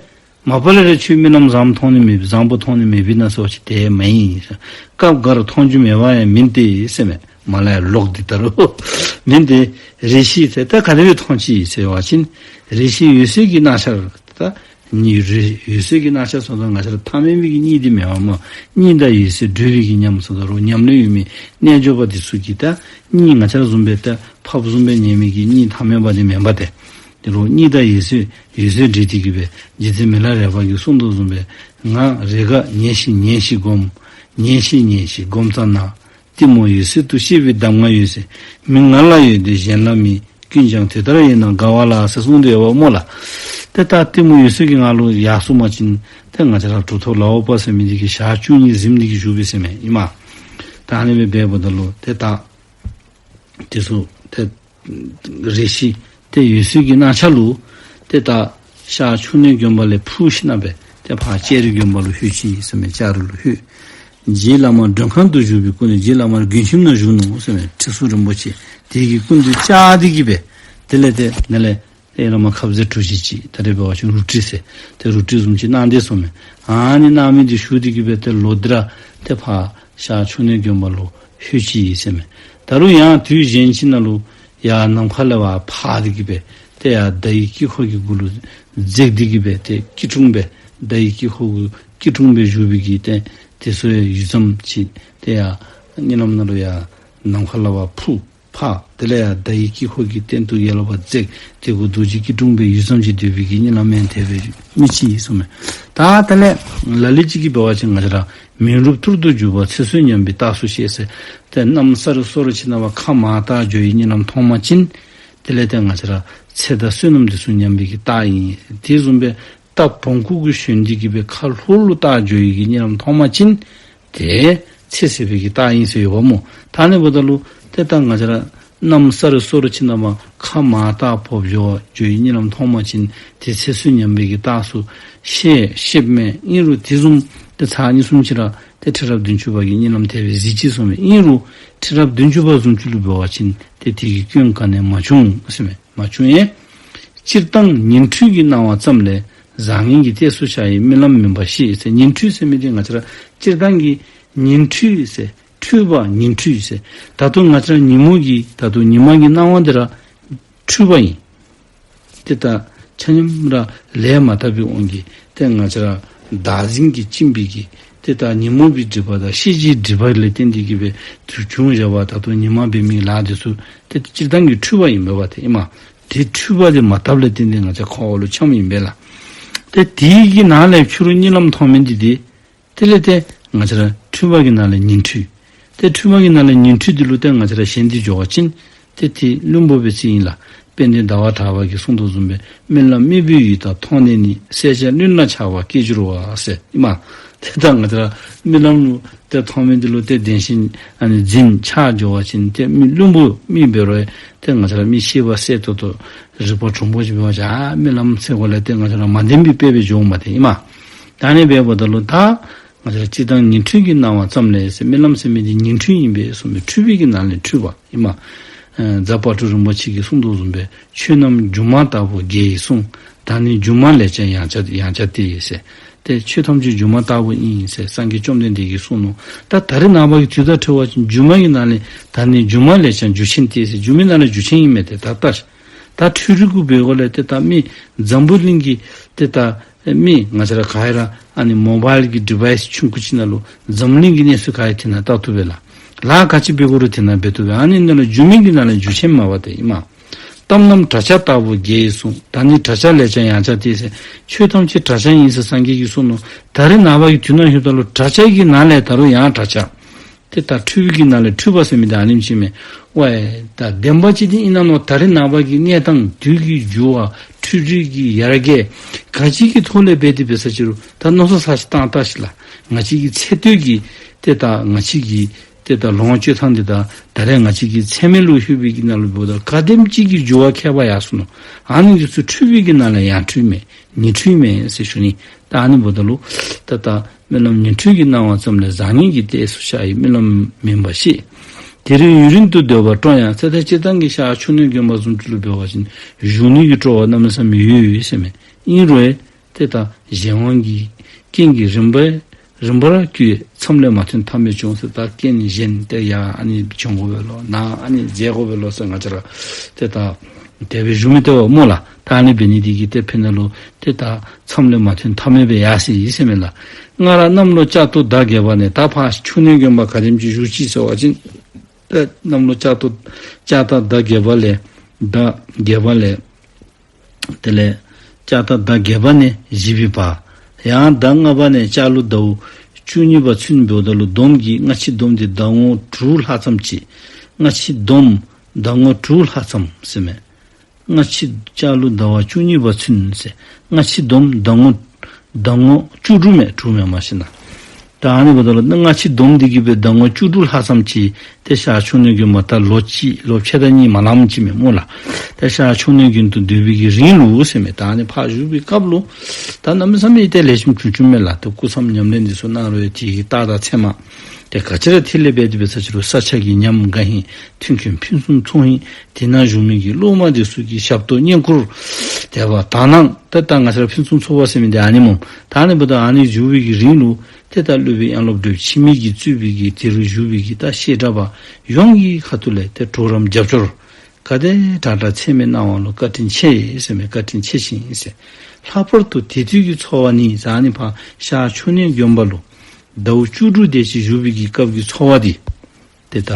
མ་པ་ལས་ར་ཁྱོད་རྨི་ལམ་བཟངམ་མཐོང་ནི་མེད་པས་བཟང་པོ་མཐོང་ནི་མེད་པས་ན་ཟེར་བ་ཅིན་དེ་མ་ཡིན་ཟེར། སྐབས་འགར་མཐོང་རྒྱུ་མེད་པ་ཡང་མིན་ཏེ་ཟེར་མས། མ་ལ་ཡ་ལོག་འདི་ལྟར་རོ། མིན་ཏེ་རེ་ཞིག་ཟེར་ད་ག་དེ་སྦེ་མཐོང་ཅི་ཟེར་བ་ཅིན་རེ་ཞིག་འོད་གསལ་གྱི་སྣང་ཆར་ད་གཉིད་རེ་འོད་གསལ་གྱི་སྣང་ཆ་ཟེརཝ་ད་ང་བཅས་ར་ཐ་མལ་པའི་གི་གཉིད་འདི་མེན་པར་སྨོ། གཉིད་དང་འོད་གསལ་འདྲེས་པའི་གི་ཉམས་ཟེརཝ་ད་རུང་ཉམས་ལེན་ཡོད་མི་རྣལ་འབྱོར་པ་འདི་ཚུ་གིས་ད་གཉིད་ང་བཅས་ར་བཟུམ་སྦེ་ད་ཕགཔ་བཟུམ་སྦེ་ཉལ་མི་གི་གཉིད་ཐ་མལ་པ་འདི་མེན་པ་སྟེ། དེ་རུང་གཉིད་དང་འོད་གསལ་འོད་གསལ་འདྲེས་ཏེ་གིས་སྦེ་རྗེ་བཙུན་མི་ལ་རས་པ་གིས་གསུངས་དོ་བཟུམ་སྦེ་ང་རེས་འགའ་ཉལ་ཞིང་ཉལ་ཞིང་སྒོམ། ཉལ་ཞིང་ཉལ་ཞིང་སྒོམ་ཙམ་ན། གཏི་མུག་འོད་གསལ་དུ་ཤེས་པའི་གདམས་ངག་ཡོད་ཟེར། མི་ང་ལ་ཡོད་དེ་གཞན་ལ་མེད། ཀུན་ཀྱང་དེ་ལྟར་ཡིན་ན་དགའ་བ་ལ་ཟེར་གསུངས་ཏེ་ཡོདཔ་སྨོ་ལགས། ཏེ་ད་གཏི་མུག་འོད་གསལ་གྱི་ངང་ལུ་ཡར་སོང་པ་ཅིན་ཏེ་ང་བཅས་ར་གྲུབ་ཐོབ་ལའོ་པ་ཟེར་མི་འདི་གིས་ཞག་བཅུ་གཉིས་གཟིམས་ཏེ་གིས་བཞུགས་པས་ཟེར་མས་ཨིན་མས། ད་ཨ་ནི་སྦེ་འབདཝ་ད་ལུ་ཏེ་ད་དེ་ཚུ་ཏེ་རེ་ཞིག་ཏེ་འོད་གསལ་གྱི་སྣང་ཆ་ལུ་ཏེ་ད་ཤར་ཕྱོགས་ནས་དགོན་པ་ལས་འཕུར་ཞིནམ་སྦེ་ཏེ་ཕར་ལྕགས་རི་དགོན་པ་ལུ་ལྷོད་ཅི་ཟེར་མས། ལྕགས་རི་ལུ་ལྷོད། རྗེ་བླ་མ་མགྲོན་ཁང་དུ་བཞུགས་པའི་སྐུ་མདུན་རྗེ་བླ་མ་རྒོད་ཁྱིམ་ནང་བཞུགས་ནུག་ཟེར་མས། ཁྲི་ཟུར་རིན་པོ་ཆེ་དེ་གི་སྐུ་མདུན་བཅར་ཏེ་གིས་སྦེ་དེ་ལས་ཏེ་ནཱ་ལས་ཏེ་བླ་མ་ཁབ་ཟས་གྲུ་བཞི་ཅིག་ད་རེས་འབད་བ་ཅིན་རུ་ཏྲི་ཟེར་ཏེ་རུ་ཏྲི་བཟུམ་ཅིག་གནང་སྟེ་སོང་མས། ཨ་ནི་གནང་མི་འདི་ཞུ་སྟེ་གིས་སྦེ་ཏེ་ལོག་སྟེ་ར་ཏེ་ཕར་ཤར་ཕྱོགས་ནས་དགོན་པ་ལུ་ལྷོད་ཅི་ཟེར་མས། ད་རུང་ཡང་དུས་གཞན་ཅིག་ནང་ལུ་ཡར་ནམ་མཁའ་ལས་ཕར་འཕགས་ཏེ་གིས་སྦེ་ཏེ་ཡར་ཟླ་བའི་དཀྱིལ་འཁོར་གྱི་གུ་ལུ་འཛེགས་ཏེ་གིས་སྦེ་ཏེ་སྐྱིལ་ཀྲུང་སྦེ་ཟླ་བའི་དཀྱིལ་འཁོར་གྱི་སྐྱིལ་ཀྲུང་སྦེ་བཞུགས་པའི་གི་ཏེ་དེ་ཚུ་ཡང་ཡུད་ཙམ་ཅིག་ཏེ་ཡར་གཉིད་ལམ་ནང་ལུ་ཡར་ནམ་མཁའ་ལས་ཕར་འཕུར་འཕགས། དེ་ལས་ཡར་ཟླ་བའི་དཀྱིལ་འཁོར་གྱི་སྟེང་དུ་ཡར་ལས་ཕར་འཛེགས། དེ་གུ་རྡོ་རྗེ་སྐྱིལ་ཀྲུང་སྦེ་ཡུད་ཙམ་ཅིག་སྡོད་པའི་གི་གཉིད་ལམ་ཡང་དེ་སྦེ་རྨི་ཅི་ཟེར་མས། ད་དེ་ལས་ལ་ལུ་ཅིག་གིས་འབད་བ་ཅིན་ང་བཅས་ར་མིན་རུབ་ཐུར་དུ་འཇུག་པ་ཚེ་བསོད་ཉམས་པའི་རྟགས་སུ་བཤད་ཟེར། ཏེ་གནམ་ས་རུ་སོ་རུ་ཕྱིན་ན་བ་ཁ་མར་བལྟ་འགྱོ་བའི་གཉིད་ལམ་མཐོང་པ་ཅིན་དེ་ལས་ཏེ་ང་བཅས་ར་ཚེ་དང་བསོད་ནམས་འདི་ཚུ་ཉམས་པའི་གི་རྟགས་ཨིན། དེ་བཟུམ་སྦེ་རྟ་བོང་ཀུ་གུ་ཞོན་ཏེ་གིས་སྦེ་ཁ་ལྷོ་ལུ་བལྟ་འགྱོ་བའི་གི་གཉིད་ལམ་མཐོང་པ་ཅིན་ཏེ་ཚེ་ཟད་པའི་གི་རྟགས་ཨིན་ཟེར་ཡོདཔ་སྨོ། ད་ཨ་ནི་འབདཝ་ད་ལུ་ཏེ་ད་ང་བཅས་ར་གནམ་ས་རུ་སོ་རུ་ཕྱིན་ན་བ་ཁ་མར་བལྟ་བབས་འགྱོ་འགྱོ་བའི་གཉིད་ལམ་མཐོང་པ་ཅིན་ཏེ་ཚེ་བསོད་ཉམས་པའི་གི་རྟགས་སུ་ཤེས་ཤེསཔ་མས། ཨིན་རུང་དེ་བཟུམ་ཏེ་ཚར་གཉིས་གསུམ་ཅིག་ར་ཏེ་ཁྲི་རབས་བདུན་ཅུ་པ་གིས་གཉིད་ལམ་དེ་སྦེ་གཟིགས་ཅི་ཟེར་མས། ཨིན་རུང་ཁྲི་རབས་བདུན་ཅུ་པ་བཟུམ་ཅིག་ལུ་འབད་བ་ཅིན་ཏེ་དེ་གི་སྐྱོན་ག་ནི་མ་བྱུང་ཟེར་མས། མ་བྱུང་ཡང་། སྤྱིར་བཏང་ཉིང་འཁྲུལ་གྱི་སྣང་བ་ཙམ་ལས་བཟང་ངན་གྱི་གཏད་སོ་འཆའ་ཡི་རྨི་ལམ་མིན་པ་ཤེས་ཟེར། ཉིང་འཁྲུལ་ཟེར་མི་འདི་ང་བཅས་ར་སྤྱིར་བཏང་གི་ཉིང་འཁྲུལ་ཟེར་འཁྲུལ་པ་ཉིང་འཁྲུལ་ཟེར། ད་ལྟོ་ང་བཅས་ར་ཉིན་མོ་གི་ད་ལྟོ་ཉི་མ་གི་སྣང་བ་འདི་ར་འཁྲུལ་པ་ཨིན། ཏེ་ད་ཆ་མཉམ་ར་ལས་མ་དག་པའི་དབང་གིས་ཏེ་ང་བཅས་ར་བདག་འཛིན་གྱིས་བཅིངས་པའི་གི་ཏེ་ད་ཉིན་མོ་པའི་སྒྲིབ་པ་དང་ཤེས་བྱའི་སྒྲིབ་པ་ལས་བརྟེན་ཏེ་གིས་སྦེ་དུས་བྱུང་བཞག་པ་ད་ལྟོ་ཉི་མ་འབད་མི་ལཱ་འདི་ཚུ་ཏེ་སྤྱིར་བཏང་གི་འཁྲུལ་པ་ཨིན་པས་པ་ཏེ་ཨིན་མས། ཏེ་འཁྲུལ་པ་འདི་མ་དགཔ་ལས་བརྟེན་ཏེ་ང་བཅས་ཁ་འོག་ལུ་འཁྱམས་ཨིན་པས་ལགས། ཏེ་དེ་གི་ནང་ལས་ཕྱི་རུ་གཉིད་ལམ་མཐོང་མི་འདི་ཏེ་དེ་ལས་ཏེ་ང་བཅས་ར་འཁྲུལ་པ་གི་ནང་ལས་ཉིང་འཁྲུལ། ཏེ་འཁྲུལ་པ་གི་ནང་ལས་ཉིང་འཁྲུལ་འདི་ལུ་ཏེ་ང་བཅས་ར་ཞེན་ཏེ་འགྱོ་བ་ཅིན་ཏེ་དེ་བླུན་པོ་སྦེ་རྩིཝ་ཨིན་ལགས། དཔལ་ལྡན་ཟླ་བ་གྲགས་པ་གིས་གསུངས་དོ་བཟུམ་སྦེ་རྨི་ལམ་རྨིས་པའི་ཡུལ་དག་མཐོང་ནས་ནི། གསལ་བྱེད་བླུན་ལ་འཆར་བ་སྐྱེ་འགྱུར་བ་ཟེར་ཨིན་མས། ཏེ་ད་ང་བཅས་ར་རྨི་ལམ་ལུ་ཏེ་མཐོང་མི་འདི་ལུ་ཏེ་བདེན་ཞེན་ཨ་ནི་འཛིན་ཆགས་འགྱོ་བ་ཅིན་ཏེ་མི་བླུན་པོ་མི་འབད་རུང་ཏེ་ང་བཅས་ར་མི་ཤེས་པ་གསལ་ཏོག་ཏོ་རིག་པ་གྲུང་པོ་ཅིག་འབད་བ་ཅིན་ཨ་རྨི་ལམ་ཟེར་གོ་ལས་ཏེ་ང་བཅས་ར་མ་བདེན་པའི་དཔེ་སྦེ་འགྱོཝ་མས་ཏེ་ཨིན་མས། ད་ཨ་ནི་འབདཝ་ད་ལུ་ད་ང་བཅས་ར་སྤྱིར་བཏང་ཉིང་འཁྲུལ་གྱི་སྣང་བ་ཙམ་ལས་ཟེར་རྨི་ལམ་ཟེར་མི་འདི་ཉིང་འཁྲུལ་ཨིན་པས་གསུངས་པས། འཁྲུལ་པའི་གི་ནང་ལས་འཁྲུལ་པ་ཨིན་མས། ཨེ་རྫ་དཔལ་སྤྲུལ་རིན་པོ་ཆེ་གིས་གསུངས་དོ་བཟུམ་སྦེ་ཆོས་རྣམས་སྒྱུ་མ་ལྟ་བུ་དགེ་ཡིས་གསུངས། ད་ནི་སྒྱུ་མ་ལས་ཀྱང་ཡང་བྱ་ཡང་བྱ་སྟེ་ཟེར། ཏེ་ཆོས་ཐམས་ཅད་སྒྱུ་མ་ལྟ་བུ་ཨིན་ཟེར་སངས་རྒྱས་བཅོམ་ལྡན་འདས་ཀྱིས་གསུངས་ནུག། ད་ད་རེས་ནངས་པ་གི་དུས་དང་འཁྲིལ་བ་ཅིན་སྒྱུ་མ་གི་ནང་ལས་ད་ནི་སྒྱུ་མ་ལས་ཀྱང་སྒྱུ་ཆེན་ཏེ་ཟེར། སྒྱུ་མའི་ནང་ལས་སྒྱུ་ཆེན་ཨིན་མས་ཏེ་ད་ལྟ། ད་འཕྲུལ་རིག་གུ་འབད་གོ་ལས་ཏེ་ད་མི་འཛམ་བུ་གླིང་གི་ཏེ་ད་མི་ང་བཅས་ར་ག་ར་ཨ་ནི་མོ་བཱའིལ་གྱི་ཌི་བཱའིསི་ཆུང་ཀུ་ཅིག་ནང་ལུ་འཛམ་གླིང་གི་གནས་ཚུལ་ག་ར་དེ་ནང་བལྟ་བཏུབ་པས་ལགས། ལཱ་ག་ཅི་འབད་དགོ་རུང་དེ་ནང་འབད་བཏུབ་པས། ཨ་ནི་ནང་ལུ་སྒྱུ་མའི་གི་ནང་ལས་སྒྱུ་ཆེན་མས་པ་ཏེ་ཨིན་མས། གཏམ་རྣམས་བྲག་ཆ་ལྟ་བུར་རྒྱས་ཡིས་གསུངས། ད་ནི་བྲག་ཆ་ལས་ཀྱང་ཡངས་ཆ་སྟེ་ཟེར། ཆོས་ཐམས་ཅད་བྲག་ཆ་ཡིན་ཟེར་སངས་རྒྱས་ཀྱིས་གསུངས་ནུག། ད་རེས་ནངས་པ་གི་དུས་ནང་ལྷོདཔ་ད་ལུ་བྲག་ཆ་གི་ནང་ལས་ད་རུང་ཡང་བྲག་ཆ། ཏེ་ད་འཁྲུལ་པའི་གི་ནང་ལས་འཁྲུལ་པ་ཟེར་མི་འདི་ཨ་ནེམ་ཅིག་མས། ཝའི་ད་བདེན་པ་ཅིག་འདི་ཨིན་ན་མནོ། ད་རེས་ནངས་པ་གི་གནས་སྟངས་དུས་ཀྱི་འགྱུར་བ་འཕྲུལ་རིག་གི་ཡར་རྒྱས་ག་ཅི་གི་ཐོག་ལས་འབད་དེ་འབད་ས་ཅི་རུང་ད་མནོ་བསམ་ས་ཅིག་བཏང་བལྟ་ཤིག་ལགས། ང་བཅས་ཀྱི་ཚེ་སྟོད་ཀྱི་ཏེ་ད་ང་བཅས་ཀྱི་ཏེ་ད་ལོངས་སྤྱོད་ཐངས་འདི་དང་ད་རེས་ང་བཅས་ཀྱི་ཚེ་སྨད་ལུ་ལྷོད་པའི་གི་ནང་ལུ་འབདཝ་ད་ག་དེམ་ཅིག་གི་འགྱུར་བ་ཁྱད་པར་ཡར་སོང་ནུག། ཨ་ནི་འདི་ཚུ་འཁྲུལ་པའི་གི་ནང་ལས་ཡང་འཁྲུལ་མས། ཉིང་འཁྲུལ་མས་ཟེར་ཞུ་ནི། ད་ཨ་ནི་འབདཝ་ད་ལུ་ད་ད་རྨི་ལམ་ཉིང་འཁྲུལ་གྱི་སྣང་བ་ཙམ་ལས་བཟང་ངན་གྱི་ལྟས་སུ་ཤར་བའི་རྨི་ལམ་མིན་པ་ཤེས། དེ་རིང་ཡུན་རིང་དུ་སྡོད་པར་སྤྲོ་ཡང་ཟེར། ད་སྤྱིར་བཏང་གི་ཤར་ཕྱོགས་ནས་དགོན་པ་བཟུམ་ཅིག་ལུ་འབད་བ་ཅིན་བཞུགས་ནི་གི་སྤྲོ་བ་གནམ་མེད་ས་མེད་ཡོད་ཡོད་ཟེར་མས། ཨིན་རུང་ཏེ་ད་གཞན་དབང་གི་རྐྱེན་གྱིས་རིམ་པས་རིམ་པར་བསྐྱུར། མཚམས་ལས་མ་ཐོན་ཐ་མལ་བྱུང་ཟེར། ད་རྐྱེན་གཞན་ཏེ་ཡར་ཨ་ནི་བྱོན་དགོ་པས་ལོ་ནཱ་ཨ་ནི་མཛད་དགོ་པས་ལོ་ཟེར་ང་བཅས་ར་ཏེ་ད་དེ་སྦེ་བཞུགས་མི་ཏེ་བ་སྨོ་ལགས། ད་ཨ་ནི་འབད་ནི་འདི་གིས་ཏེ་ཕན་ནི་ལུ་ཏེ་ད་མཚམས་ལས་མ་ཐོན་ཐ་མལ་སྦེ་ཡར་སོ་ཡི་ཟེར་མས་ལགས། སྔར་གནམ་ལོ་ལྕགས་སྟག་ཟླ་བརྒྱད་པ་ནས། ད་ཕར་ཕྱོགས་ནས་དགོན་པ་ག་དེམ་ཅིག་བཞུགས་ཅི་ཟེར་བ་ཅིན་ཏེ་གནམ་ལོ་ལྕགས་སྟག་ལྕགས་སྟག་ཟླ་བརྒྱད་པ་ལས་ཟླ་བརྒྱད་པ་ལས་དེ་ལས་ལྕགས་སྟག་ཟླ་བརྒྱད་པ་ནས་བཞི་པའི་བར། ཡང་ཟླ་ལྔ་པ་ནས་ལྕགས་ལུག་ཟླཝ་བཅུ་གཉིས་པ་ཚུན་འབདཝ་ད་ལུ་སྡོམ་གྱི་སྔ་ཕྱི་སྡོམ་འདི་ཟླ་ངོ་དྲུག་ལྷག་ཙམ་ཅིག། སྔ་ཕྱི་སྡོམ་ཟླ་ངོ་དྲུག་ལྷག་ཙམ་ཟེར་མས། སྔ་ཕྱི་ལྕགས་ལུག་ཟླཝ་བཅུ་གཉིས་པ་ཚུན་ཟེར། སྔ་ཕྱི་སྡོམ་ཟླ་ངོ་ཟླ་ངོ་བཅུ་དྲུག་མས། དྲུག་མས་མ་གཞི་ན། ད་ཨ་ནི་འབདཝ་ད་ལུ་སྔ་ཕྱི་སྡོམ་འདི་གིས་སྦེ་ཟླ་ངོ་བཅུ་དྲུག་ལྷག་ཙམ་ཅིག་ཏེ་ཤར་ཕྱོགས་ནས་དགོན་པ་ད་ལོ་གཅིག་ལོ་ཕྱེད་དང་གཉིས་མ་ལངམ་ཅིག་མས་སྨོ་ལགས། ཏེ་ཤར་ཕྱོགས་ནས་དགོན་དུ་སྡོད་པའི་གི་རིང་ལུ་ཟེར་མས། ད་ཨ་ནི་ཕར་བཞུགས་པའི་སྐབས་ལུ་ད་གནམ་མེད་ས་མེད་ཏེ་ལེགས་ཤོམ་བྱུང་བྱུངམ་མས་ལགས། ཏེ་སྐུ་མཚམས་ཉམས་ལེན་འདི་ཚུ་གནང་རུང་ཡང་དེ་གི་རྟགས་དང་མཚན་མ་ཏེ་ག་ཅི་ར་ཐིག་ལེ་འབད་དེ་འབད་ས་ཅི་རུང་ས་ཆ་གི་ཉམས་དགའ་ཧིང་མཐུན་རྐྱེན་ཕུན་སུམ་ཚོགས་ཧིང་དེ་ནང་བཞུགས་མི་གི་སློབ་མ་འདི་ཚུ་གི་ཞབས་ཏོག་བསྙེན་བཀུར་དད་པ་དག་སྣང་ཏེ་ད་ང་བཅས་ར་ཕུན་སུམ་ཚོགས་པ་ཟེར་མི་འདི་ཨ་ནི་སྨོ། ད་ཨ་ནི་འབདཝ་ད་ཨ་ནི་བཞུགས་པའི་གི་རིང་ལུ་ཏེ་ད་སློབ་དཔོན་དབྱངས་སློབ་གྲུབ་ཆེན་མོ་གིས་གཙོས་པའི་གི་དེ་རུ་བཞུགས་པའི་གི་ད་བཤད་གྲྭ་པ་ཡོངས་ཀྱི་ཁ་ཐུག་ལས་ཏེ་གྲོགས་རམ་རྒྱབ་སྐྱོར་ག་དེ་དྲག་དྲག་ཚད་མེད་གནང་བ་ལུ་བཀའ་དྲིན་ཆེ་ཟེར་མས། བཀའ་དྲིན་ཆེ་ཞིང་ཟེར། ལྷག་པར་དུ་དེ་དུས་ཀྱི་འཚོ་བ་ནི་ཟེར་ཨ་ནི་ཕར་ཤར་ཕྱོགས་ནས་དགོན་པ་ལུ་ཟླཝ་བཅུ་དྲུག་དེ་ཅིག་བཞུགས་པའི་གི་སྐབས་ཀྱི་འཚོ་བ་འདི་ཏེ་ད་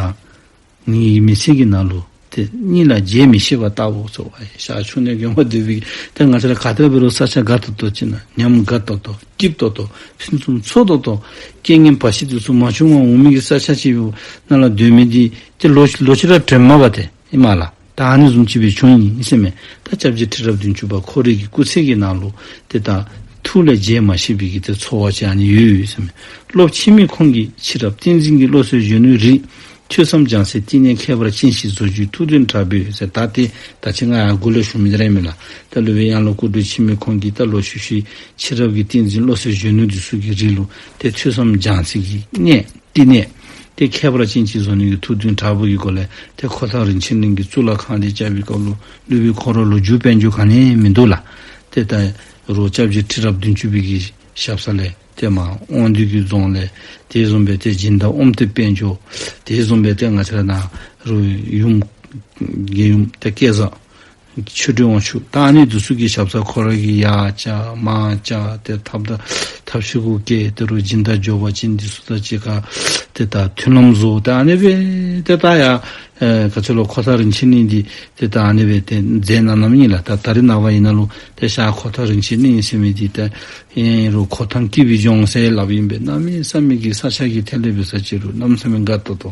ངེའི་མི་ཚེ་གི་ནང་ལུ་ཏེ་སྙིང་ལ་བརྗེད་མི་ཤེས་པ་ལྟ་བུ་འཚོ་བ་ཡི། ཤར་ཕྱོགས་ནས་དགོན་པ་སྡོད་པའི་ཏེ་ང་བཅས་ར་ག་དེ་འབད་རུང་ས་ཆ་དགའ་ཏོག་ཏོ་ཅིག་ནང་ཉམས་དགའ་ཏོག་ཏོ་སྐྱིད་ཏོག་ཏོ་ཕུན་སུམ་ཚོགས་ཏོག་ཏོ་རྐྱེན་ངན་བར་ཆད་འདི་ཚུ་མ་བྱུང་བར་འོང་མི་གི་ས་ཆ་ཅིག་ནང་ལུ་སྡོད་མི་འདི་ཏེ་ལོ་ལོ་ཅིག་ར་དྲན་མ་པ་ཏེ་ཨིན་མས་ལགས། ད་ཨ་ནི་བཟུམ་ཅིག་སྦེ་བྱུང་ཡི་ཟེར་མས། ད་སྐྱབས་རྗེ་ཁྲི་རབས་བདུན་ཅུ་པ་ཁོ་རའི་གི་སྐུ་ཚེ་གི་ནང་ལུ་ཏེ་ད་ཐུགས་ལས་བརྗེད་མ་ཤེས་པའི་གི་ཏེ་འཚོ་བ་ཅིག་ཨ་ནི་ཡོད་ཡོད་ཟེར་མས། སློབ་ཆེན་མོའི་ཁོང་གིས་ཕྱི་རབས་བསྟན་འཛིན་གྱི་བློ་གསལ་གཞོན་ནུའི་རིགས། ཐོས་བསམ་སྦྱང་སའི་བསྟི་གནས་ཁྱད་པར་ཅན་ཞིག་བཟོ་རྒྱུའི་ཐུགས་འདུན་དྲག་པོས་ཟེར། ད་ཏེ་ད་ཅི་ང་ཡང་འགོ་ལས་ཞུ་མི་འདི་ར་ཨིན་མས་ལགས། ད་སློབ་དཔོན་དབྱངས་སློབ་སྐུ་དྲིན་ཆེན་མོའི་ཁོང་གིས་ད་ལོག་ཤུལ་ཤུལ་ཕྱི་རབས་ཀྱི་བསྟན་འཛིན་བློ་གསལ་གཞོན་ནུ་འདི་ཚུ་གི་རིགས་ལུ་ཏེ་ཐོས་བསམ་སྦྱང་སའི་གི་གནས་བསྟི་གནས་ཏེ་ཁྱད་པར་ཅན་ཅིག་བཟོ་ནི་གི་ཐུགས་འདུན་དྲག་པོ་གི་སྒོ་ལས་ཏེ་ཁོ་ཐང་རིན་ཆེན་གླིང་གི་གཙུག་ལག་ཁང་འདི་རྐྱབ་པའི་སྐབས་ལུ་སློབ་དཔོན་ཁོ་ར་ལོ་རྒྱུས་དཔལ་འབྱོར་ག་ནི་མིན་འདུག་ལགས། ཏེ་ད་རུང་སྐྱབས་རྗེ་ཁྲི་རབས་བདུན་ཅུ་པའི་གི་ཞབས་ས་ལས་ཏེ་མར་དབང་འདུས་ཀྱི་རྫོང་ལས་དེ་བཟུམ་སྦེ་ཏེ་སྦྱིན་བདག་ཨོམ་ཏི་དཔལ་འབྱོར་དེ་བཟུམ་སྦེ་ཏེ་ང་བཅས་ར་ནཱ་རུང་ཡུམ་རྒྱལ་ཡུམ་ཏེ་སྐལ་བཟང་ཆོས་སྒྲོན་དབང་ཕྱུག་ད་ཨ་ནི་འདི་ཚུ་གི་ཞབས་སར་ཁོ་ར་གིས་ཡར་བཅར་མར་བཅར་ཏེ་ཐབས་ད་ཐབས་ཤེས་གུ་བཀལ་ཏེ་རུང་སྦྱིན་བདག་འབྱོར་པ་ཅན་འདི་ཚུ་དང་གཅིག་ཁར་ཏེ་ད་མཐུན་ལམ་བཟོ་ཏེ་ཨ་ནི་སྦེ་ཏེ་ད་ཡར་ཨེ་ག་ཅི་ལོ་ཁོ་ཐང་རིན་ཆེན་གླིང་འདི་ཏེ་ད་ཨ་ནི་སྦེ་ཏེ་མཛད་གནང་གནངམ་ཨིན་ལགས། ད་ད་རེས་ནངས་པ་ཨིན་ན་ལུ་ཏེ་ཤར་ཁོ་ཐང་རིན་ཆེན་གླིང་ཟེར་མི་འདི་ཏེ་ཨིན་རུང་ཁོ་ཐང་སྐྱིད་པའི་ལྗོངས་ཟེར་སླབ་ཨིན་པས། གནམ་མེད་ས་མེད་ཀྱི་ས་ཆ་གི་ཐད་ལས་འབད་ས་ཅི་རུང་གནམ་མེད་ས་མེད་དགའ་ཏོག་ཏོ།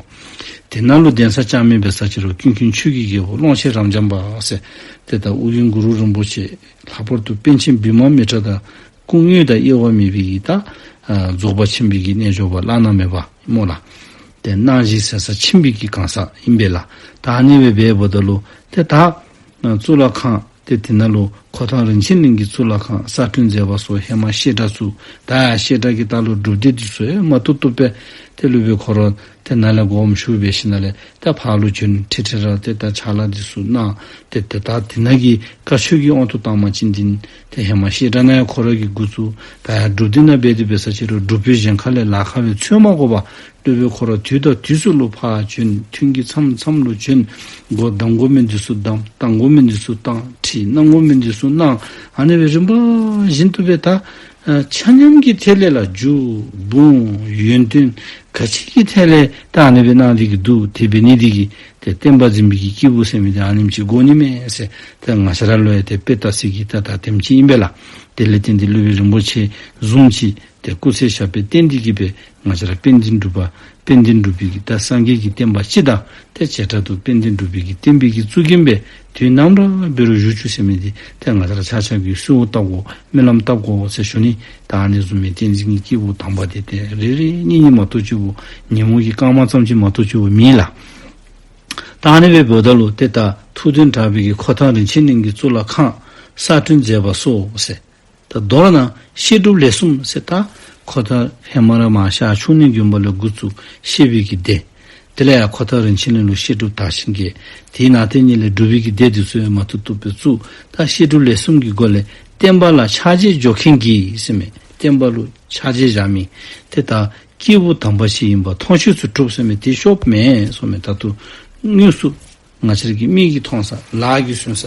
དེ་ནང་ལུ་གདན་ས་བཅགས་མི་འབད་ས་ཅི་རུང་ཀུན་མཁྱེན་ཆོས་ཀྱི་རྒྱལ་པོ་ཀློང་ཆེན་རབ་འབྱམས་པ་ཟེར་ཏེ་ད་ཨོ་རྒྱན་གུ་རུ་རིན་པོ་ཆེ་ལྷག་པར་དུ་པཎ་ཆེན་བི་མ་མི་ཏྲ་དང་སྐུ་དངོས་དང་དབྱེ་བ་མེད་པའི་ད་ཨ་རྫོགས་པ་ཆེན་པོའི་གི་རྣལ་འབྱོར་པ་བླ་ན་མེད་པ་སྨོ་ལགས། ཏེ་སྣང་བཞི་གསལ་ས་ཆེན་པོའི་གི་གང་ཟག་ཨིན་པས་ལགས། ད་ཨ་ནི་སྦེ་འབདཝ་ད་ལུ་ཏེ་ད་ཨ་གཙུག་ལག་ཁང་ཏེ་དེ་ནང་ལུ་ཁོ་ཐང་རིན་ཆེན་གླིང་གི་གཙུག་ལག་ཁང་གསར་སྐྲུན་མཛད་པ་སོགས་ཧེ་མ་བཤད་གྲྭ་ཚུ་ད་བཤད་གྲྭ་གི་ད་ལུ་སྒྲུབ་སྡེ་འདི་ཚུ་ཡང་མ་བཏུབ་བཏུབ་སྦེ་ཏེ་སློབ་དཔོན་ཁོ་ར་ཏེ་ནཱ་ལས་དགོངསམ་ཞུ་འབད་ཞིནམ་ལས་ཏེ་ཕར་ལུ་བྱོན། ཁྲི་ཁྲི་ར་ཏེ་ད་ཕྱག་ལཱ་འདི་ཚུ་གནང་། ཏེ་ཏེ་ད་དེ་ནང་གི་བཀའ་ཆོས་ཀྱི་དབང་དུ་བཏང་བ་ཅིན་འདི་ཏེ་ཧེ་མ་བཤད་གྲྭ་ནང་ཡང་ཁོ་ར་གིས་འགོ་བཙུགས། ད་ཡར་སྒྲུབ་སྡེ་ནང་འབད་དེ་འབད་ས་ཅི་རུང་སྒྲུབ་པའི་གཞན་ཁ་ལས་ལཱ་ཁག་སྦེ་འཚོལ་མ་དགོ་པར་སློབ་དཔོན་ཁོ་ར་དུས་དང་དུས་སུ་ལུ་ཕར་བྱོན། ཐུན་གྱི་མཚམས་མཚམས་ལུ་བྱོན། སྒོ་བསྡམ་དགོ་མི་འདི་ཚུ་བསྡམ། བཏང་དགོ་མི་འདི་ཚུ་བཏང་། ཁྲིད་གནང་དགོ་མི་འདི་ཚུ་གནང་། ཨ་ནི་སྦེ་རིམ་པ་བཞིན་དུ་སྦེ་ད་ ཨ་ཆ་མཉམ་གྱི་ཐད་ལས་ལ་རྒྱུ་འབུམ་ཡོན་ཏན་ག་ཅི་གི་ཐད་ལས་ད་ཨ་ནི་སྦེ་གནང་སྟེ་གི་འདུག། དེ་འབད་ནི་འདི་གིས་ཏེ་བསྟན་པ་འཛིན་པའི་གི་སྐྱེས་བུ་ཟེར་མི་འདི་ཨ་ནེམ་ཅིག་དགོ་ནི་མས་ཟེར། ཏེ་ང་བཅས་ར་ལུ་ཡང་ཏེ་དཔེ་ལྟ་ས་གི་ད་ད་དེམ་ཅིག་ཨིན་པས་ལགས། དེ་ལས་བརྟེན་ཏེ་སློབ་དཔོན་རིན་པོ་ཆེ་བཟུམ་ཅིག་ཏེ་སྐུ་ཚེ་ཞབས་པད་བརྟན་ཏེ་གི་སྦེ་ང་བཅས་ར་དཔལ་ལྡན་འབྲུག་པ་དཔལ་ལྡན་འབྲུག་པའི་གི་ད་སངས་རྒྱས་ཀྱི་བསྟན་པ་སྤྱི་དང་ཏེ་བྱེ་བྲག་ཏུ་དཔལ་ལྡན་འབྲུག་པའི་གི་བསྟན་པའི་གི་གཙུག་རྒྱན་སྦེ་དུས་ནམ་ར་འབད་རུང་བཞུགས་བཅུག་ཟེར་མི་འདི་ཏེ་ང་བཅས་ར་ཆ་ཁྱབ་ཀྱིས་གསོལཝ་བཏབ་དགོ། སྨོན་ལམ་བཏབ་དགོ་ཟེར་ཞུ་ནི། ད་ཨ་ནི་བཟུམ་མའི་བསྟན་འཛིན་གྱི་སྐྱེས་བུ་དམ་པ་འདི་ཏེ་རེ་རེ་གཉིས་གཉིས་མ་གཏོགས་ཅིག་འབད་ཉིན་མོ་གི་སྐར་མ་ཙམ་ཅིག་མ་གཏོགས་ཅིག་འབད་མེད་ལགས། ད་ཨ་ནི་སྦེ་འབདཝ་ད་ལུ་ཏེ་ད་ཐུགས་དོན་དྲག་པའི་གི་ཁོ་ཐང་རིན་ཆེན་གླིང་གི་གཙུག་ལག་ཁང་གསར་སྐྲུན་མཛད་པ་སོགས་ཟེར། ད་མདོར་ན་བཤད་སྒྲུབ་ལས་གསུམ་ཟེར། ད་ཁོ་ཐང་ཧེ་མ་ར་མར་ཤར་ཕྱོགས་ནས་དགོན་པ་ལས་འགོ་བཙུགས་བཤད་པའི་གི་སྡེ། དེ་ལས་ཡང་ཁོ་ཐང་རིན་ཆེན་གླིང་ལུ་བཤད་སྒྲུབ་དར་ཞིང་རྒྱས། དེའི་ནང་དེ་ཉིད་ལས་སྒྲུབ་པའི་གི་སྡེ་འདི་ཚུ་ཡང་མ་ཐུབ་ཐུབ་སྦེ་བཙུགས། ད་བཤད་སྒྲུབ་ལས་གསུམ་གྱི་སྒོ་ལས་བསྟན་པ་ལ་ཕྱག་རྗེས་འཇོག་མཁན་གྱི་ཟེར་མི་བསྟན་པ་ལུ་ཕྱག་རྗེས་བཞག་མི་དེ་ད་སྐྱེས་བུ་དམ་པ་ཅིག་ཨིནམ་མཐོང་ཆོས་སུ་གྲུབ་ཟེར་མི་དེ་ཤོབ་མེན་གསུངས་མས། ད་ལྟོ་དངོས་སུ་ང་བཅས་ར་གི་མིག་གིས་མཐོང་ས་ལག་གིས་བཟུང་ས་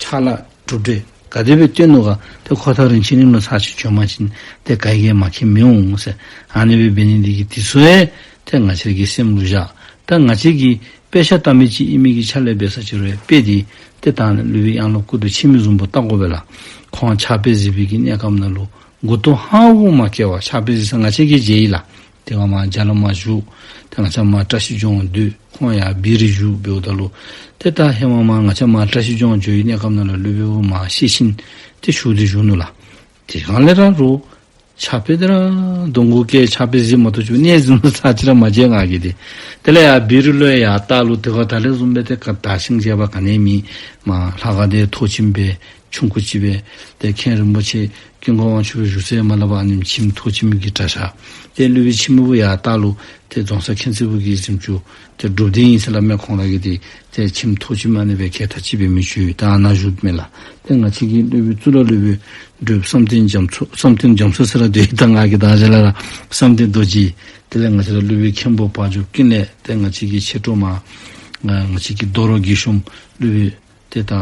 ཕྱག་ལཱ་གྲུབ་འབྲས་ག་དེ་སྦེ་སྟོན་ནུག་ག། ཏེ་ཁོ་ཐང་རིན་ཆེན་གླིང་ལུ་ཚར་གཅིག་བྱོན་པ་ཅིན་ཏེ་ག་གིས་ཡང་མ་མཁྱེན་མི་འོང་ཟེར། ཨ་ནི་སྦེ་འབད་ནི་འདི་གིས་དེ་ཚུ་ཡང་ཏེ་ང་བཅས་ར་གི་སེམས་ལུ་བཞག། ད་ང་བཅས་ཀྱིས་དཔེ་ཆ་ལྟ་མི་ཅིག་ཨིན་མི་གི་ཆ་ལས་འབད་ས་ཅིག་རུང་དཔེ་འདི་ཏེ་ད་སློབ་དཔོན་དབྱངས་སློབ་སྐུ་དྲིན་ཆེན་མོ་བཟུམ་སྦེ་བལྟ་དགོ་པས་ལགས། ཁོང་ཕྱག་དཔེ་གཟིགས་པའི་གི་གནས་སྐབས་ནང་ལུ་མགུ་ཏོ་ཧ་གོ་མ་སྐྱེ་བར་ཕྱག་དཔེ་གཟིགས་ས་ང་བཅས་ཀྱིས་མཇལ་ཡི་ལགས། ཏེ་ང་མར་རྒྱ་ལུ་མར་བཞུགས། ཏེ་ང་བཅས་མར་བཀྲ་ཤིས་ལྗོངས་སྡོད། ཁོང་ཡར་སྦིས་རི་བཞུགས། འབདཝ་ད་ལུ་ཏེ་ད་ཧེ་མ་མར་ང་བཅས་མར་བཀྲ་ཤིས་ལྗོངས་འགྱོ་བའི་གནས་སྐབས་ནང་ལུ་སློབ་དཔོན་མར་ཤེད་ཆེན་ཏེ་བཞུགས་ཏེ་བཞུགས་ནུག་ལགས། དེ་སྒང་ལས་ར་རུང་ཕྱག་དཔེ་འདི་ར་གདོང་གུ་བཀལ། ཕྱག་དཔེ་གཟིགས་མ་གཏོགས་ཅིག་གནས་གཟིམ་ལུ་ཚར་གཅིག་ར་མ་མཇལ་ང་གིས་ཏེ། དེ་ལས་ཡར་སྦིས་རི་ལུ་ཡར་ལྟ་ལུ་དེ་ཁར་ད་ལས་བཟུམ་སྦེ་ཏེ་ག་དར་ཞིང་རྒྱས་པ་ག་ནི་མེད། མར་ལྷ་ཁང་འདི་ཐོག་ཁྱིམ་སྦེ་ཆུང་ཀུ་ཅིག་སྦེ་ཏེ་མཁན་རིན་པོ་ཆེ་ཀུན་དགའ་དབང་ཕྱུག་བཞུགས་ས་མ་ལྷག་པར་ཨ་ནི་ཁྱིམ་ཐོག་ཁྱིམ་གྱི་གྲྭ་ཤག། ཏེ་སློབ་དཔོན་འཆི་མེད་བུ་ཡར་ལྟ་ལུ་ཏེ་རྫོང་གསར་མཁྱེན་བརྩེ་བུ་གི་གཟིམ་ཅུང་ཏེ་སྒྲུབ་སྡེ་ཨིན་ཟེར་སླབ་མས། ཁོང་ར་གི་ཏེ་ཏེ་ཁྱིམ་ཐོག་ཁྱིམ་ཨ་ནི་སྦེ་གྱལ་ཐ་ཅིག་སྦེ་མི་ཅིག་ཡོད། ད་ཨ་ནཱ་བཞུགསཔ་མས་ལགས། ཏེ་ང་བཅས་ཀྱི་སློབ་དཔོན་གཙུག་ལག་སློབ་དཔོན་སྒྲུབ་བསམ་གཏན་རྒྱ་མཚོ་བསམ་གཏན་རྒྱ་མཚོ་ཟེར་ར་འདི་ད་ང་གིས་ད་ཅི་ལས་ར་བསམ་གཏན་རྡོ་རྗེ། དེ་ལས་ང་བཅས་ར་སློབ་དཔོན་མཁན་པོ་དཔལ་འབྱོར་ཀུན་ལེགས། ཏེ་ང་བཅས་ཀྱི་མཆེད་གྲོགས་མར་ང་བཅས་ཀྱི་རྡོ་རོག་དགེ་གཤོམ་སློབ་དཔོན་ཏེ་ད་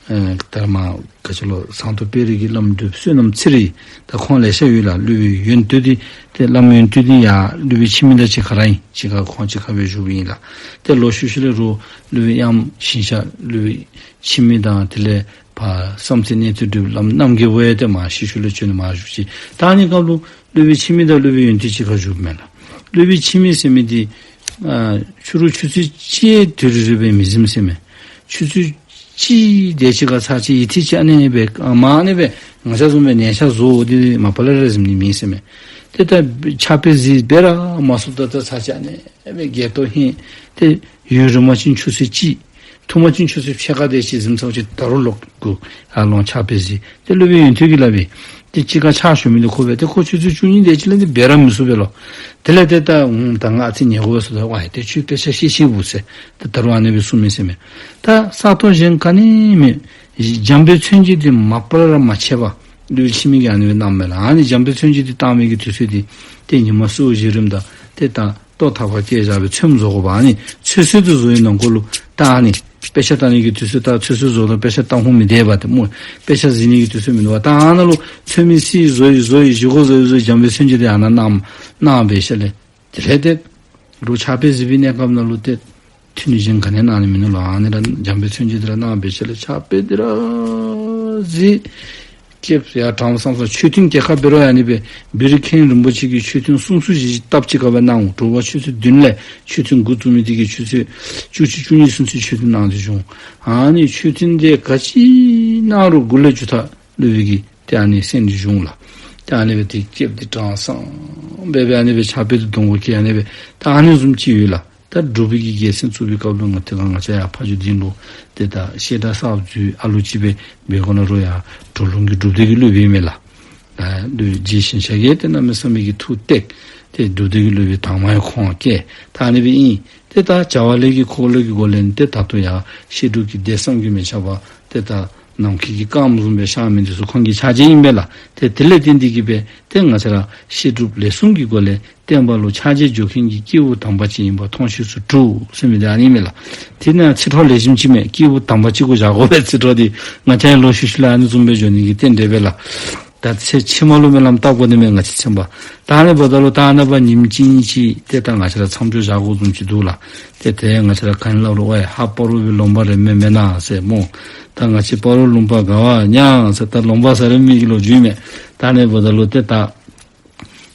ཨེ་ད་མར་ག་ཅི་ལོ་ཟངས་མདོག་དཔལ་རི་གི་བླམ་སྒྲུབ་བསོད་ནམས་ཚེ་རིང་། ད་ཁོང་ལེ་ཤ་ཡོད་ལགས། སློབ་དཔོན་ཡོན་ཏན་འདི་ཏེ་བླམ་ཡོན་ཏན་འདི་ཡར་སློབ་དཔོན་འཆི་མེད་དང་གཅིག་ཁར་ར་ཨིན། གཅིག་ཁར་ཁོང་གཅིག་ཁར་སྦེ་བཞུགསཔ་ཨིན་ལགས། ཏེ་ལོག་ཤུལ་ཤུལ་ལས་རུང་སློབ་དཔོན་དབྱངས་ཞིང་གཤེགས་སློབ་དཔོན་འཆི་མེད་དང་དེ་ལས་ཕར་བསམ་རྩེ་གནས་བརྟན་སྒྲུབ་བླམ་རྣམ་རྒྱལ་བུ་ཡང་ཏེ་མར་ཤུལ་ཤུལ་ལས་བྱོན་ནི་མར་བཞུགས་ཅི། ད་ཨ་ནི་སྐབས་ལུ་སློབ་དཔོན་འཆི་མེད་དང་སློབ་དཔོན་ཡོན་ཏན་གཅིག་ཁར་བཞུགསཔ་མས་ལགས། སློབ་དཔོན་འཆི་མེད་ཟེར་མི་འདི་ཨ་ཕྱི་རུ་ཆུ་ཚོད་གཅིག་དུས་རེ་རེ་སྦེ་མི་གཟིམ་ཟེར་མས། ཆུ་ཚོད་གཅིག་དེ་ཅིག་ཁར་ཚར་གཅིག་ཡིད་ཐིག་ཅིག་ཨ་ནི་སྦེ་ཨ་མར་ཨ་ནི་སྦེ་ང་བཅས་བཟུམ་སྦེ་ཉལ་ཆས་བཟོ་སྟེ་མ་པ་ལས་ར་གཟིམ་ནི་མེད་ཟེར་མས། ཏེ་ད་ཕྱག་དཔེ་གཟིགས་སྦེ་ར་མ་ཚུགསཔ་ད་ད་ཚར་གཅིག་ཨ་ནི་སྦེ་གྱལ་ཐོག་ཧེང་ཏེ་ཡུན་རིངམ་ཅིན་ཆུ་ཚོད་གཅིག། ཐུང་པ་ཅིན་ཆུ་ཚོད་ཕྱེད་ཀ་དེ་ཅིག་གཟིམ་ཚརཝ་ཅིག་ད་རུང་ལོག་དགོ། ཨ་ལོང་ཕྱག་དཔེ་གཟིགས། ཏེ་སློབ་དཔོན་ཡོན་ཏན་གྱིས་སླབ་པས། ཏེ་གཅིག་ཁར་ཕྱག་ཞུ་མི་འདི་ཁོ་སྦེ་ཏེ་ཁོ་ཆུ་ཚོད་བཅུ་གཉིས་དེ་ཅིག་ལས་ཏེ་འབད་ར་མི་ཚུགས་པས་ལོ། དེ་ལས་ཏེ་ད་ཨུམ་ད་ང་ཨ་ཙི་ཉལ་དགོ་པས་ཟེརཝ་ད་ཝའི་ཏེ་ཁྱོད་དཔེ་ཆ་ཤེས་ཤེས་འབད་ཟེར་ཏེ་ད་རུང་ཨ་ནི་སྦེ་གསུངས་མས་ཟེར་མས། ད་ས་སྟོང་གཞན་ག་ནི་མེད། འཇམ་དཔལ་མཚན་བརྗོད་འདི་མ་པ་ལས་ར་མ་ཆད་པར་སློབ་དཔོན་འཆི་མེད་ཀྱིས་ཨ་ནི་སྦེ་གནངམ་མས་ལགས། ཨ་ནི་འཇམ་དཔལ་མཚན་བརྗོད་འདི་བཏང་མི་གི་དུས་ཚོད་འདི་ཏེ་ཉིན་མ་གསོལཝ་བཞེས་རནམ་ད་ཏེ་ད་ལྟོ་ཐག་པ་བཀལ་བཞག་སྦེ་ཚོདམ་བཟོ་དགོ་པས། ཨ་ནི་ཚོད་བསྲེ་འདི་བཟོ་བའི་ནང་འཁོད་ལུ་ད་ཨ་ནི་དཔེ་ཆ་ལྟ་ནི་གི་དུས་ཚོད་ད་ཚོད་བསྲེ་བཟོཝ་ད་དཔེ་ཆ་ལྟ་ཧུམ་མི་སྡོད་པས། ཏེ་སྨོ་དཔེ་ཆ་གཟིགས་ནི་གི་དུས་ཚོད་མིན་འདུག་པ། ད་ཨ་ནཱ་ལུ་ཚོད་མི་བསྲེ་བཟོ་ཡི་བཟོ་ཡི་བཞེས་སྒོ་བཟོ་ཡི་བཟོ་ཡི་འཇམ་དཔལ་མཚན་བརྗོད་འདི་ཨ་ནཱ་གནང་གནང་འབད་ཞིནམ་ལས་དེ་ལས་ཏེ་རུང་ཕྱག་དཔེ་གཟིགས་པའི་གནས་སྐབས་ནང་ལུ་ཏེ་ཐུན་གཞན་ག་ནི་གནང་ནི་མིན་ནུག་ལགས། ཨ་ནི་ར་འཇམ་དཔལ་མཚན་བརྗོད་འདི་ར་གནང་འབད་ཞིནམ་ལས་ཕྱག་དཔེ་འདི་ར་གཟིགས། སྐྱེས་ཡར་དྲངམ་སངས་ས་མཆོད་རྟེན་གྱལ་ཁར་འབད་རུང་ཨ་ནི་སྦེ་སྦིས་རི་མཁན་རིན་པོ་ཆེ་གིས་མཆོད་རྟེན་གསུམ་གསུམ་བཞི་བཞི་བཏབ་ཅིག་ཁར་སྦེ་གནང་འོང་། དྲོ་པ་ཆུ་ཚོད་བདུན་ལས་མཆོད་རྟེན་འགོ་བཙུགས་མི་འདི་གིས་ཆུ་ཚོད་བཅུ་གཅིག་བཅུ་གཉིས་ཚུན་ཚོད་མཆོད་རྟེན་གནང་སྟེ་བཞུགས། ཨ་ནི་མཆོད་རྟེན་འདི་ག་ཅི་གནང་རུང་མགུ་ལས་མཇུག་མཐའ་སློབ་དཔོན་གྱིས་ཏེ་ཨ་ནི་གསན་ཏེ་བཞུགས་ལགས། ཏེ་ཨ་ནི་སྦེ་ཏེ་སྐྱེས་འདི་དྲང་སངས་སྦེ་སྦེ་ཨ་ནི་སྦེ་ཕྱག་དཔེ་འདི་གདོང་གུ་བཀལ་ཨ་ནི་སྦེ་ད་ཨ་ནི་བཟུམ་ཅིག་ཡོད་ལགས། ད་འབྲུག་པའི་གི་རྒྱལ་མཚན་བཙུགས་པའི་སྐབས་ལུ་ང་དེ་ཁར་ང་བཅས་ཡར་ཕ་ཇོ་སྡིངས་ལུ་ཏེ་ད་བཤད་གྲྭ་གསརཔ་འཛུགས། ཨ་ལུ་ཅིག་སྦེ་འབད་དགོ་ན་རུང་ཡར་གྲོ་ལུང་གི་སྒྲུབ་སྡེ་གི་སློབ་དཔོན་མས་ལགས། ད་སློབ་དཔོན་རྗེ་ཞིང་གཤེགས་ཀྱིས་ཏེ་གནམ་མེད་ས་མེད་ཀྱི་ཐུགས་གཏད་དེ་སྒྲུབ་སྡེ་གི་སློབ་དཔོན་དང་པ་ཡང་ཁོང་བཀལ། ད་ཨ་ནི་སྦེ་ཨིན། ཏེ་ད་བྱ་བ་ལས་ཀྱི་འཁོར་ལོ་གི་སྒོ་ལས་ཏེ་ད་ལྟོ་ཡར་བཤད་སྒྲུབ་ཀྱི་སྡེ་བསམ་གྱིས་མི་ཁྱབ་པ་ཏེ་ད་ནམ་མཁའི་གི་སྐརམ་བཟུམ་སྦེ་ཤར་མི་འདི་ཚུ་ཁོང་གི་ཕྱག་རྗེས་ཨིན་པས་ལགས། ཏེ་དེ་ལས་བརྟེན་ཏེ་གི་སྦེ་ཏེ་ང་བཅས་ར་བཤད་སྒྲུབ་ལས་གསུམ་གྱི་སྒོ་ལས་བསྟན་པ་ལུ་ཕྱག་རྗེས་འཇོག་མཁན་གྱི་སྐྱེས་བུ་དམ་པ་ཅིག་ཨིནམ་མཐོང་ཆོས་སུ་གྲུབ་ཟེར་མི་འདི་ཨ་ནི་མས་ལགས། དེ་ནང་ཚིག་གྲོགས་ལེགས་ཤོམ་ཅིག་མས། སྐྱེས་བུ་དམ་པ་ཅིག་གུ་བཞག་དགོ་པའི་ཚིག་གྲོགས་འདི་ང་བཅས་ལོག་ཤུལ་ཤུལ་ལས་ཨ་ནི་བཟུམ་སྦེ་འགྱོ་ནི་གི་རྟེན་འབྲེལ་སྦེ་ལགས། ད་ཚེ་ཕྱི་མ་ལུ་སྨོན་ལམ་བཏབ་དགོ་ནི་མས། ང་བཅས་ཚེ་ཕྱི་མ། ད་ཨ་ནི་འབདཝ་ད་ལུ་ད་ཨ་ནཱ་ཕར་ཉིནམ་གཅིག་གཉིས་ཅིག་ཏེ་ད་ང་བཅས་ར་མཚམས་འཇོག་བཞག་དགོཔ་བཟུམ་ཅིག་འདུག་ལགས། ཏེ་དེ་ང་བཅས་ར་ག་ནི་སླབ་རུང་ཨེ་ཧཱཔ་སྤ་རོ་པའི་ལུང་པ་རེ་མེན་མེན་ན་ཟེར་སྨོ། ད་ང་བཅས་སྤ་རོ་ལུང་པ་དགའ་བ་མྱང་ཟེར་ད་ལུང་པ་ཟེར་མི་གི་ལོ་རྒྱུས་མས། ད་ཨ་ནི་འབདཝ་ད་ལུ་ཏེ་ད་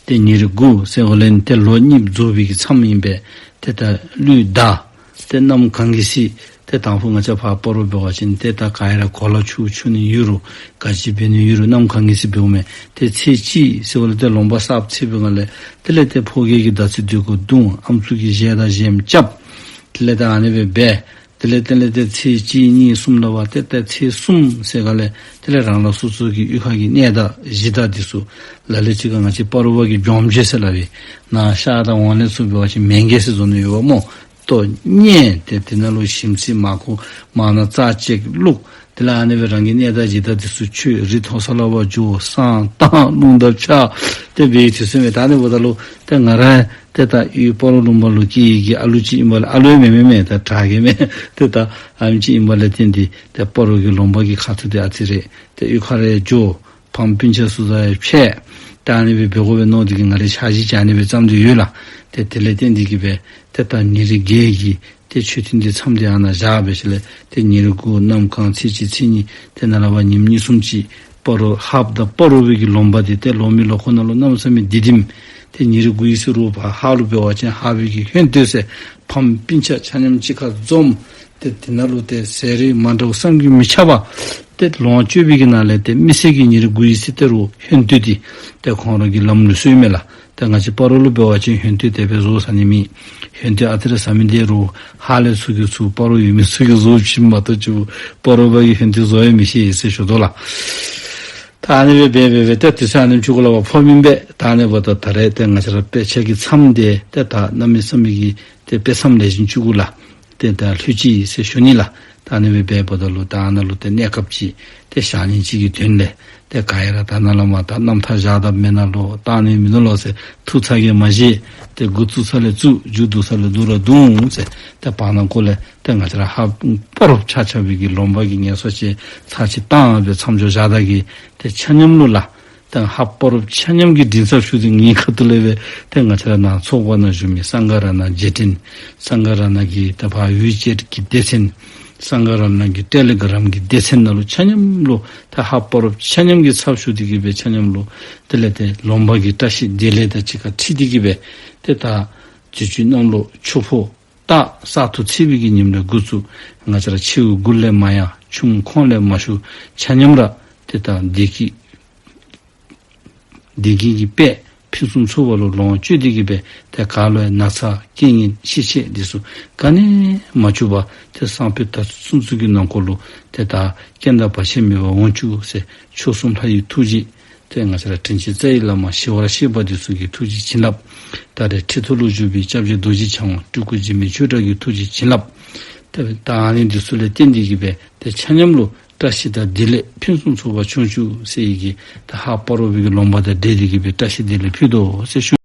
ཏེ་ཉེར་དགུ་ཟེར་འགོ་ལས་ཏེ་ལོ་གཉིས་རྫོགས་པའི་གི་མཚམས་ཨིན་པས། ཏེ་ད་ཀླུའི་ཟླ་ཏེ་གནམ་གང་གི་ཚེ་ཏེ་དང་ཕུ་ང་བཅས་ཕར་སྤ་རོ་འབད་བ་ཅིན་ཏེ་ད་ག་ཡ་ར་གོ་ལ་ཆུ་འཁྱུ་ནི་ཡོད་རུང་ག་ཅི་འབད་ནི་ཡོད་རུང་གནམ་གང་གི་ཚེ་འབདཝ་མས། ཏེ་ཚེས་གཅིག་ཟེརཝ་ལས་ཏེ་ལུང་པ་གསརཔ་ཚེས་པའི་སྒང་ལས་དེ་ལས་ཏེ་ཕོ་རྒས་ཀྱིས་ཟླ་ཚེས་དེ་གུ་བརྡུང་ཨམ་སྲུ་གིས་གཞས་དང་གཞས་རྐྱབ། དེ་ལས་ཏེ་ཨ་ནི་སྦེ་འབད། དེ་ལས་དེ་ལས་ཏེ་ཚེས་གཅིག་གཉིས་གསུམ་ལ་བར་ཏེ་ཏེ་ཚེས་གསུམ་ཟེར་སྒང་ལས་དེ་ལས་རང་རང་སོ་སོ་གི་གཡུས་ཁ་གི་གནས་བདག་གཞི་བདག་འདི་ཚུ་ལ་ལུ་ཅིག་ཁར་ང་བཅས་སྤ་རོ་པ་གིས་བྱོན་བྱོན་ཟེར་སླབ་པས། ནཱ་ཤར་དང་ཝང་ལེ་ཚུ་འབད་བ་ཅིན་མེན་གེ་ཟེར་བཟོ་ནི་ཡོདཔ་སྨོ། ལྟོ་ཉལ་ཏེ་དེ་ནང་ལུ་ཞིམ་ཚིག་མར་ཁུ་མར་ནང་རྩ་ཅིག་བླུགས། དེ་ལས་ཨ་ནི་སྦེ་རང་གི་གནས་བདག་གཞི་བདག་འདི་ཚུ་མཆོད། རི་མཐོ་ས་ལ་བར་འགྱོ། བསང་བཏང་རླུང་དར་འཕྱར། ཏེ་འབད་དེ་ཚུ་མས། ད་ཨ་ནི་འབདཝ་ད་ལུ་ཏེ་ང་ར་ཏེ་ད་ཡུལ་སྤ་རོ་ལུང་པ་ལུ་སྐྱེས་ཡི་གི་ཨ་ལུ་ཅིག་ཨིན་པ་ལས་ཨ་ལུ་ཡང་མེན་མེན་མས། ད་དྲག་གེ་མས། ཏེ་ད་ཨ་ནེམ་ཅིག་ཨིན་པ་ལས་བརྟེན་ཏེ་ཏེ་སྤ་རོ་གི་ལུང་པ་གི་ཁ་ཐུག་འདི་ཨ་ཙི་རེ་ཏེ་གཡུས་ཁར་ཡང་འགྱོ། ཕམ་སྤུན་ཆ་ཚུ་ཚུ་ཡང་ཕྱད། ད་ཨ་ནི་སྦེ་འབད་དགོ་པས་མནོ་སྟེ་གིས་ང་རའི་འཆར་གཞི་ཅིག་ཨ་ནི་སྦེ་བརྩམས་ཏེ་ཡོད་ལགས། ཏེ་དེ་ལས་བརྟེན་ཏེ་གིས་སྦེ་ཏེ་ད་ཉེར་བརྒྱད་ཀྱི་ཏེ་མཆོད་རྟེན་འདི་མཚམས་འདི་ཨ་ནཱ་བཞག་སྦེ་ཞིནམ་ལས་ཏེ་ཉེར་དགུ་གནམ་གང་ཚེས་གཅིག་ཚེས་གཉིས་ཏེ་ནཱ་ལས་ཕར་ཉིནམ་གཉིས་གསུམ་ཅིག་སྤ་རོ་ཧཱཔ་དང་སྤ་རོ་པའི་གི་ལུང་པ་འདི་ཏེ་ལོ་མི་ལོ་འཁོར་ནང་ལུ་གནམ་མེད་ས་མེད་བདེ་ལྡན། ཏེ་ཉེར་དགུ་ཡི་ཚེ་རུ་ཕར་ཧཱཔ་ལུ་འབད་བ་ཅིན་ཧཱཔ་པའི་གི་ཧོན་སྟོད་ཟེར་ཕམ་སྤུན་ཆ་ཆ་མཉམ་གཅིག་ཁར་འཛོམས། ཏེ་དེ་ནང་ལུ་ཏེ་ཟས་རིགས་མ་འདྲཝ་བསམ་གྱིས་མི་ཁྱབ་པ་ཏེ་ལོངས་སྤྱོད་པའི་གི་ནང་ལས་ཏེ་མི་སེར་གྱིས་ཉེར་དགུ་ཡི་ཚེ་ཏེ་རུ་ཧོན་སྟོད་འདི་ཏེ་ཁོང་ར་གིས་ལམ་ལུགས་སྲོལ་མས་ལགས། ཏེ་ང་བཅས་སྤ་རོ་ལུ་འབད་བ་ཅིན་ཧོན་སྟོད་དེ་སྦེ་བཟོ་ཟ་ནི་མེད། ཧོན་སྟོད་ཨ་ཙི་རེ་ཟ་མི་འདི་རུ་ཧཱཔ་ལས་ཚུ་གིས་ཚུ་སྤ་རོ་ཡུལ་མི་ཚུ་གིས་བཟོ་བྱིན་མ་གཏོགས་ཅིག་སྤ་རོ་པ་གིས་ཧོན་སྟོད་བཟོ་ཡང་མི་ཤེས་ཟེར་ཞུ་དོ་ལགས། ད་ཨ་ནི་སྦེ་འབད་འབད་འབད་ཏེ་དུས་ཚོད་ཨ་ནེམ་ཅིག་གུ་ལས་ཕར་ཕོགཔ་ཨིན་པས། ད་ཨ་ནི་འབདཝ་ད་ད་རེས་ཏེ་ང་བཅས་ར་དཔེ་ཆ་གི་མཚམས་འདི་ཏེ་ད་གནམ་མེད་ས་མེད་ཀྱི་ཏེ་དཔེ་མཚམས་ལེགས་ཤོམ་ཅིག་གུ་ལགས། ཏེ་ད་ལྷོད་ཅི་ཟེར་ཞུ་ནི་ལགས། ད་ཨ་ནི་སྦེ་འབདཝ་ད་ལུ་ད་ཨ་ནཱ་ལུ་ཏེ་གནས་སྐབས་ཅིག་ཏེ་བཞག་ནི་ཅིག་གི་དོན་ལས་ཏེ་ག་ཡ་ར་ད་ནཱ་ལས་མར་ད་རྣམ་ཐར་བཞག་དཔ་མེན་ན་ལོ་བཏང་ནི་མིན་ནུག་ལོ་ཟེར་ཐུགས་ཚ་གྱང་མ་བཞེས། ཏེ་འགོ་བཙུགས་ས་ལས་བཙུགས་མཇུག་བསྡུ་ས་ལས་བསྡུ་ར་བསྡུ་འོང་ཟེར། ཏེ་བར་ན་ཀོ་ལས་ཏེ་ང་བཅས་ར་ཧཱཔ་སྤ་རོ་ཆ་ཁྱབ་པའི་གི་ལུང་པ་གི་ངལ་གསོ་ཅིག་ཚར་ཅིག་བཏང་སྦེ་མཚམས་འཇོག་བཞག་ད་གི་ཏེ་ཆ་མཉམ་ལུ་ལགས། ཏེ་ཧཱཔ་སྤ་རོ་ཆ་མཉམ་གྱིས་མགྲིན་ཚབ་ཞུ་སྟེ་ངེའི་ཁ་ཐུག་ལས་སྦེ་ཏེ་ང་བཅས་ར་ནཱ་ཚོགས་པ་ནང་བཞུགས་མི་སངྒ་རཏྣ་རྗེས་དྲན། སངྒ་རཏྣ་གི་ཏེ་ཕར་འོད་བྱེད་ཀྱི་སྡེ་ཚན། སངྒ་རཏྣ་གི་ཊེ་ལི་ག་རམ་གྱི་སྡེ་ཚན་ནང་ལུ་ཆ་མཉམ་ལུ་ད་ཧཱཔ་སྤ་རོ་ཆ་མཉམ་གྱིས་ཚབ་ཞུ་སྟེ་གི་སྦེ་ཆ་མཉམ་ལུ་དེ་ལས་ཏེ་ལུང་པ་གི་བཀྲ་ཤིས་བདེ་ལེགས་དང་གཅིག་ཁར་འཁྲིལ་ཏེ་གི་སྦེ་ཏེ་ད་དུས་ཅི་གནམ་ལོ་ཆུ་ཕོ་སྟག་གསར་དུ་ཚེས་པའི་གི་ཉིནམ་ལས་འགོ་བཙུགས་ང་བཅས་ར་ཕྱེད་མགུ་ལས་མ་ཡལ་ཆུམ་ཁོང་ལས་མ་ཞུགས་ཆ་མཉམ་ར་ཏེ་ད་བདེ་སྐྱིད་བདེ་སྐྱིད་ཀྱི་དཔལ་ཕུན་སུམ་ཚོགས་པ་ལུ་ལོངས་སྤྱོད་དེ་གི་སྦེ་ཏེ་ག་ལུ་ཡང་ན་ཚ་རྐྱེན་ངན་ཤི་ཆད་འདི་ཚུ་ག་ནི་མ་བྱུང་བར་ཏེ་སང་ཕོད་ད་ཚུན་ཚོད་ཀྱི་ནང་འཁོད་ལུ་ཏེ་ད་རྐྱེན་དང་བར་ཆད་མེད་པར་འོང་བཅུག་ཟེར་མཆོག་གསུམ་ལྷ་ཡི་ཐུགས་རྗེ། ཏེ་ང་བཅས་ར་དྲིན་ཅན་རྩ་བའི་བླ་མ་ཞི་བར་གཤེགས་པ་འདི་ཚུ་གི་ཐུགས་རྗེ་བྱིན་རླབས། ད་རེས་ཁྲི་ཐོག་ལུ་བཞུགས་པའི་སྐྱབས་རྗེ་རྡོ་རྗེ་འཆང་དབང་སྤྲུལ་སྐུ་འཇིགས་མེད་ཆོས་གྲགས་ཀྱི་ཐུགས་རྗེ་བྱིན་རླབས། ཏེ་ད་ཨ་ནི་འདི་ཚུ་ལས་བརྟེན་ཏེ་གི་སྦེ་ཏེ་ཆ་མཉམ་ལུ་བཀྲ་ཤིས་དང་བདེ་ལེགས་ཕུན་སུམ་ཚོགས་པ་བྱུང་བཅུག་ཟེར་བའི་གི་ད་ཧཱཔ་སྤ་རོ་པའི་གི་ལུང་པ་དང་འབྲེལ་ཏེ་གི་སྦེ་བཀྲ་ཤིས་བདེ་ལེགས་ཕུལ་དོ་ཟེར་ཞུ།